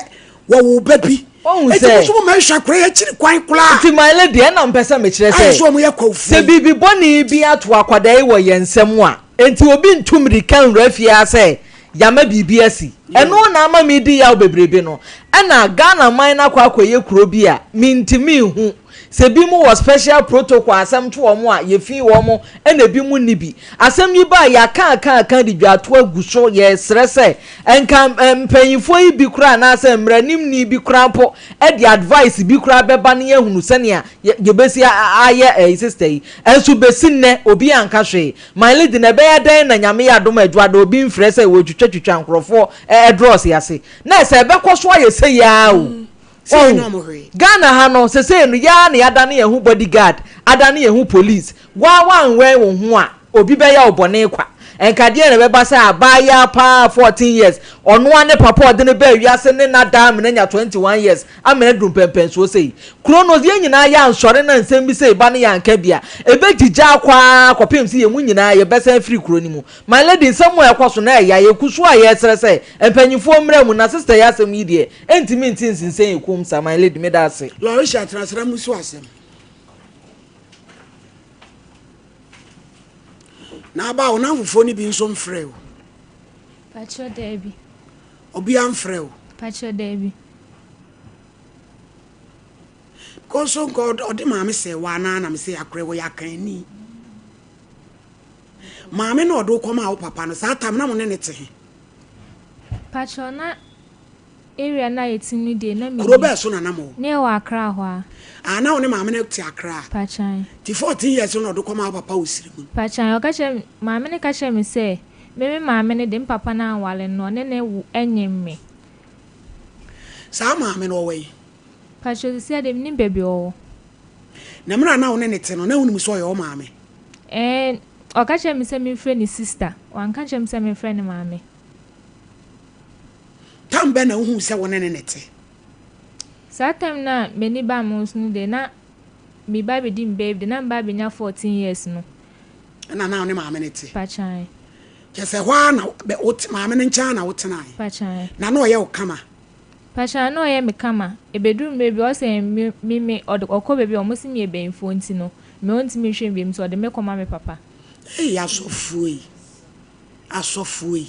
wɔwoo ba bi Ohun eti sɛ mo so mo ma nhwɛ akora yɛ akyiri kwan koraa nti my lady ɛna mpɛ sɛ mekyerɛ ayɛ sɛ sɛ wɔn yɛ kwawufoɔ sɛ yi. biribi bɔne bi ato akwadaa yi wɔ yɛn nsam a enti obi ntu mmirika nwura fie ha sɛ yama biribi asi ɛno na ama medi yaw bebrebe no ɛna Ghana man no akɔ akɔyɛ kuro bi a mentumi nhu Sɛ binom wɔ special protocol asɛm to wɔn a, yɛfii wɔn ɛna binom nni bi. Asɛm yi baa yɛaka aka aka de dwaato agu so, yɛresrɛ sɛ nka mpanyinfoɔ yi bi koraa anaasɛ mmaranimni bi koraa mpo de advice bi koraa bɛba na yɛahunu sɛnea yɛbɛsi ayɛ ɛyi sister yi. Ɛnso bɛsi nnɛ obi anka hwee. My lady na ɛbɛyɛ dɛn na Nyame yɛ adom a Adwoada obi mfrɛ sɛ wɔretwitwatwitwa nkorɔfoɔ drawers ase. Na sɛ ɛbɛkɔ so ayɛ sei ara o. Sɛ Wahu? yɛnyɛ wɔn hwee. Ghana ha no, sesei no, yɛ ara na yɛadane yɛn ho body guard, adane yɛn ho police. Wo ara woanwɛn wo ho a, obi bɛyɛ wo bɔne kwa. Nka deɛn na ɛbɛba sɛ abaayaa paa 14 years, ɔno ara ne papa a ɔde no baa wiase ne no ada amena anya 21 years, amena aduru mpɛnpɛnsoɔ sei. Kuro no, yɛn nyinaa yɛansɔre na nsɛm bi sei ba na yɛanka bi a, ɛbɛgyigya akɔ ara kɔpem sɛ yɛn mu nyinaa yɛbɛsan afiri kuro no mu. My lady, nsɛm a ɛkɔ so no ɛya, yɛgu so a yɛresrɛ sɛ mpanyinfoɔ mmra mu, na sister yi asɛm yi deɛ, Ɛntumi nte nsinsɛn yɛ komm saa my lady meda ase. Laurisha tena ase na musu asɛm. Na aba wo namfofoɔ no bi nso mfrɛ wo. Pakyɛ daabi. Obia mfrɛ wo. Pakyɛ daabi. Because so nka ɔde maame sɛ wa na na me sɛ akorɛ wɔ yɛ akanni. Maame na ɔde wo kɔma wo papa no saa tam na mo ne ne te he. Pakyɛ na Area no a yɛte mu no deɛ na mennim. Kuro bɛɛ so na na mowɔ? Na yɛwɔ Accra hɔ a. Ah, na wo ne maame no te Accra? Pakyan. Nti 14 years no na ɔde kɔmaa wo papa wɔ Siri mu no? Pakyan. Ɔka kyerɛɛ me, maame no ka kyerɛɛ me sɛ, me me maame no de, me papa no anwale no, ɔne no wo nyem me. Saa maame no ɔwɔ he? Pakyɛ, seesei deɛ mennim baabi a ɔwɔ. Na mmerɛ a na wo ne no te no, na wonim sɛ ɔyɛ wo maame? Ɛɛn, ɔka kyerɛɛ me sɛ memfrɛ ne sister, wanka ankyerɛ me sɛ memfrɛ ne maame. Tam bɛn na wuhuu sɛ wo ne no na ɛte? Saa tam no a m'ani baa me ho so no deɛ, na mereba abɛdi me birthday, na mereba abɛnya 14 years no. Ɛna na wo ne maame no te? Pakyan. Kyerɛ sɛ ɛhɔ ara na wote, maame no nkyɛn ara na wotenae? Pakyan. Na na ɔyɛ wo kama? Pakyan, na ɔyɛ me kama. Ɛbɛduru mmerɛ bi, ɔsɛ me, me, me, ɔde, ɔkɔ baabi a wɔse meyɛ banyinfoɔ nti no, me ɔntumi nhwɛ me bio nti ɔde me kɔma me papa. Ei asɔfoɔ yi, asɔfoɔ yi.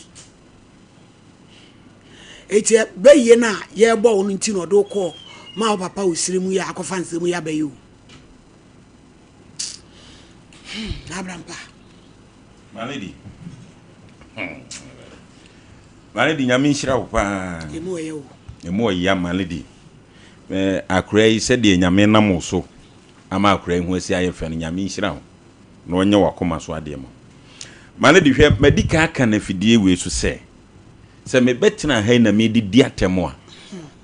Enti bɛyie no a yɛrebɔ wo no nti na ɔde wo kɔɔ ma wo papa wo siri mu yɛ akɔfa nsɛm yi abɛyɛ o. Hmm, Abrampa. My lady. Hmm. My lady, nyame nhyira wo paa. Emu ɔyɛ o. Emu ɔya, my lady. Eh, akora yi sɛdeɛ nyame nam wo so ama akora yi ho asi ayɛ fɛ no, nyame nhyira wo. Na ɔnyɛ w'akoma so adeɛ ma wo. My lady, hwɛ, madi kan aka no afidie wei so sɛ, Sɛ mebɛtena ha yi na meredidi atɛm a,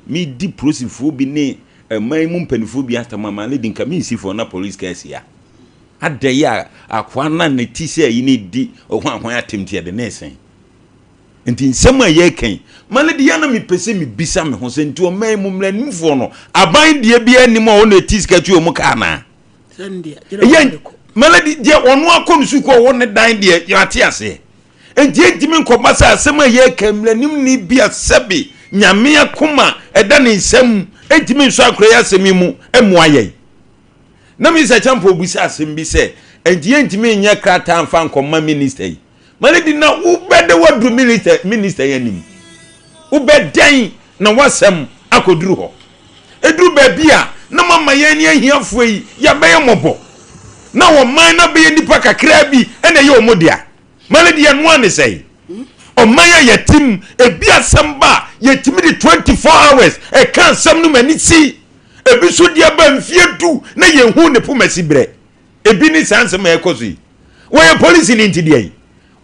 meredi polisifoɔ bi ne ɛman mu mpanimfoɔ bi atɛm a, maame di nka mensi fam na polisi kaa si ha. Adɛn yi a akoa no a ne ti sɛ ayi ne di hwanhwan atɛm nti yɛde ne resen. Nti nsɛm a yɛreka yi, maame di yɛ na mepɛ sɛ mebisa me ho sɛ nti ɔman mu mmaranimfoɔ no, aban deɛ biara nnim a wɔn na ɛti sika tu wɔn kaa anaa? Ɛyɛ maame di deɛ ɔno akɔ ne sukuu ɔwɔ ne dan deɛ yɛate aseɛ. Enti ɛntumi nkɔba sɛ asɛm a yɛreka mmaranimni bi a sɛbe Nyame akoma ɛda ne nsam ɛntumi nsɔ akora yi asɛm yi mu mmoa yɛn. Na Minista Acheampong bisa asɛm bi sɛ, enti yɛntumi nyɛ krataa mfa nkɔma minista yi? Ma no di na wobɛdɛ woaduru minista minista yi anim. Wobɛdɛn na w'asɛm akɔduru hɔ? Ɛduru baabi a na moama yɛn ne ahiafoɔ yi yɛabɛyɛ mmɔbɔ. Na ɔman no abɛyɛ nnipa kakraa bi na ɛyɛ wɔn dea. Ma no di ɛno ara ne sɛn? Ɔman a yɛte mu, ebi asɛm ba a, yɛtumi de 24 hours ɛka asɛm no ma ani si. Ebi nso deɛ ba mfeɛ du na yɛnhu ne pomasi berɛ. Ebi ne saa nsɛm a ɛkɔ so yi. Wɔyɛ polisini nti deɛ yi.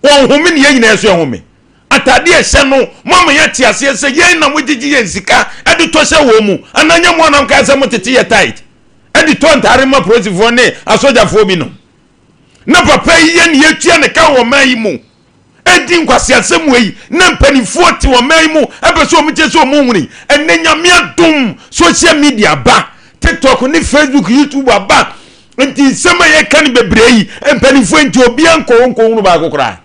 Wɔnhome ne yɛn nyinaa nso yɛhome. Atade a ɛhyɛ no, moama yɛate aseɛ sɛ yɛn na mogyegye yɛn sika de tɔ hyɛ wɔn mu. Anaa nyɛ mo a na mokae sɛ motete yɛ tight de tɔ ntaare ma polisifoɔ ne asogyafoɔ binom. Na papa yi yɛ ne yɛtua ne ka wɔ ɔman yi mu. Ɛdi nkwaseasɛm wei na mpanimfoɔ te ɔman yi mu ɛpɛ sɛ wɔn kyɛ sɛ wɔn nhuni. Ɛnɛ nyame adom social media aba, TikTok ne Facebook, YouTube aba. Nti nsɛm a yɛka no bebree yi mpanimfoɔ nti obiara nkɔ hɔ nkɔhunu baako koraa.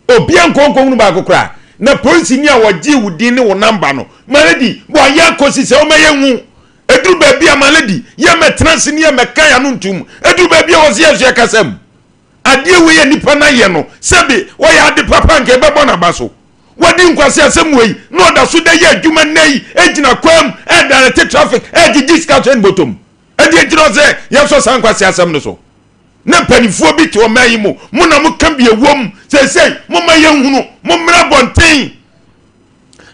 Obiara nkɔ hɔ nkɔhunu baako koraa. Na polisini a wɔgyee wo din ne wo namba no, malady, wɔayɛ akɔsi sɛ wɔma yɛnhu. Ɛduru baabi a malady, yɛmmɛtena ase ne yɛmmɛka yɛn ano ntom. Ɛduru baabi a wɔse yɛn nso yɛkasa mu. Adeɛ wei a nipa no ayɛ no, sɛbe ɔyɛ ade papa anka yɛbɛbɔ n'aba so. Wadi nkwaseasɛm wei na ɔda so da yɛ adwuma nnɛ yi, gyina kwan mu, ɛredirect traffic, ɛregyegye sika hyɛ ne bɔtɔ mu. Ɛdeɛ nti na ɔsɛ yɛsɔ saa nkwaseasɛm no so. Na mpanimfoɔ bi te ɔman yi mu, mo na moka bi ɛwom, seesei momma yɛnhunu, mommra abɔnten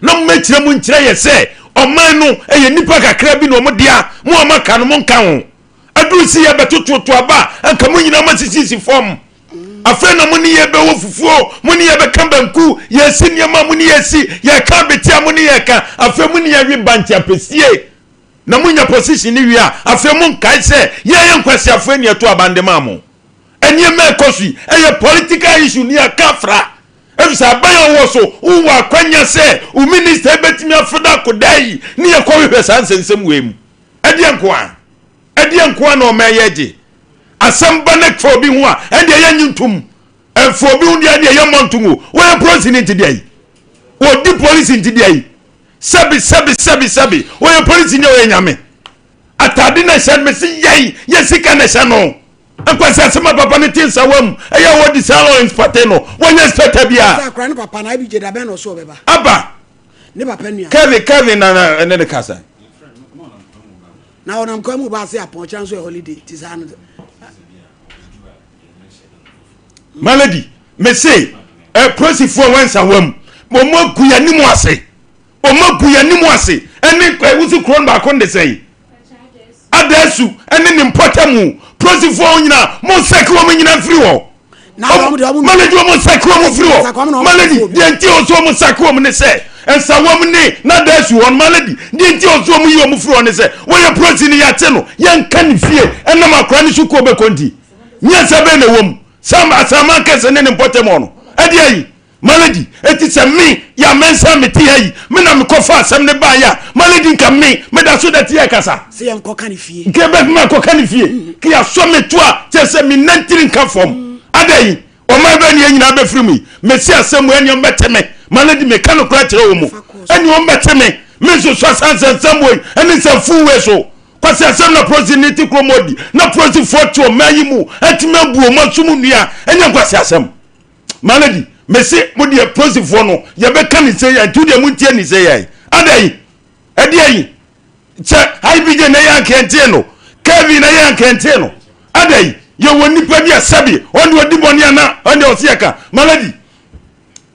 na mommɛkyerɛ mu nkyerɛ yɛ sɛ ɔman no ɛyɛ nnipa kakra bi na wɔn dea, mo a moaka no monka ho. Aduru si yɛ bɛtototo aba a, anka mo nyinaa moasisisi fam. Afei na mo ne yɛ bɛwɔ fufuo, mo ne yɛ bɛka banku, yɛsi nneɛma mo ne yɛsi, yɛka abete a mo ne yɛka, afei mo ne yɛwe bankye apɛsie. Na monya position no wie a, afei monkae sɛ yɛyɛ nkwasiafoɔ ani ɛto aban de maa mo. Nneɛma ɛkɔ so yi, ɛyɛ political issue ne yɛka afra. Efisɛ aban a wowɔ so, wowɔ akwanya sɛ wo minister bɛtumi afeda akodaa yi ne yɛkɔhwehwɛ saa nsɛnsɛm wei mu. Ɛdeɛ nko a? Ɛdeɛ nko a na ɔman yi agye? Asɛm ba na ɛfa obi ho a, ɛndeɛ yɛnnye ntom. Ɛmfa obi ho deɛ ɛndeɛ yɛmmɔ ntom o. Wɔyɛ polisini nti deɛ yi. Wɔdi polisi nti deɛ yi. Sɛbi sɛbi sɛbi sɛbi. Wɔyɛ polisini a ɔyɛ nyame. Atade na ɛhyɛ no mesi yɛn yɛ sika na ɛhyɛ no. Nkwasi asɛm a papa no te nsawa mu ɛyɛ a wɔdi saa Lawrence Partey no wɔnyɛ inspector biara. Sɛ akora ne papa na IBJ da bɛn na ɔso ɔbɛba. Aba. Ne papa nua. Kevin Kevin na na ɛne ne kasa. Na ɔnam kwan mu ba ase apɔn ɔkyerɛ nso yɛ holiday ti saa no. Malady mese eh, polisifoɔ wɔ nsawa mu wɔn agu yɛn anim ase wɔn agu yɛn anim ase ɛne wosi kuro no baako de sɛn adasu ɛne ne mpɔtamu polisifoɔ nyinaa mo nsɛke wɔn nyinaa mfiri hɔ malady wɔn nsɛke wɔn mfiri hɔ malady deɛ nti ɔsɛ wɔn nsɛke wɔn ne sɛ nsawam ne n'adasu hɔ no malady deɛ nti ɔsɛ wɔn yi wɔn firi hɔ ne sɛ wɔyɛ polisi ne yɛate no yɛnka ne fie ɛnam akora ne sukuu bɛkɔ nti nyansa bɛn na ɛwɔ mu sɛ asaman kɛse ne ne mpɔtam hɔ no ɛdeɛ ayi malady eti sɛ me yɛ amɛnsa me te ha yi me na mekɔfa asɛm ne baayɛ a malady nka me meda so da te yɛ kasa sɛ yɛnkɔka ne fie nka bɛtumi akɔka ne fie ka yɛasɔ me to a kyerɛ sɛ me nantiri nka fam ada yi ɔman bɛ ne yɛn nyinaa bɛfiri mu yi mesi asɛm mu ɛne ɔmbɛte me malady meka no kora kyerɛ wɔ mu ɛne ɔmbɛte me me nso so asansɛnsɛm wei ɛne nsɛmfo wei so Kwasi asɛm na polisi ne te kurom ɔdi na polisifoɔ te ɔman yi mu atumi abu wɔn aso mu nnua ɛnyɛ nkwasi asɛm malady mese mo deɛ polisifoɔ no yɛbɛka ne sɛ yɛn nti deɛ montie ne sɛ yɛn adɛn ɛdeɛ yi sɛ ibj na yɛ ankɛntie no kevin na yɛ ankɛntie no adɛn yɛwɔ nnipa bi a sɛbi ɔne ɔdi bɔne ana ɔne ɔse yɛka malady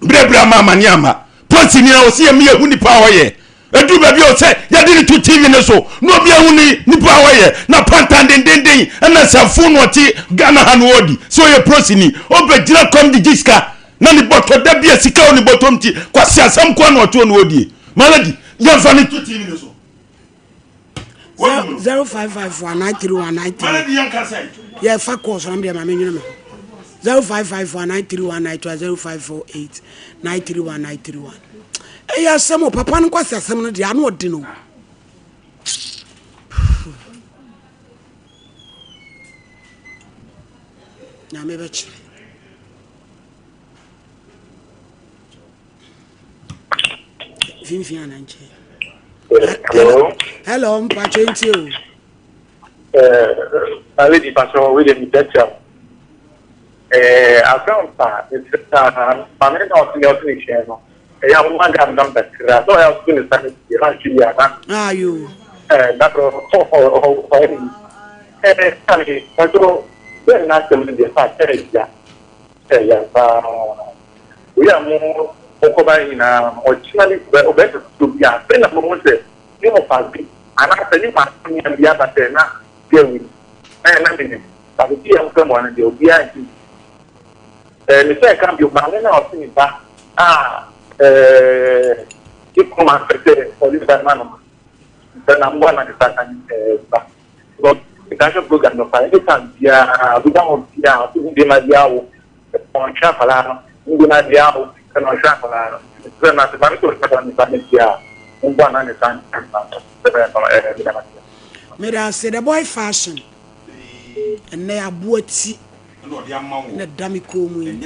brɛbrɛ ama amane ama polisini a ɔsɛ yɛmi yɛhu nipa a ɔyɛ ɛduru baabi a ɔsɛ yɛde ne to tv ne so na obi ahu ne nipa a ɔyɛ na pantan dendenden ɛna sɛfo na ɔte ghana ha no ɔdi sɛ ɔyɛ polisini ɔbɛgyina kɔm de gye sika na ne bɔtɔ da bi a sika wɔ ne bɔtɔm ti kwasi asɛm koa na ɔte ɔno ɔdie maladi yɛmfa ne to tv ne so 0554 931 93 yɛ fa kɔɔ so na medeɛ ma menwene me ho 0554 931 91 0548 931 931 ɛyɛ asɛm o papa no nkwasi asɛm no deɛ ano ɔde no nyame bɛkyerɛ. Mfimfini ana nkyɛn. Hello. Hello, mpakyɛ ntie o. Eh, lady pastor, we dey mekyerɛkyerɛ wo. Eh, asɛm pa, mesrɛ paa, maame na ɔte ne ɔte ne hyɛn no. Ɛyɛ a moma gam nam kakra, sɛ ɔyɛ ɔto ne sa ne sie, na nhwe bi ana. Ayo. Eh, dakoro, ɔ ɔ ɔ ni. Eh, kane, ɛso, bɛn na asɛm no deɛ fa kyerɛ ya. Ɛyɛ paa. Wei a mo mokɔbae nyinaa no, ɔkyena bi ɔbɛyɛ foforɔ bi a, afei na mohu sɛ ne wɔfa bi anaasɛ ne maame nua bi aba sɛ na girl yi ɛɛ na menim. But obi a mofrɛ mo ano deɛ obiara nte bi. Ɛɛ mesɛ ɛka bio, maame no a ɔse ne ba a ɛɛ ne kunu ampɛ sɛ ɔde ne ba no ma no no, mesɛ na mmoa na ne sa ka ne ɛɛ ba. Because metaa hwɛ program no paa, anytime biara obi ba hɔ biara ɔse ne bɛma bi awo. Ɔnhwɛ akwadaa no, ndze no adze awo na ɔhwɛ akwadaa no. Ntsi meserɛ no ase, ma no sɛ ɔhwɛ ne ba no dze a, momboa no na ne nsa nka ne ba no. Sɛ no eh, meda mo ase. Meda ase the boy fashion ɛnɛ aboa ti na ɛda me kɔn mu yi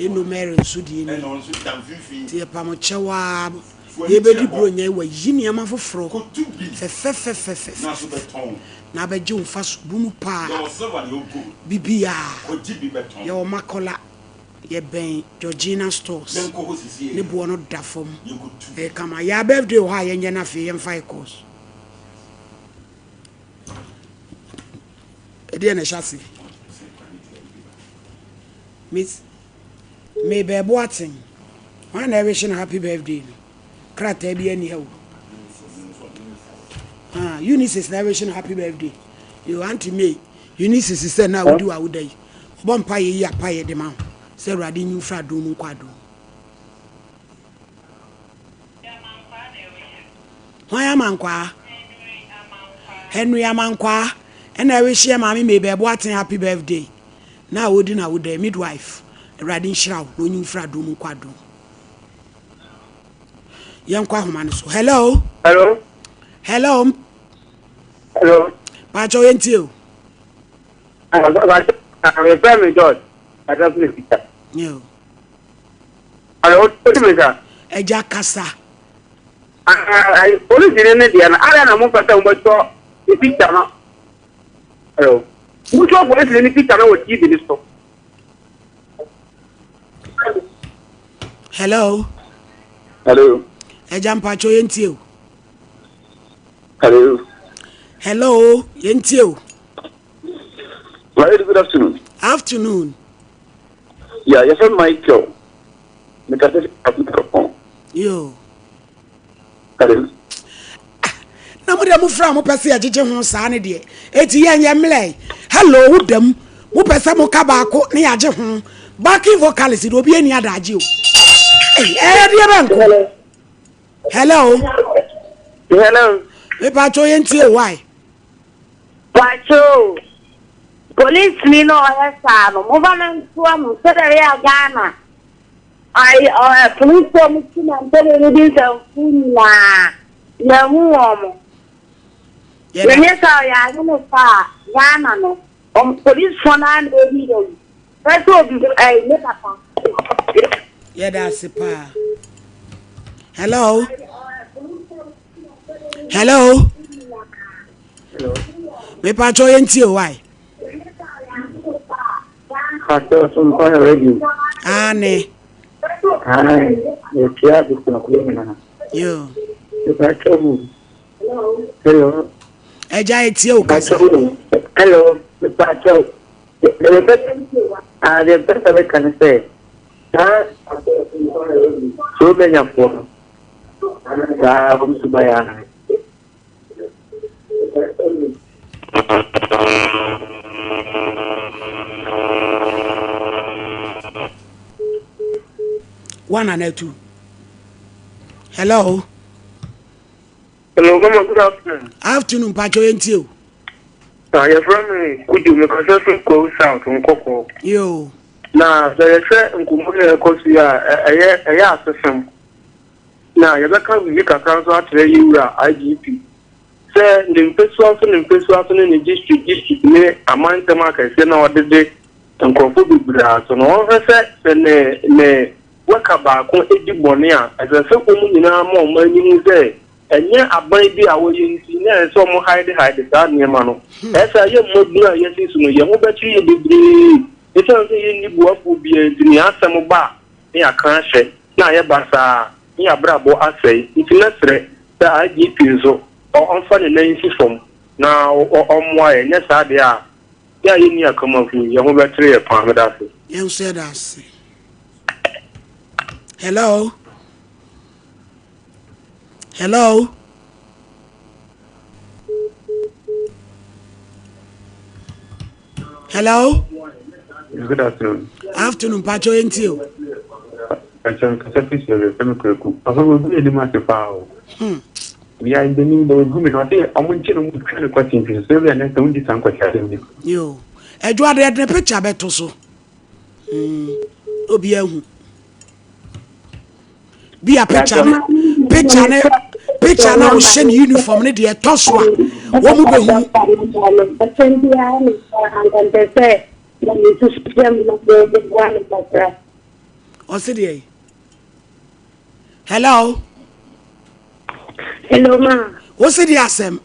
Eno Mary nso deɛ ni nti yɛpam kyɛw ara yɛbɛdi buronya yi wayi nneɛma foforɔ fɛfɛfɛfɛfɛfɛ na abɛgye wo mfaso bu mu paa bibiaa yɛwɔ Makola yɛbɛn Georgina stores ne boɔ no da fam ɛyɛ kama yɛa birthday wɔ hɔ a yɛnyɛ no afei yɛmfa yɛ course ɛdeɛ na ɛhyɛ ase Miss Mabel Boateng hwan na ɛrehye no happy birthday no krataa bi ani ha o ah Eunice na ɛrehye no happy birthday yo auntie May Eunice sɛ na wodi wa woda yi ɔbɔ mpa yɛ yi apa yɛ de ma ho sɛ awurade nyi mfra adom mu nkɔ adom Hwan Amankwaa? Henry Amankwaa ɛna ɛrehyeɛ maame Mabel Boateng happy birthday na a ɔdi na woda midwife awurade nhyira wo na ɔnyi wo firi adom mu nkɔ adom yɛnkɔ ahoma no so hello hello hello hello paakyɛw yɛntie o mefrɛ me George asafo Peter yo Alo, wote me nka? Agya kasa. Polisini no deɛ no, adɛn na mompɛ sɛ mobɛtɔ ne picture no? Hello. Motɔ polisini no picture no wɔ TV no so. Hello. Hello. Agya mpacho yɛntie o. Hello. Hello, yɛntie o. Very good afternoon. Afternoon. Yeah, yɛfrɛ me Michael. Mekasa fi Africa. Yo. Hello. Ah, na mo deɛ mo fra mo pɛ sɛ yɛgyegye ho saa ne deɛ eti yɛn yɛ mmerɛ hello wo dam mo pɛ sɛ mo ka baako ne yɛagye ho backing vocalist de obi ani adagye o ɛyɛ deɛ bɛ nko hello hello mepa atwa yɛn tie why Pakyoo, polisini no a ɔyɛ saa no, momfa no ntoa mo sɛdeɛ ɛbɛyɛ a Ghana ayi ɔ polisifoɔ a wɔtu mantam no di nsɛmfo nyinaa yɛahu wɔn. Yɛnyɛ saa ɔyɛ ade no saa a Ghana no wɔn polisifoɔ no ara na ɛdi yɛn Pɛ sɛ obi ɛyi ne papa. Yɛda ase paa. Hello. Hello. Hello. Mepa kyɛw yɛn tie o why? Pastor Sompa radio. Ane. Aye, yɛtia abusuakuo nyinaa. Yo. Mepa kyɛw mu. Hello. Ɛgya etie o kasa. Hello, mepa kyɛw. Deɛ mepɛ ah, deɛ mepɛ sɛ meka ne sɛ saa Slovenyafoɔ no saa wɔn suban ara. One and two. Hello. Hello, Mama, good afternoon. Afternoon, Pacho yɛntie o. Na yɛfrɛ me Kojo, mekasa firi Kwahu South, Nkɔkɔɔ. Yo. Na sɛ yɛhwɛ nkɔmmɔ yi a ɛkɔ so yi a, ɛyɛ ɛyɛ asesɛm. Na yɛbɛka biribi kakra nso akyerɛ yɛn wura IGP sɛ ne mpasua so ne mpasua so ne ne district district ne amantam akɛseɛ na ɔde de nkurɔfoɔ bebree aso no, ɔnhwɛ sɛ sɛ ne ne. Worker baako di bɔne a, ɛsɛ sɛ wɔn nyinaa ma wɔn ani hu sɛ ɛnyɛ aban bi a wɔyɛ nti na ɛsɛ sɛ wɔn hide hide saa nneɛma no. Ɛyɛ saa yɛn mmabunu a yɛasi so no, yɛn ho bɛkyere yɛn bebree. Esiane sɛ yɛnni boafoɔ biara nti no, yɛn asɛm ba a, na yɛaka ahyɛ, na ayɛ basaa, na yɛn abrabɔ asɛe. Nti mɛsrɛ sɛ IGP nso, ɔmfa ne nan nsi fam na ɔmmoa yɛn. Nyɛ saa deɛ a, yɛn a yɛnni akamafo yi, yɛn ho bɛkyere yɛn paa. Meda ase. Yɛn nso yɛda ase. Hello. Hello. Hello. Good afternoon. Afternoon, Pacho Entio. Pacho, kasa fi sɛ bɛ fɛn kweku. Papa wo bi anim ase paa o. Ya benim de ogu mi no ɔde ɔmo nkye no mo twa ne kwati mfi so sɛ bi anɛ sɛ wondi saa nkwati asɛm bi. Yo. Ɛdwo ade ɛde ne picture bɛto so. Obi ahu. Bi a picture ne picture ne picture na ɔhyɛ ne uniform ne deɛ ɛtɔ so a wɔn mu bɛhu. Ɔsi deɛ yi. Hello. Hello ma. Wosi deɛ asɛm.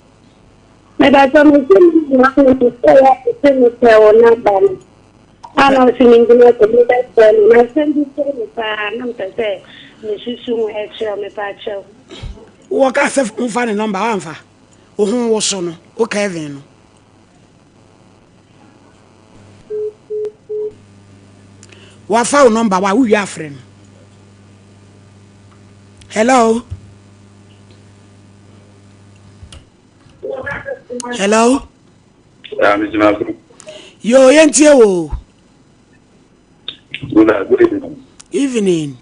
Mebɛsɛ me sɛ me ma me sɛ yɛ sɛ me pɛ wo namba no. A na ɔsi me gyina sɛ me bɛsɛ no na asɛm bi sɛ me paa na mepɛ sɛ me susu ho ɛkyerɛ me pa kyɛw. Wɔ ka sɛ nfa ne nɔmba wamfa wo ho wo so no wo Kevin no. Wafa wo nɔmba wa wowie afrɛ no. Hello. Hello. Yo, yɛntie wo. Good evening. Evening.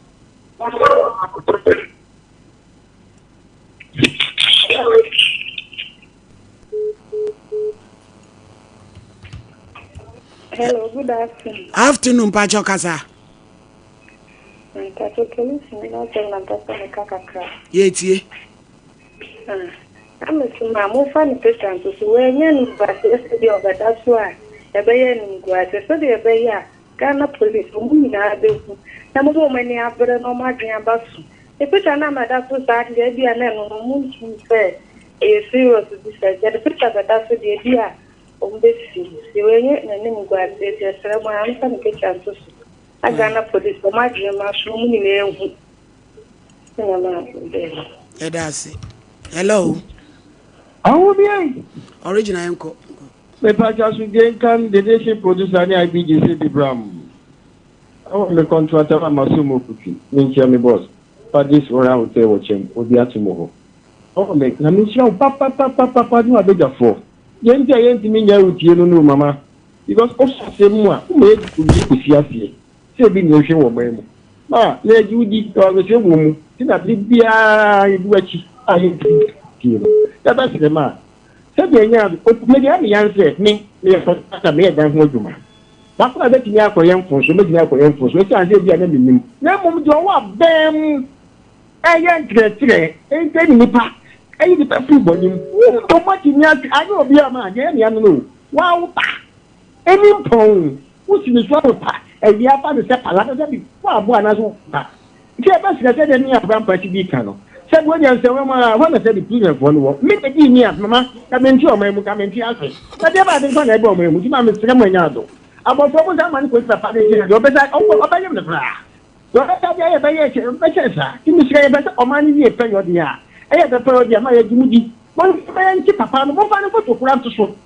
Hello, good afternoon. Afternoon, Pacho Kasa. Mpacho polisi ni n'asɛm na mpɛ sɛ meka kakra. Yɛtie. Ah, na mese ma momfa no picture nto so. Wannya animguaseɛ sɛdeɛ ɔbɛda so a ɛbɛyɛ animguaseɛ sɛdeɛ ɛbɛyɛ a Ghana police wɔn nyinaa bɛhu na moma wɔn ani abere na wɔn adwene aba so. Ne picture no a mɛda so saa deɛ ebia na ɛno no wɔn nhu sɛ ɛyɛ serious bi saa nti yɛde picture bɛda so deɛ ebia wɔn bɛsi nti wei n'animguaseɛ nti ɛsrɛ mo ara momfa ne picture nto so na Ghana police wɔn adwene ma so na wɔn nyinaa nhu. Yɛda ase. Hello. Ahobiai. Original yɛn kɔ. Mepakyɛ asomdwe nka n the nation producer ne IBG sɛ di bram. Ɛwɔ me contractor ma maso mu kutu me nkyia me boss Paddy's Royal Hotel wɔ kyɛm obi ato mu hɔ. Ɛwɔ me na me nhyira wo papapapapa ne wabadwafoɔ. Deɛ nti a yɛntumi nnyae wo tie no no mama because wofa asɛm mu a woma yɛdi kɔsi aseɛ. Sɛ ebi na ehwɛ wɔ ɔman mu a, na yɛgye wo di, na awerɛhyɛm wɔ mu nti na bere biara yedi w'akyi a yentumi pii no. Yɛbɛsrɛ ma sɛdeɛ ɛnyɛ ade, me deɛ me yan sɛ me meyɛ kɔntrakta, meyɛ dan ho adwuma. Baako a mɛtumi akɔyɛ mfomso, mɛtumi akɔyɛ mfomso ɛsiane sɛ ebia na mennim. Na mmom deɛ ɔwɔ abɛn mu ɛyɛ nkyerɛkyerɛ, ɛnti ne nipa, ɛyi nipa firi bɔne mu. Wo mmom atumi atwe, anyɛ obiara ma, deɛ ɛyɛ me ya no no o, woa wo ba. Ɛni mpɔn, wosi ne so anɔpa, awia fa no sɛ pala na sɛ bi fo aboa anaasɛ wo ba. Nti ɛbɛsrɛ sɛdeɛ me Abraham Kwasi dii kan no, sɛ bi wonya nsɛmma mu a, hɔ na sɛ bi prisonfoɔ no wɔ. Me na dii me a, mama, ka mente ɔman mu, ka mente ase. Na deɛ ɛba ade nko na ɛba ɔman mu, nti ma mesrɛ mo anya ado. Abɔfra mo nsa ma no kɔsi papa no nkyɛn deɛ ɔbɛsa, ɔbɛyem no koraa. Deɛ ɔbɛsa deɛ ayɛ bɛyɛ kyɛ, bɛkyɛn saa. Nti mesrɛ yɛpɛ sɛ ɔman no wie pɛyɔ deɛ a, ɛyɛ pɛpɛyɔ deɛ ma yɛgye mo di. Mo nsa ma yɛnkye papa no, momfa ne foto koraa nto so.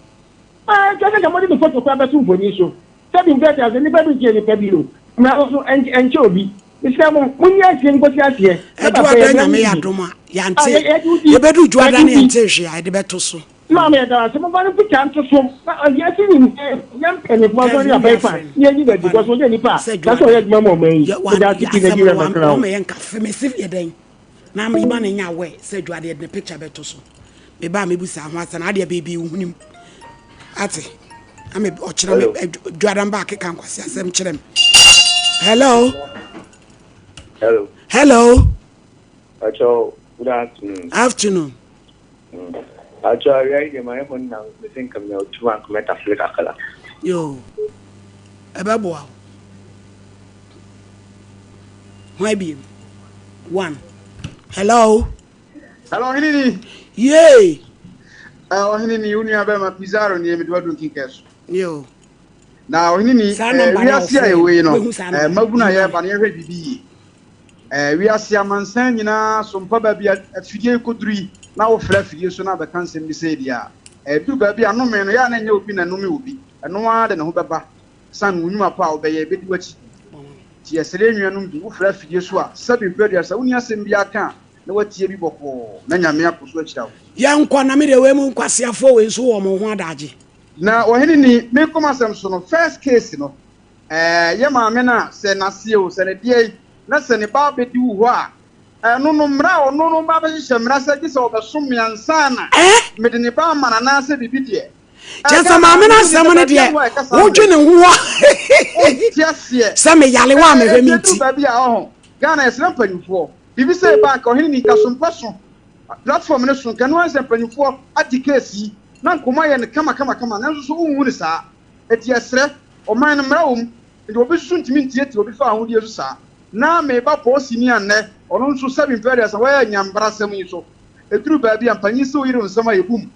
Ah, ɛnkyɛ sɛ nka mode me foto koraa bɛto mfoni so. Sɛbi mprɛte ase, nnipa bi nkyɛ nnipa bi o. Mmara no nso, ɛnkyɛ obi. Mesrɛ mo, monni aseɛ nkɔsi aseɛ. Na papa Adwoada yɛ mmara Nyame no yɛ bi. adom a, Ah, yɛante. yɛ, yɛgye wo di. Yɛbɛdu Dwoada Yɛgye no wo di. yɛnte hwee a, yɛde bɛto so. Maame, yɛda wo ase. Momfa no picture nto so. Na wiase nyinaa, yɛn mpanimfoɔ Kevin asɔre wia aban fa frɛ no. na yɛnyi no adi, Papa because no ɔnyɛ nipa a, sɛ na sɛ ɔyɛ Dwoada. adwuma ma ɔman yi. Yɛ, wa, Meda ase yɛ pii, asɛm Nigeria no, wa, mɛkra wo. wama yɛnka fe. Mese yɛ dɛn? Na mema no nyɛ aware sɛ Dwoada yɛde ne picture bɛto so. Meba a mebu saa ho asɛm. Adeɛ baabi wo hunim. Ate. Na me ɔkyena me dwada mba akeka nkwasi asɛm kyerɛ me. Hello. Hello. Hello. Acho, good afternoon. Afternoon. Acho, awia yi deɛ ma yɛ hɔ na mese nka menya otu anka mɛtafere kakra. Yo. Ɛbɛboa wo. Hwan biem? One. Hello. Hello, ɔhene ni. Yee. Eh, ɔhene ni, wo nua bɛrima Pizarro nie, mede wadu nkinkɛ so. Yo. Na ɔhene ni, Saa eh, nɔmba no a wiase a wɔfrɛ yɛwɔ yi no, wobɛhu saa eh, nɔmba no. mmabunu a Yi ma yɛreba no, yɛhwɛ biribi yie. Eh, wiase amansan nyinaa so mpa baabi a afidie yi kɔduru yi, na wofrɛ afidie so na abɛka nsɛm bi sei deɛ a, ɛduru baabi a nnome no, yɛ a na ɛnyɛ obi na ɛnome obi, ɛno ara de ne ho bɛba, ɛsiane wo nnwuma pa a wobɛyɛ, ɛbɛdi w'akyi. Nti yɛsrɛ yɛn nuanom bi, wofrɛ afidie so a, sɛbe mprɛ aduasa, wonni asɛm biara ka a, na woatie bi bɔkɔɔ, na Nyame akɔ so ahyira wo. Yɛnkɔ na me deɛ wei mu nkwaseafoɔ wei nso wɔ wɔn ho adagye. Na ɔhene ni, menkɔ m'asɛm so no, first case no, ɛɛ, yɛ maame no a, sɛ n'aseɛ o, sɛ ne deɛ na sɛ ne ba abɛdi wo hɔ a, ɛno no, mmara a ɔno no ba abɛhyehyɛ mmara sɛ gye sɛ ɔbɛsom me ansa na mede ne ba ama no anaasɛ biribi deɛ, Kyerɛ sɛ maame no asɛm no deɛ wodwene ho a sɛ meyale wo a mehwɛ me nti. Baabi a ɔho Ghana yɛsrɛ mpanyinfoɔ biribi sɛ ɛba nka ɔhene ni nka so mpɛ so platform no so nka no ansɛ mpanyinfoɔ ate case yi na nkɔmɔ ayɛ no kama kama kama nanso so wonhu no saa eti yɛsrɛ ɔman no mmara wɔ mu nti obi nso ntumi ntiatia obi fa ahodie so saa na meba poosini a nnɛ ɔno nso sɛbi mpɛ aduasa wɔyɛ nyambrasɛm yi so eduru baabi a mpanyin sɛ oyere nsɛm a yɛbu mu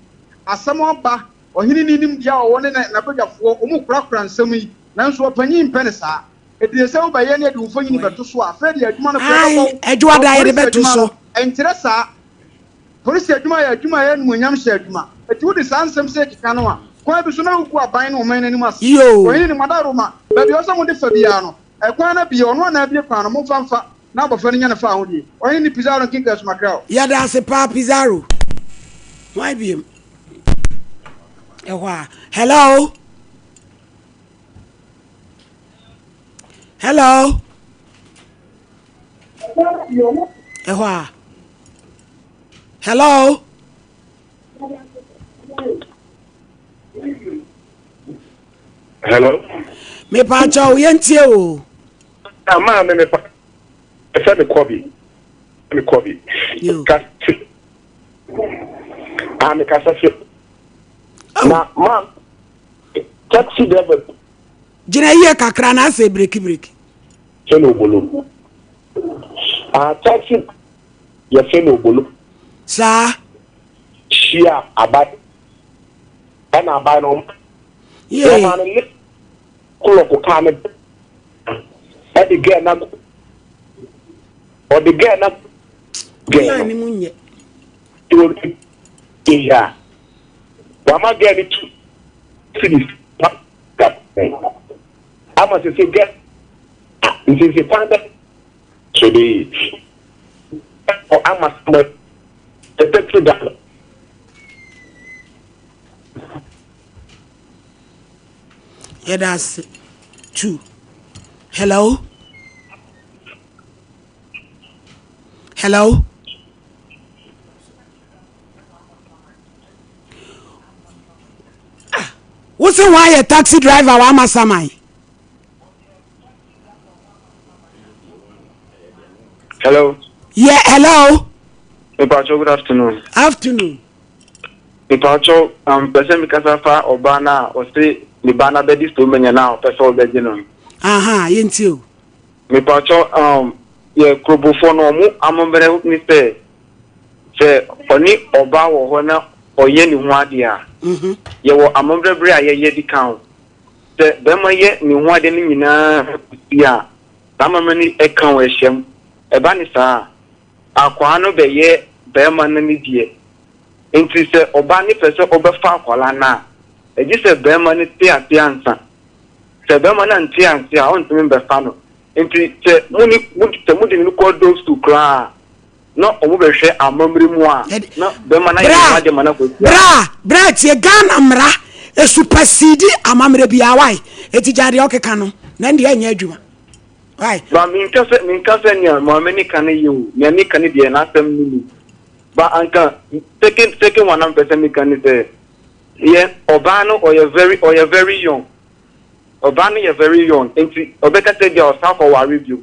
Asɛm aba, ɔhene no nimdeɛ a ɔwɔ ne n'abadwafoɔ, wɔkorakora nsɛm yi, nanso ɔpanyin mpɛ no saa. Ɛdie sɛ wobɛyɛ ne ɛde wo mfonini bɛto so a, afei deɛ adwuma no koraa Ae, ɛbɛbɔ wo. Adwoada Wɔ yɛde polisi bɛto adwuma so. no, ɛnkyerɛ saa. Polisi adwuma yɛ adwuma a ɛyɛ animuonyam hyɛ adwuma. Enti wode saa nsɛm sei keka no a, kwan bi so na wogu aban ne ɔman no anim ase. Yoo. Ɔhene no, mo adaworoma, baabi a ɛwɔ sɛ mode fa biara no, ɛkwan no abue, ɔno a na abue kwan no, momfa mfa. Na abɔfra no nya ne fawohodie. Ɔhene ne Pizarro nkenkan Sumakrao. Yɛda ase paa Pizarro. Hwan biem? Ɛhɔ a. Hello. Hello. Ɛhɔ a. Hello. Hello. Mepaakyɛw yɛntie o. Ah, maame mepa ɛfɛ me kɔ bi me kɔ bi. Ka ah me kasa fi. Na ma taxi driver. Gyina yie kakra na asɛ breki breki. Fɛ no obolo. Ah taxi yɛ fɛ no obolo. Saa. Hyia aban ɛna aban no wɔn ma no ne kolɔko kaa ne ɛde gɛɛ na ɔde gɛɛ na gɛɛ no ɔde yɛ wama gɛɛ no tu cities pa ama sese gɛɛ nsese kwan bɛ so de ama sɛ ɛtɛtiri da. Yɛda ase too. Hello. Hello. Ah, wo se wɔn ayɛ taxi driver wɔ ama saman. Hello. Yeah, hello. Mepacho, good afternoon. Afternoon. Mepacho, um, pɛ sɛ mekasa fa ɔbaa no a ɔse ne ba no abɛdi stomanya no a ɔpɛ sɛ ɔbɛgye no no. Aha, yɛntie o. Mepacho, um, yɛ kurobofoɔ no ɔmo amammerɛ ne sɛ sɛ ɔne ɔbaa wɔ hɔ na ɔyɛ ne ho adeɛ a, mhm. yɛwɔ amammerɛ berɛ a yɛyɛ di ka ho. Sɛ bɛrima yɛ ne ho adeɛ no nyinaa kɔsi a, saa amammerɛ no ka ho ɛhyɛ mu. Ɛba ne saa a, akwaa no bɛyɛ bɛrima no ne deɛ. Nti sɛ ɔbaa no pɛ sɛ ɔbɛfa akwadaa no a, ɛgye sɛ bɛrima no te aseɛ ansa. Sɛ bɛrima no ante aseɛ a, ɔntumi mbɛfa no. Nti sɛ mo ne mo sɛ mode no kɔ dɔɔ sukuu koraa a, na ɔmo bɛhwɛ amammerɛ mu a na bɛrima no ayɛ ne ho adeɛ ma no akɔsi a. Bra bra tie Ghana mmara esupasidi amammerɛ biara wai eti gya deɛ ɔkeka no na ɛndeɛ ɛnyɛ adwuma wai. Ba menka sɛ menka sɛ nea maame no ka no yɛ o nea meka no deɛ n'asɛm no ni ba anka second second one a mepɛ sɛ meka ne sɛ yɛ ɔbaa no ɔyɛ very ɔyɛ very young ɔbaa no yɛ very young nti ɔbɛka sɛ bia ɔsan kɔ ware bio.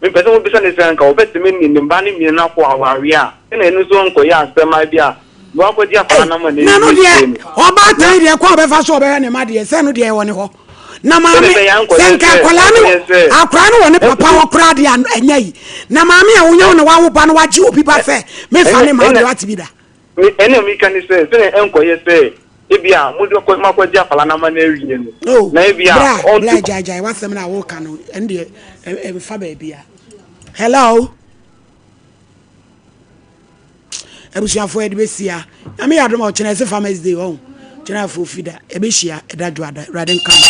Mepɛ sɛ mobisa no sɛ anka ɔbɛtumi ne ne mma no mmienu akɔ awareɛ a, ɛna ɛno nso nkɔyɛ asɛm a bi a wakɔgye akwadaa no ama no Na no awie deɛ sukuu no. ɔbaatan deɛ kwan a ɔbɛfa so ɔbɛhwɛ ne mma deɛ sɛ no deɛ ɛwɔ ne hɔ. Na maame, sɛ nka akwadaa no akwadaa no wɔ ne papa hɔ koraa deɛ a ɛnyɛ yi. Na maame a wonya wo na wawo ba no wagye obi ba sɛ mefa ne ma wo deɛ wate bi da. Ɛnna meka ne sɛ, sɛnea ɛnkɔyɛ sɛ ebia mode kɔ makɔgye akwadaa no ama no awie no, Oh, na ebia bra, ɔnto. bra, gyae, gyae w'asɛm no a woka no, ɛno deɛ ɛmfa baabi a. Hello? Abusuafoɔ yɛde bɛsia. Nyame yɛ adom a ɔkyena ɛsɛ Farmers Day ɔho. Kyena afuo fida yɛbɛhyia ɛda dwoada. Awurade nka mo.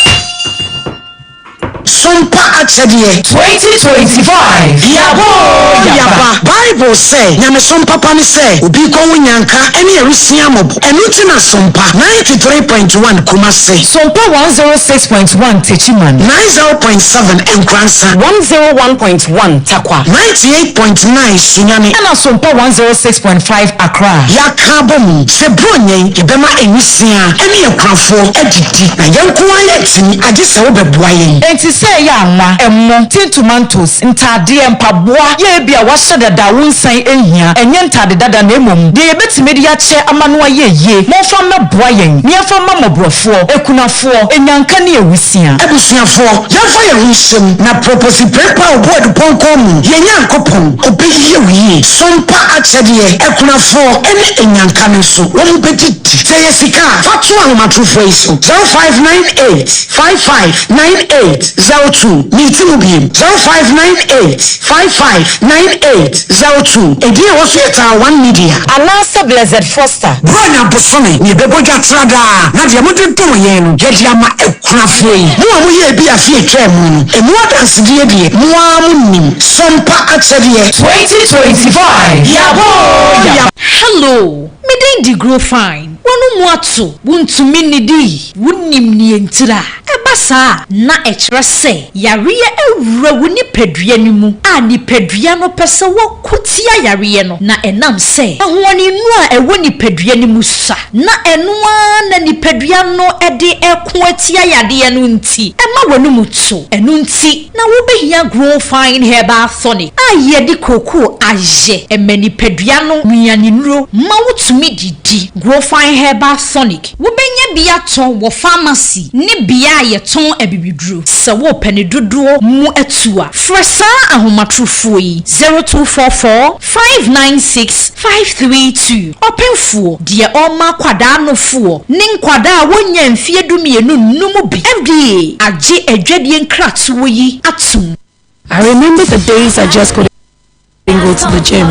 Sompa akyɛdeɛ. 2025 Yaba oo yaba. Bible sɛ, Nyamesom papa ne sɛ obi rekɔ ho nyanka ne awisia mmɔbɔ. Ɛno nti na Sompa 93.1 Kumasi. Sompa 106.1 Techiman. 90.7 Nkoransa. 101.1 Tarkwa. 98.9 Sunyani. Ɛna Sompa 106.5 Accra. Yɛaka abom sɛ Buronya yi yɛbɛma nwisiaa ne akunafoɔ adidi, na yɛn nko ara yɛntumi, agye sɛ wobɛboa yɛn. Enti sɛ ɛyɛ anwa, ɛmo, tin tomatoes, ntaadeɛ, mpaboa, yɛ ebia wɔahyɛ dada a wonsan nhia, ɛnyɛ ntaade dada na mmom deɛ yɛbɛtumi de akyɛ ama no ayɛ yie, momfa mmɛboa yɛn na yɛmfa mma mmɔborɔfoɔ, akunafoɔ, anyanka ne awusia. Abusuafoɔ, yɛmfa yɛn ho nhyɛ mu, na prɔpɔsi prɛmpɛ a ɔbɔ adupɔnkɔn mu, yɛn Nyankopɔn, ɔbɛyɛ wo yie. Sompa akyɛdeɛ, akunafoɔ ne anyanka no nso, wɔbɛdidi. Sɛ ɛyɛ sika a, fa to ahomatorofoɔ yi so, 0598 55 98 02. Meti mu biem, 0598 55 98 02. Edin a ɛwɔ so yɛ Taa One Media. Anaasɛ Blessed Foster. Buronya bosome na yɛbɛbɔ dwa tra daa, na deɛ mode dom yɛn no, yɛde ama akunafoɔ yi. Mo a moyɛɛ bi afe a ɛtwaa mu no, ɛmu adansedie deɛ, mo ara monim. Sompa akyɛdeɛ. 2025 Yaba oo yaba. Hello, me din de Grow Fine. W'ano mu ato, wuntumi nnidi, wunnim nea entira. Ɛba saa a, na ɛkyerɛ sɛ yareɛ awura wo nipadua no mu a nipadua no pɛ sɛ wɔko tia yareɛ no, na ɛnam sɛ ahoɔdennuro a ɛwɔ nipadua no mu sua, na ɛno ara na nipadua no de reko atia yadeɛ no nti, ɛma w'anomu to. Ɛno nti na wobɛhia Grow Fine Herbal Tonic a yɛde kookoo ayɛ. Ɛma nipadua no nnuanennuro ma wotumi didi. Grow Fine Herbal Tonic. Wobɛnya bi atɔ wɔ famasi ne bea a yɛtɔn abibiduro. Sɛ worepɛ ne dodoɔ mu atu a, frɛ saa ahomatorofoɔ yi, 0244 596 532. Ɔpemfoɔ, deɛ ɔrema akwadaa nofoɔ ne nkwadaa a wɔnnya mfeɛ dumienu nnom bi. FDA agye adwadie nkratoɔ yi atom. I remember the days I just couldn't go to the gym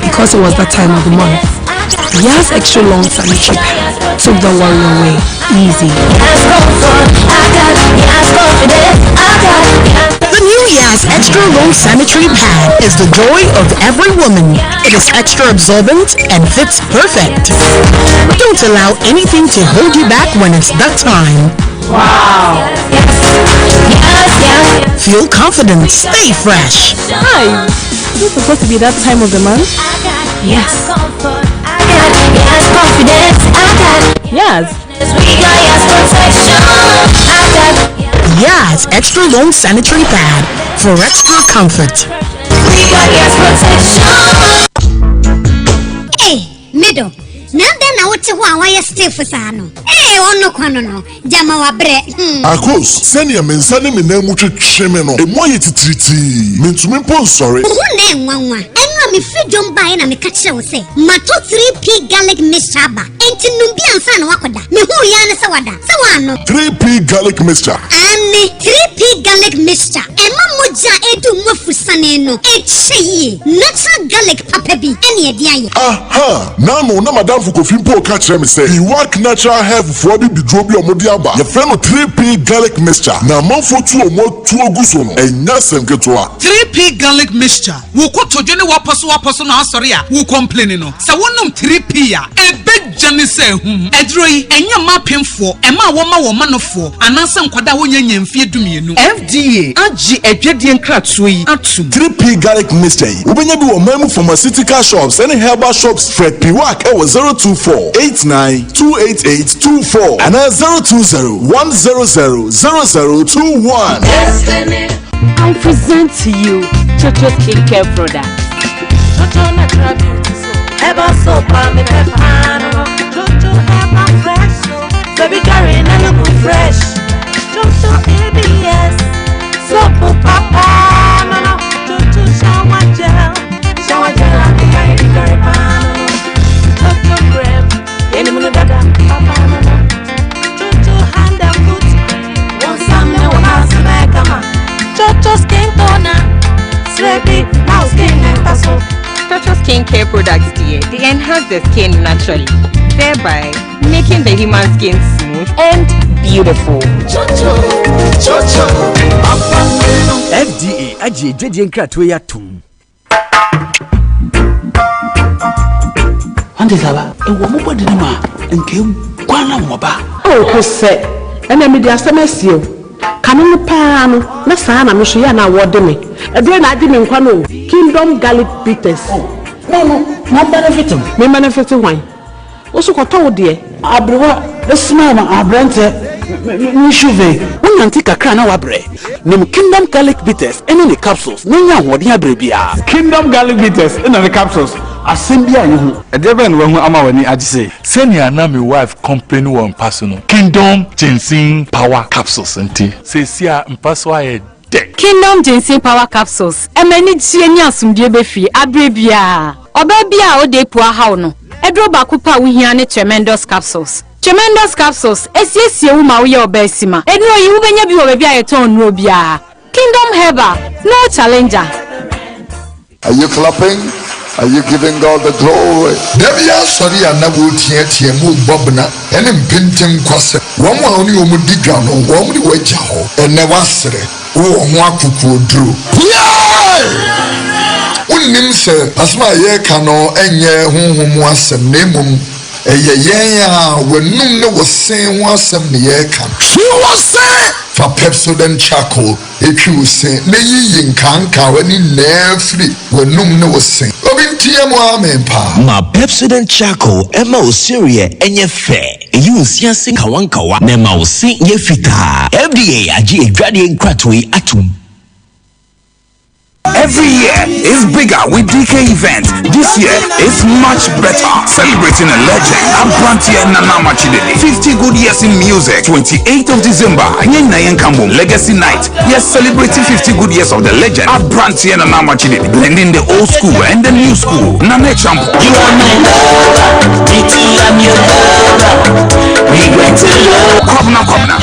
because it was that time of the month. Yaz Extra Long Sanitary Pad took the worry away. Easy. The new Yaz Extra Long Sanitary Pad is the joy of every woman. It is extra absorbent and fits perfect. Don't allow anything to hold you back when it's that time. Wow! Feel confident, stay fresh. Hi! Is it supposed to be that time of the month? Yes. Yes. Yaz Extra Long Sanitary Pad for extra comfort. Hey, middle. Na dɛn na wote hɔ a woayɛ stiff saa no? Ee, ɔno kwa no no, gyama wabrɛ. Hmm. Akos, sɛnea me nsa ne me nan mu twetwe me no, emu ayɛ titiritii. Mintumi mpo nsɔre. Wo ho na ɛnwanwa. Ɛno a mefiri dwom baeɛ na meka kyerɛ wo sɛ, matɔ 3P garlic mixture aba. Enti nom bi ansa na woakɔda. Mehuu yi ara ne sɛ wada. Sɛ woannom. 3P garlic mixture. Aane, 3P garlic mixture. Ɛma mogya a ɛredu mu afusane no kyɛ yie. Natural garlic papa bi ɛne ɛde ayɛ. Aha! N'ano na m'adamfo Kofi mpo reka kyerɛ me sɛ Iwak Natural Health foɔ abibiduro bi a wɔde aba, yɛfrɛ no 3P Garlic Mixture, na amanfoɔ tu wɔn atuo gu so no, ɛnyɛ asɛm ketewa. 3P Garlic Mixture, Wo kotodwe ne w'apɔsowapɔso no asɔre a wo complaini no, sɛ wonom 3P a, ɛbɛgya ne sɛ ahum. Aduro yi, ɛnyɛ mma apemfoɔ, mmaa a wɔma wɔn manofoɔ, anaasɛ nkwadaa a wɔnnya nnya mfeɛ dumienu. FDA agye adwadie nkratoɔ yi atom. 3P Garlic Mixture yi, wobɛnya bi wɔ ɔman mu pharmaceutical shops ne herbal shops. Frɛ Piwak wɔ 024 89 288 24 anaa 020 100 0021. I present to you Chocho Skincare Product. Chocho Natural Beauty Soap. Herbal soap, I'm a pepano. Chocho Herbal Fresh. Baby, carry and look fresh. Chocho. moisturizes the skin naturally, thereby making the human skin smooth and beautiful. FDA agye adwadie nkratoɔ yi atom. Ante saba, ɛwɔ mo bɔde no mu a, nka eguan na wɔba. Oh, Hosɛ, ɛnna mede asɛm asie wo. Kane no paa no, na saa na me nso yɛ a na wɔde me. Ɛdeɛn na agye me nkwa no o? Kingdom Garlic Bitters. Oh, no, no, ma benefit me. Me benefit hwan? Wo nso kɔtɔ wo deɛ. Aberewa smile ma aberanteɛ me shuve. Wonante kakra na woabrɛ. Nom Kingdom Garlic Bitters ne ne capsules na nya ahoɔden abrɛ biara. Kingdom Garlic Bitters na ne capsules, asɛm biara nni ho. Ɛdeɛ bɛn na wahu ama w'ani agye sei? Sɛnea na me wife complain wɔ mpa so no, Kingdom Ginseng Power Capsules nti, seesei a mpa so ayɛ dɛ. Kingdom Ginseng Power Capsules ɛma anigyeɛ ne asomdwoeɛ ba fie aberɛ biara. Ɔbaa biara a ɔda apu ahaw no, aduro baako pɛ a wohia ne Tremendous Capsules. Tremendous Capsules ɛsiesie wo ma woyɛ ɔbaa sima. Nnuro yi wobɛnya bi wɔ baabi a yɛtɔn nnuro biara. Kingdom Herbal, no challenger. Are you clapping? Are you giving God the glory? Da bi asɔre a na woreteatea mu rebɔ bena ne mpentenkwasɛm. Wɔn a wo ne wɔn di dwa no, wɔn de wo agya hɔ. Ɛnnɛ woasere, wowɔ ho akokoɔduro. Piae! Wonnim sɛ asɛm a yɛreka no nyɛ honhom mu asɛm, na mmom ɛyɛ yɛn a w'anum ne wo se ho asɛm na yɛreka. Twi wo se! Fa Pepsodent Charcoal Twi wo se na yiyi nkaankawa ne nyinaa firi w'anum ne wo se. Obi nteɛ mu amen paa. Ma Pepsodent Charcoal mma wo sereɛ nyɛ fɛ, ɛyi wo se ase nkawankawa na ɛma wo se yɛ fitaa. FDA agye adwadeɛ nkratoɔ yi atom. Every year is bigger with DK Events. This year is much better. Celebrating a legend, Abrantie Nana Machidede. 50 good years in music. 28th of December, Nyenna Legacy Night. Yes, celebrating 50 good years of the legend, Abrantie Nana Machidede. Blending the old school and the new school. Nana Champo. You are my lover. Me too, I'm your lover. We going to love. Kwabena Kwabena.